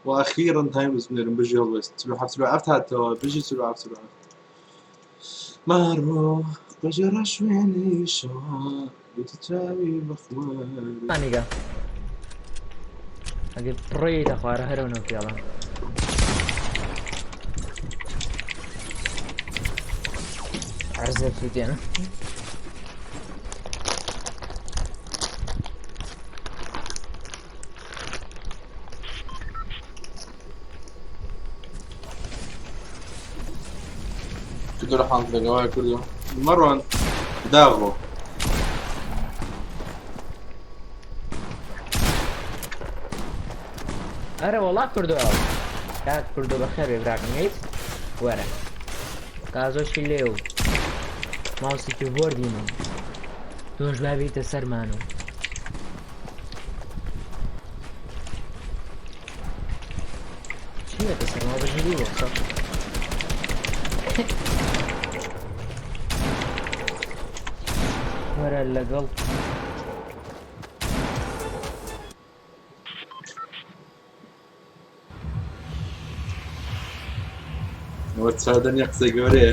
واخيرا تايمز بنرم بجي هەڵوێست 47 47 هاتەوە بژی 47 47 مارۆ قژە ڕەشوێنی شەوە بێتە چاوی بەخوارێ. Amiga. ئەگەر پڕێیتە خوارە هەرەو نەوتێڵە. عەرزە بسووتێنە. تۆ لە حاڵەتەکەوە کردو مەڕۆن داغۆ. ئەرە وەڵا کوردۆ کاک کوردۆ بەخێر بێ براکەم هیچ وەرە تازۆشی لێ و ماوسێکی بۆردی من تۆش بابیتە سەرمان و چیەتە سەرما بەژیری بۆ قسە وەرە لەگەڵ ئەوە چادەنی قسەی گەورەیە.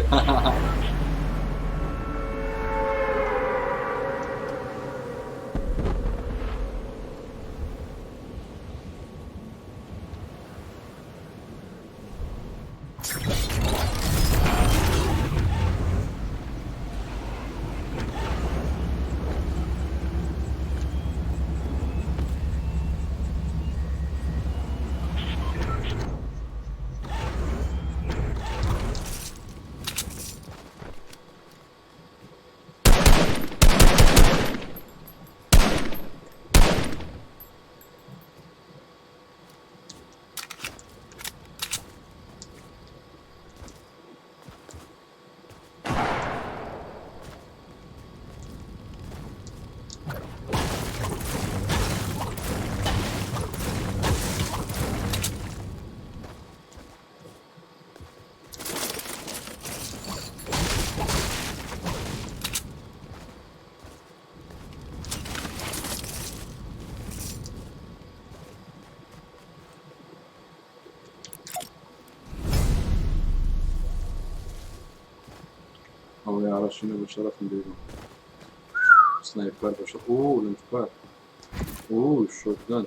ئەوە یاڕەشینە بە شەرەفم دەیبم سنایپەر بە شەرەف ئۆ لەنجپەر ئۆ شۆتگەن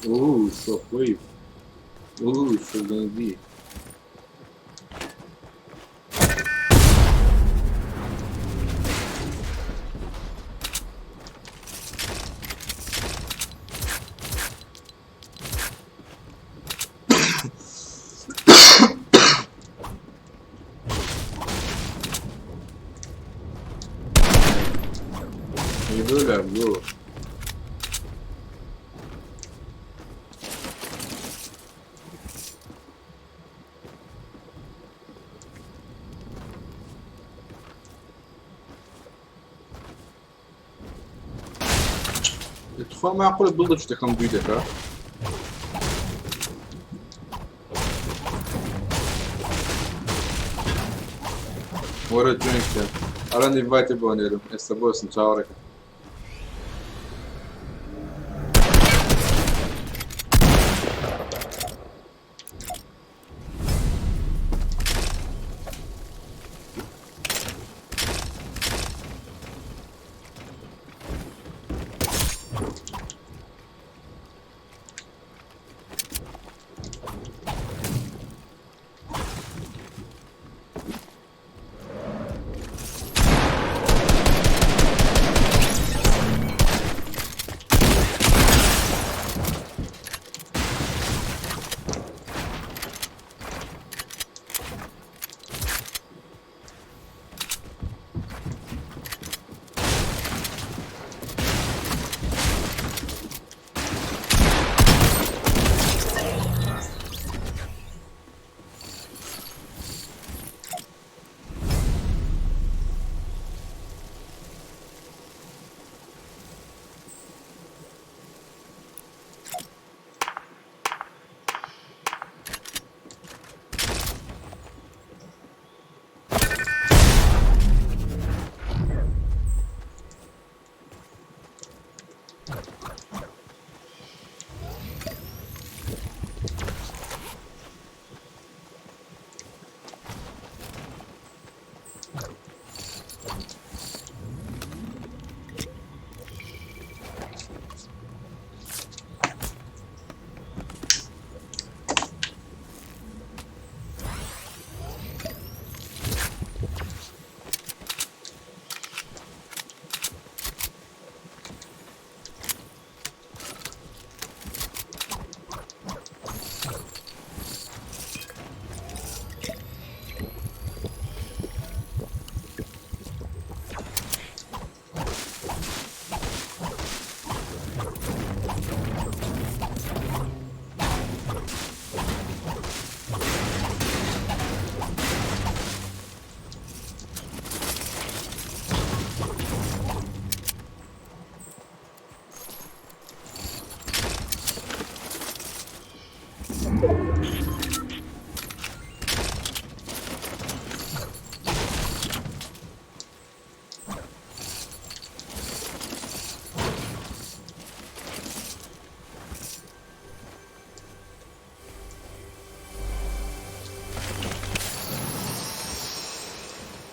ئۆ شۆکوەیڤ ئۆ شۆتگەن بی Böyle bu. تخوا معقولة بڵ شتەکەم دوی دەکا وەرە جوێن کە ئەرەن ئینڤایتی بۆ نێرم ئێستا بۆسن چاوەڕێکە.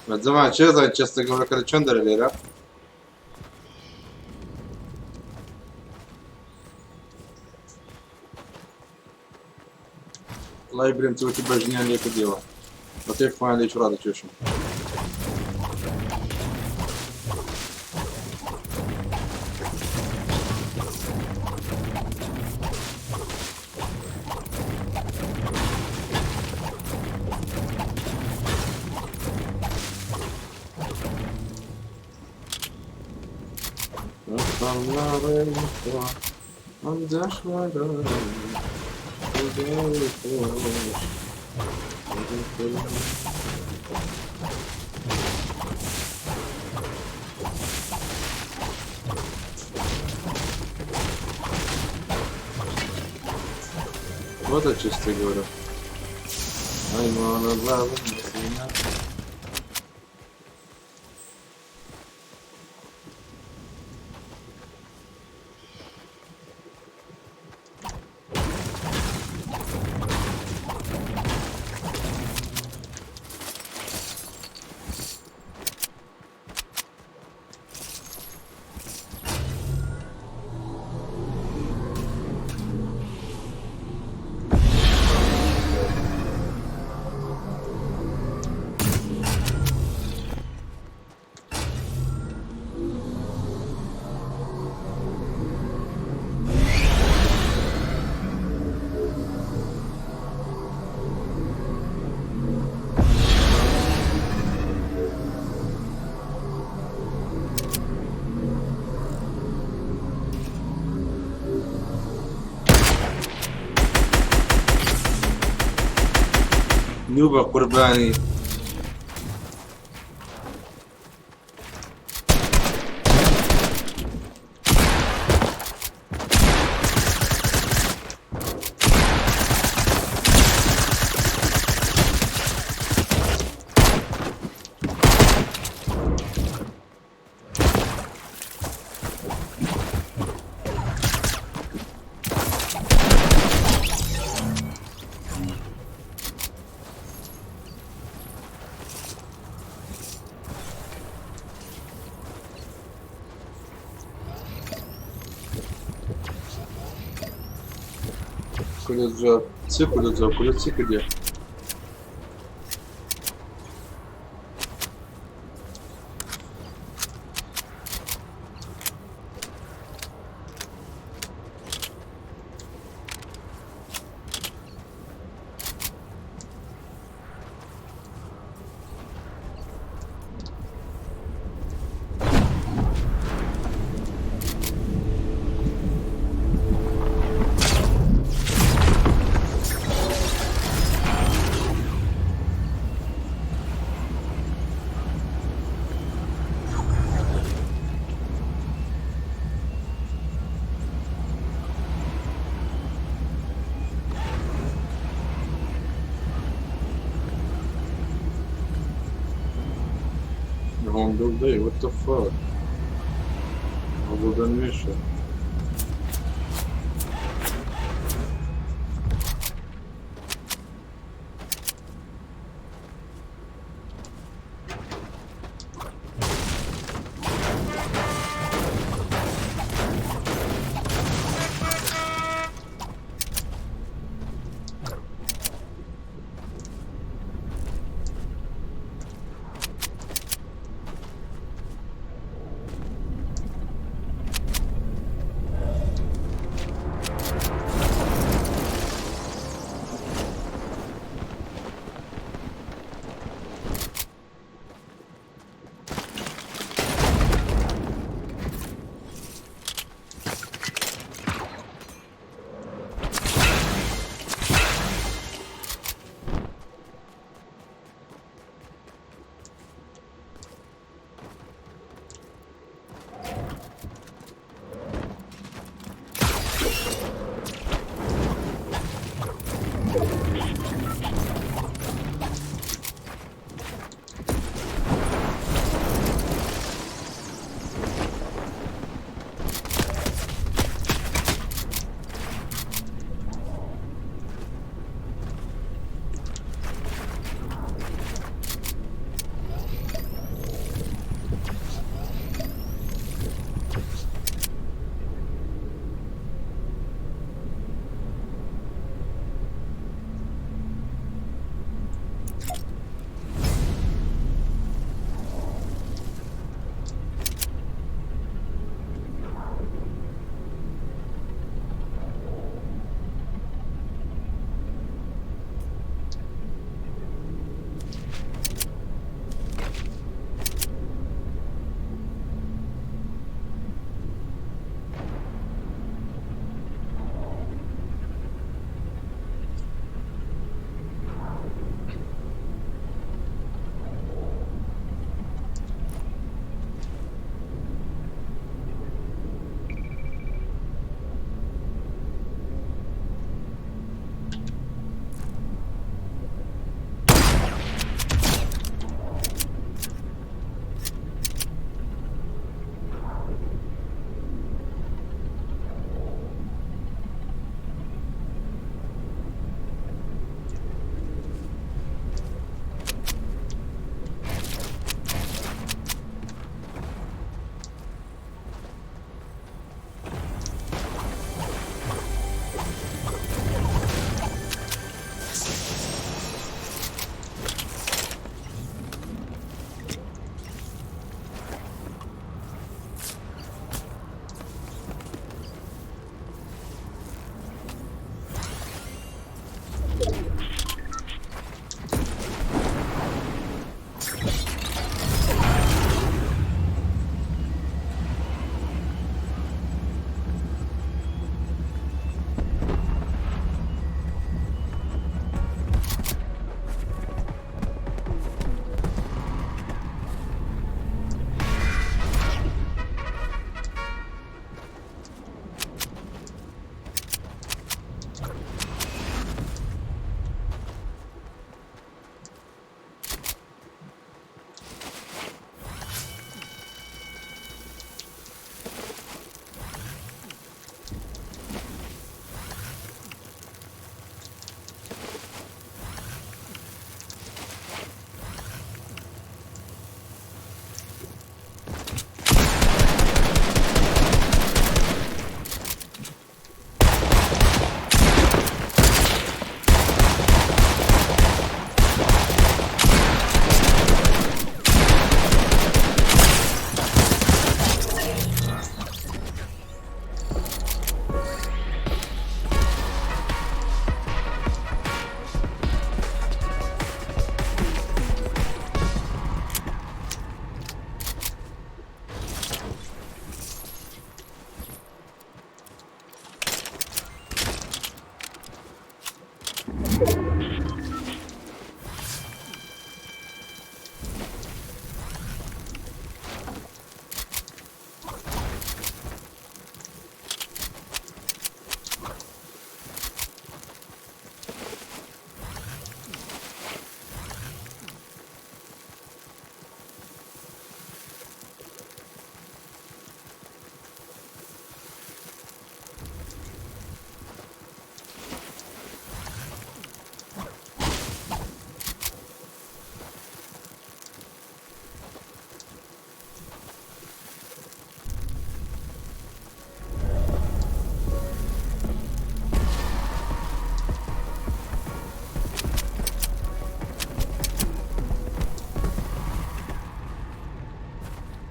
بەجەما چێ زانین chest ە گەورەکە لە چەند دەرە لێرە؟ وەڵای برێم چۆکی بەژنیان لێ کردیەوە بە کەیف خۆیان لێ ڕادەکێشن. What a chest گەورە. ئای ماڵە بابم مەسینە. نوبە قوربانی. کولە جواب چی؟ کولە جواب کولە چی کردیە؟ Home day, what the fuck? ئەوە نوێشە.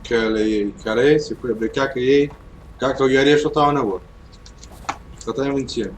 کەلەیەی کەلەیەی چی کوێ بێ کاکە یەی کاکە ئەو یاریە شتە تاوە نەبووە خەتای من چییە؟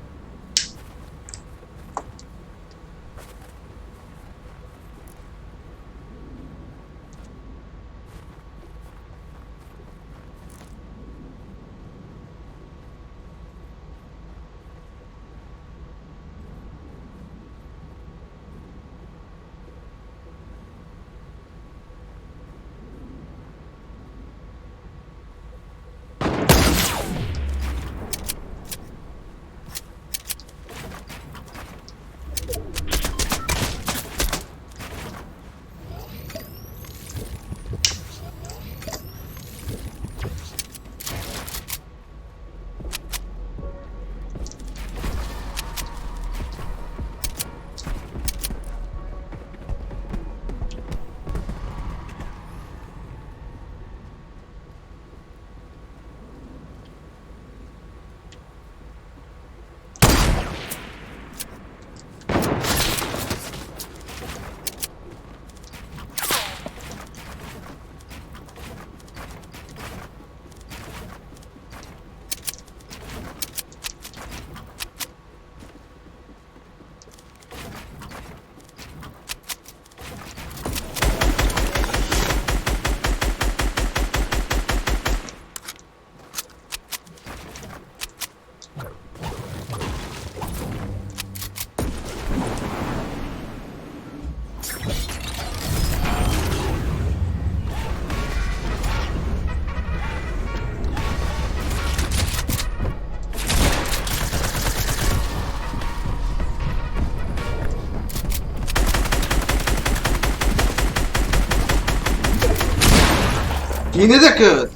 پێ نەدەکرد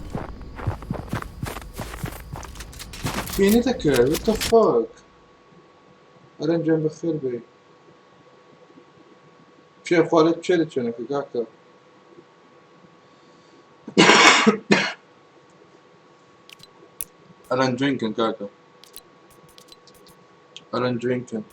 پێ نەدەکرد what the fuck ئەرەن گیان بەخێر بێ چێ خوارێت چێ لە چێنەکە کاکە ئەرەن جوێنکن کاکە ئەرەن جوێنکن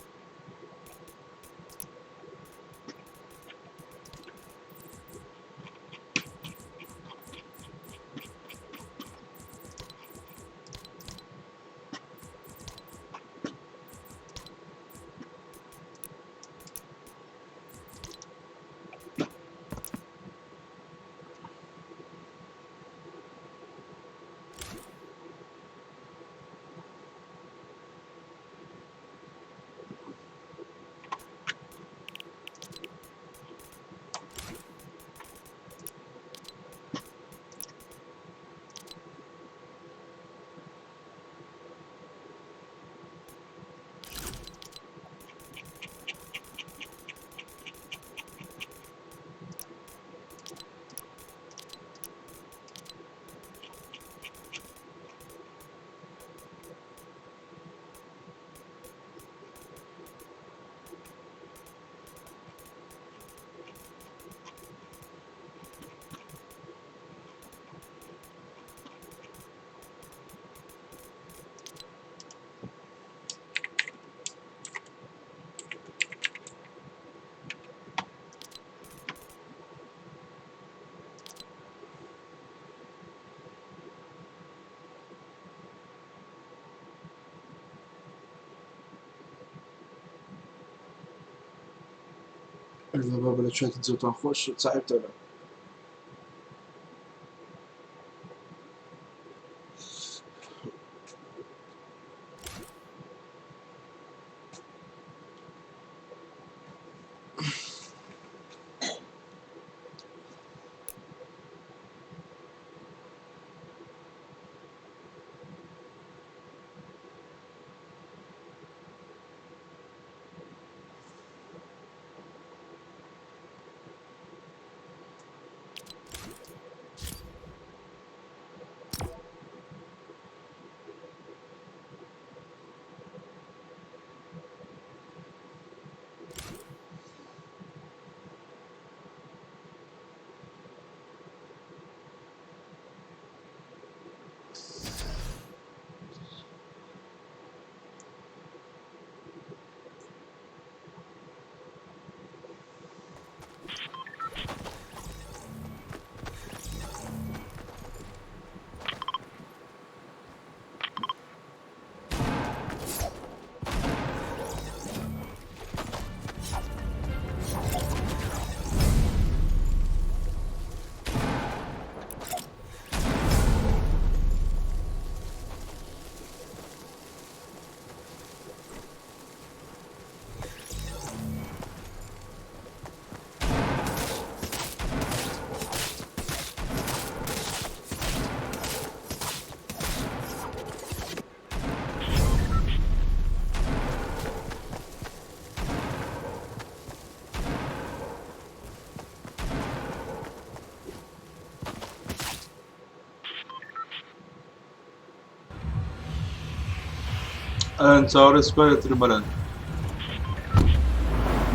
بابا لە چاتە جێتان خۆش چاوتەوە. ئەلەن چاوەڕێ سکوادێ ترم بەرەن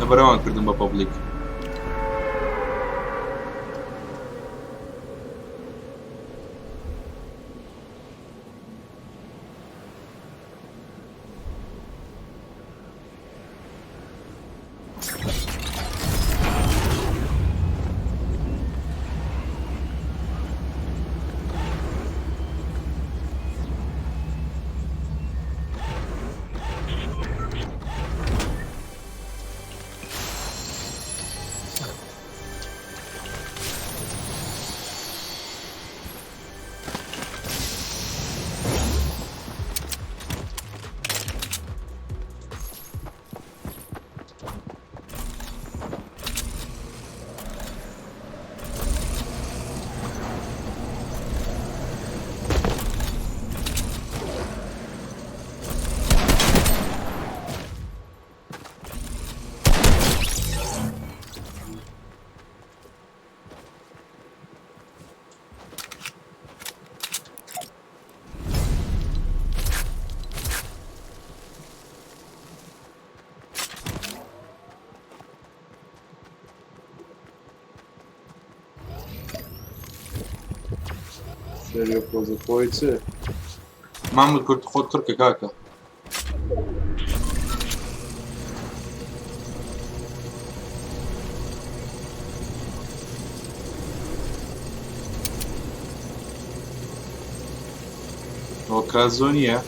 لەبەرەوان کردم بە پەبلیک. سەریۆ پۆزە خۆی چ؟ مامد کورد خۆت قڕکە کاکە. ئەوە کازۆ نییە؟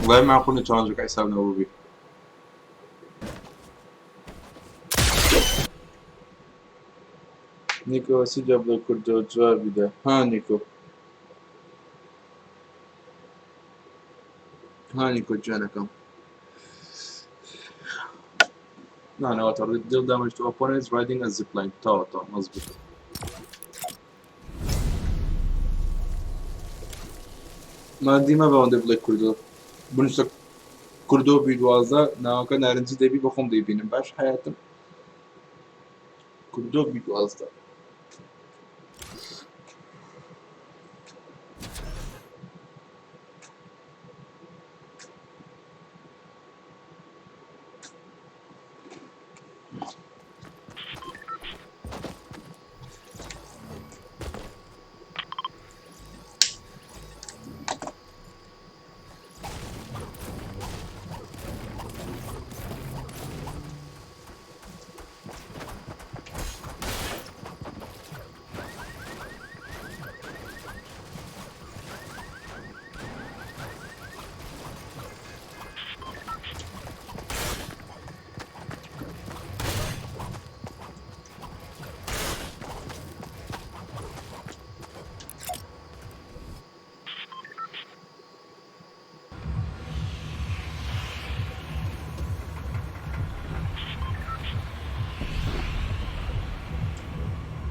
وڵای معقول نیە چاڵنجەکە حیساب نەبووبی. نیکۆ چی جا بڵێ کوردۆ جوابی دە ها نیکۆ ها نیکۆ گیانەکەم No, no, deal damage to opponents riding a zipline. تاو تاو مظبوط. مادی مەبە ئەوەندە بڵێ کوردۆ بنووسە کوردۆ بی 12 ناوەکە نارنجی دەبی بە خۆم دەیبینم باش حیاتم کوردۆ بی 12.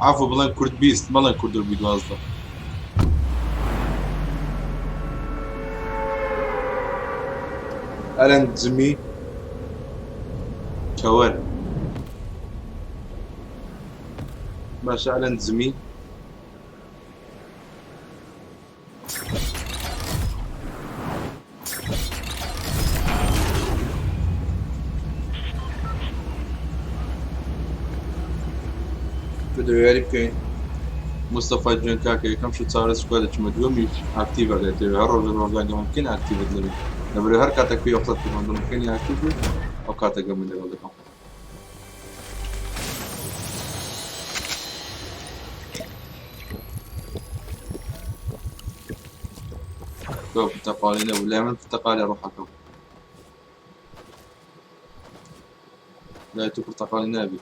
عفو بڵێن کورد 20 مەڵێن کوردۆ بی 12. ئەلەن جمی کەوەر باشە ئەلەن جمی لە یاری بکەین مستەفا گیان کاکە یەکەم شت چاوەڕێ سکوا دەچمە دووەمیش ئاکتیڤە دێتەوە هەر ڕۆژە ڕۆژان گەمە بکەین ئاکتیڤت دەبین لەبەرئەوەی هەر کاتێک پێی وەخت پەیوەندم بکەین ئاکتیڤ بووی ئەو کاتە گەمە لەگەڵ دەکەم. تۆ پرتەقاڵی نەبوو لای من پرتەقاڵی ڕۆحەکەم لای تۆ پرتەقاڵی نابی.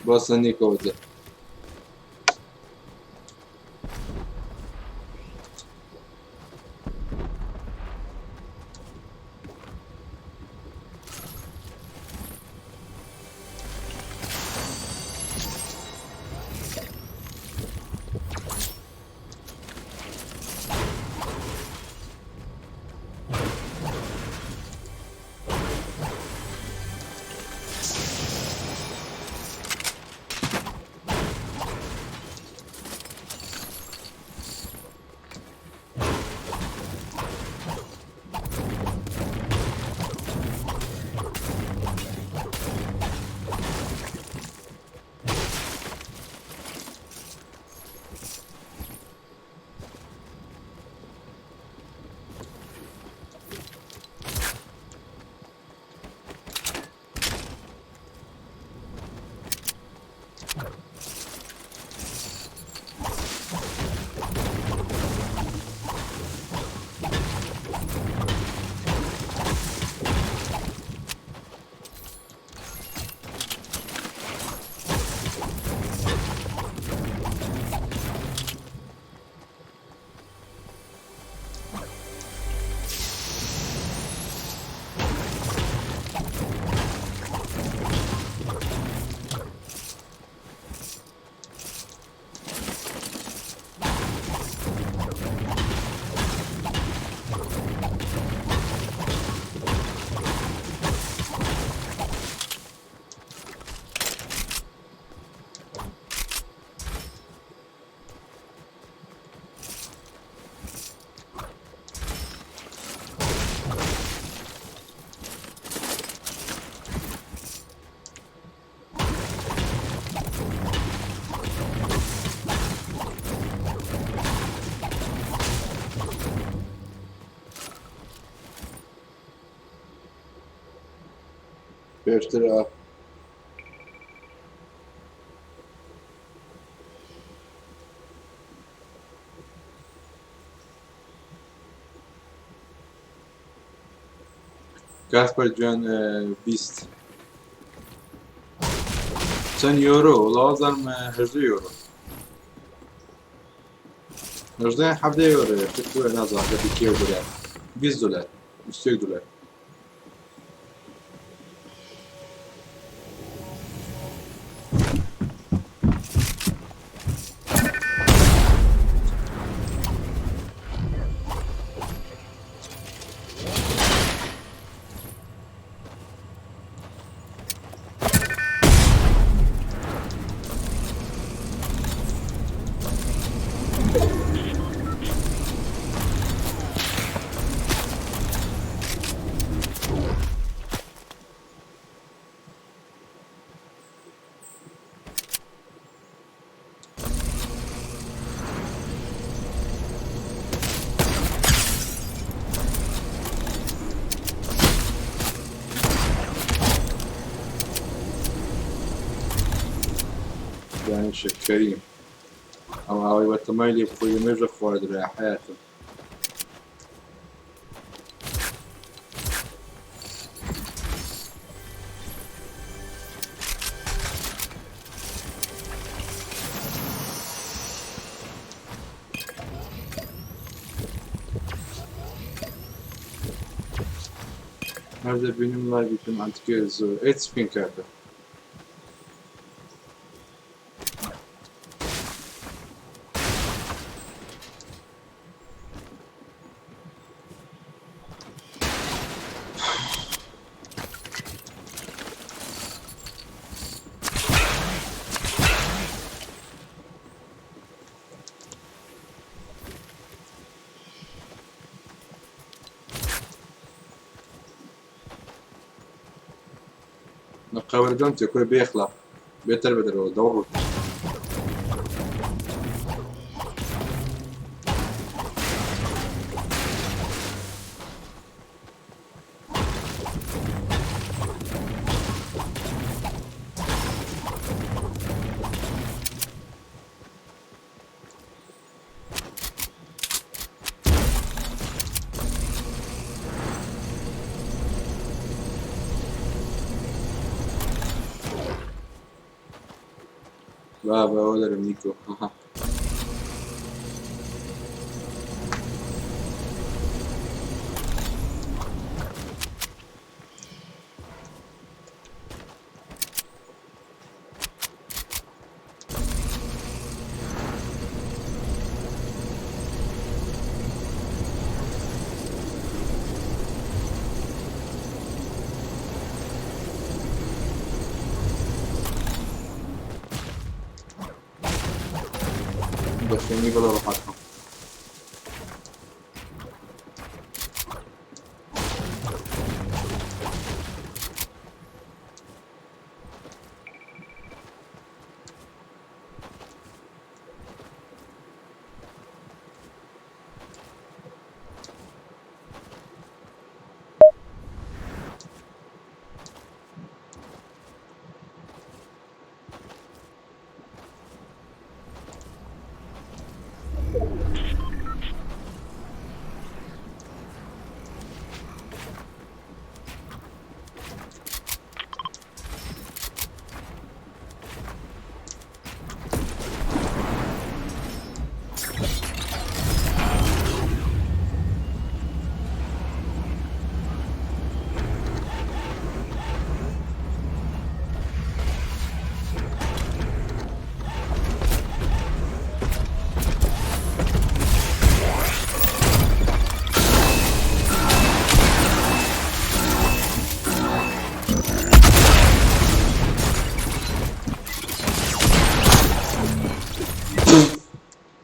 باسە نیکەوتە پێشتر کاسپەر گیان 20 چەند یۆرۆ وەڵا وازانم 18 یۆرۆ 18 17 یۆرۆ شتێک وایە نازانم کەسی کێ برا 20 دلار 21 دلار. دانیشە کەریم ئەو ئاوەی بەتەمای لێ بخۆی مێژە خواردرا حیاتم. هەر دەبینم لایڤی عەنتیکەیە زۆر. ئەی چ بکەین کاکە؟ نقاوردون تێکورە بێ ئەخلاق بێتەر بەدەرەوە دەوڕ. بابا وەرم نیکۆ. ئەها. بەخێنی بەڵێ ڕەحەتم.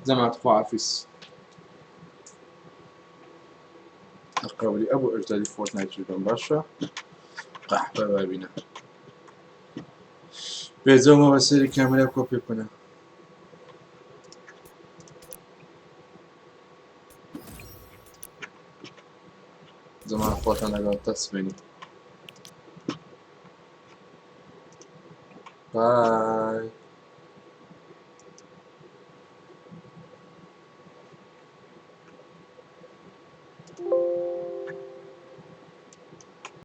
زمان خوا حافیز. قەولی ئەبوو ئەجدادی فۆرتنایت بم باشە قەحبە بابینە بێزەمە بە سەری کامێرا کۆپی بکەنە. زمان خۆتان لەگەڵ تەسمێنی. بای.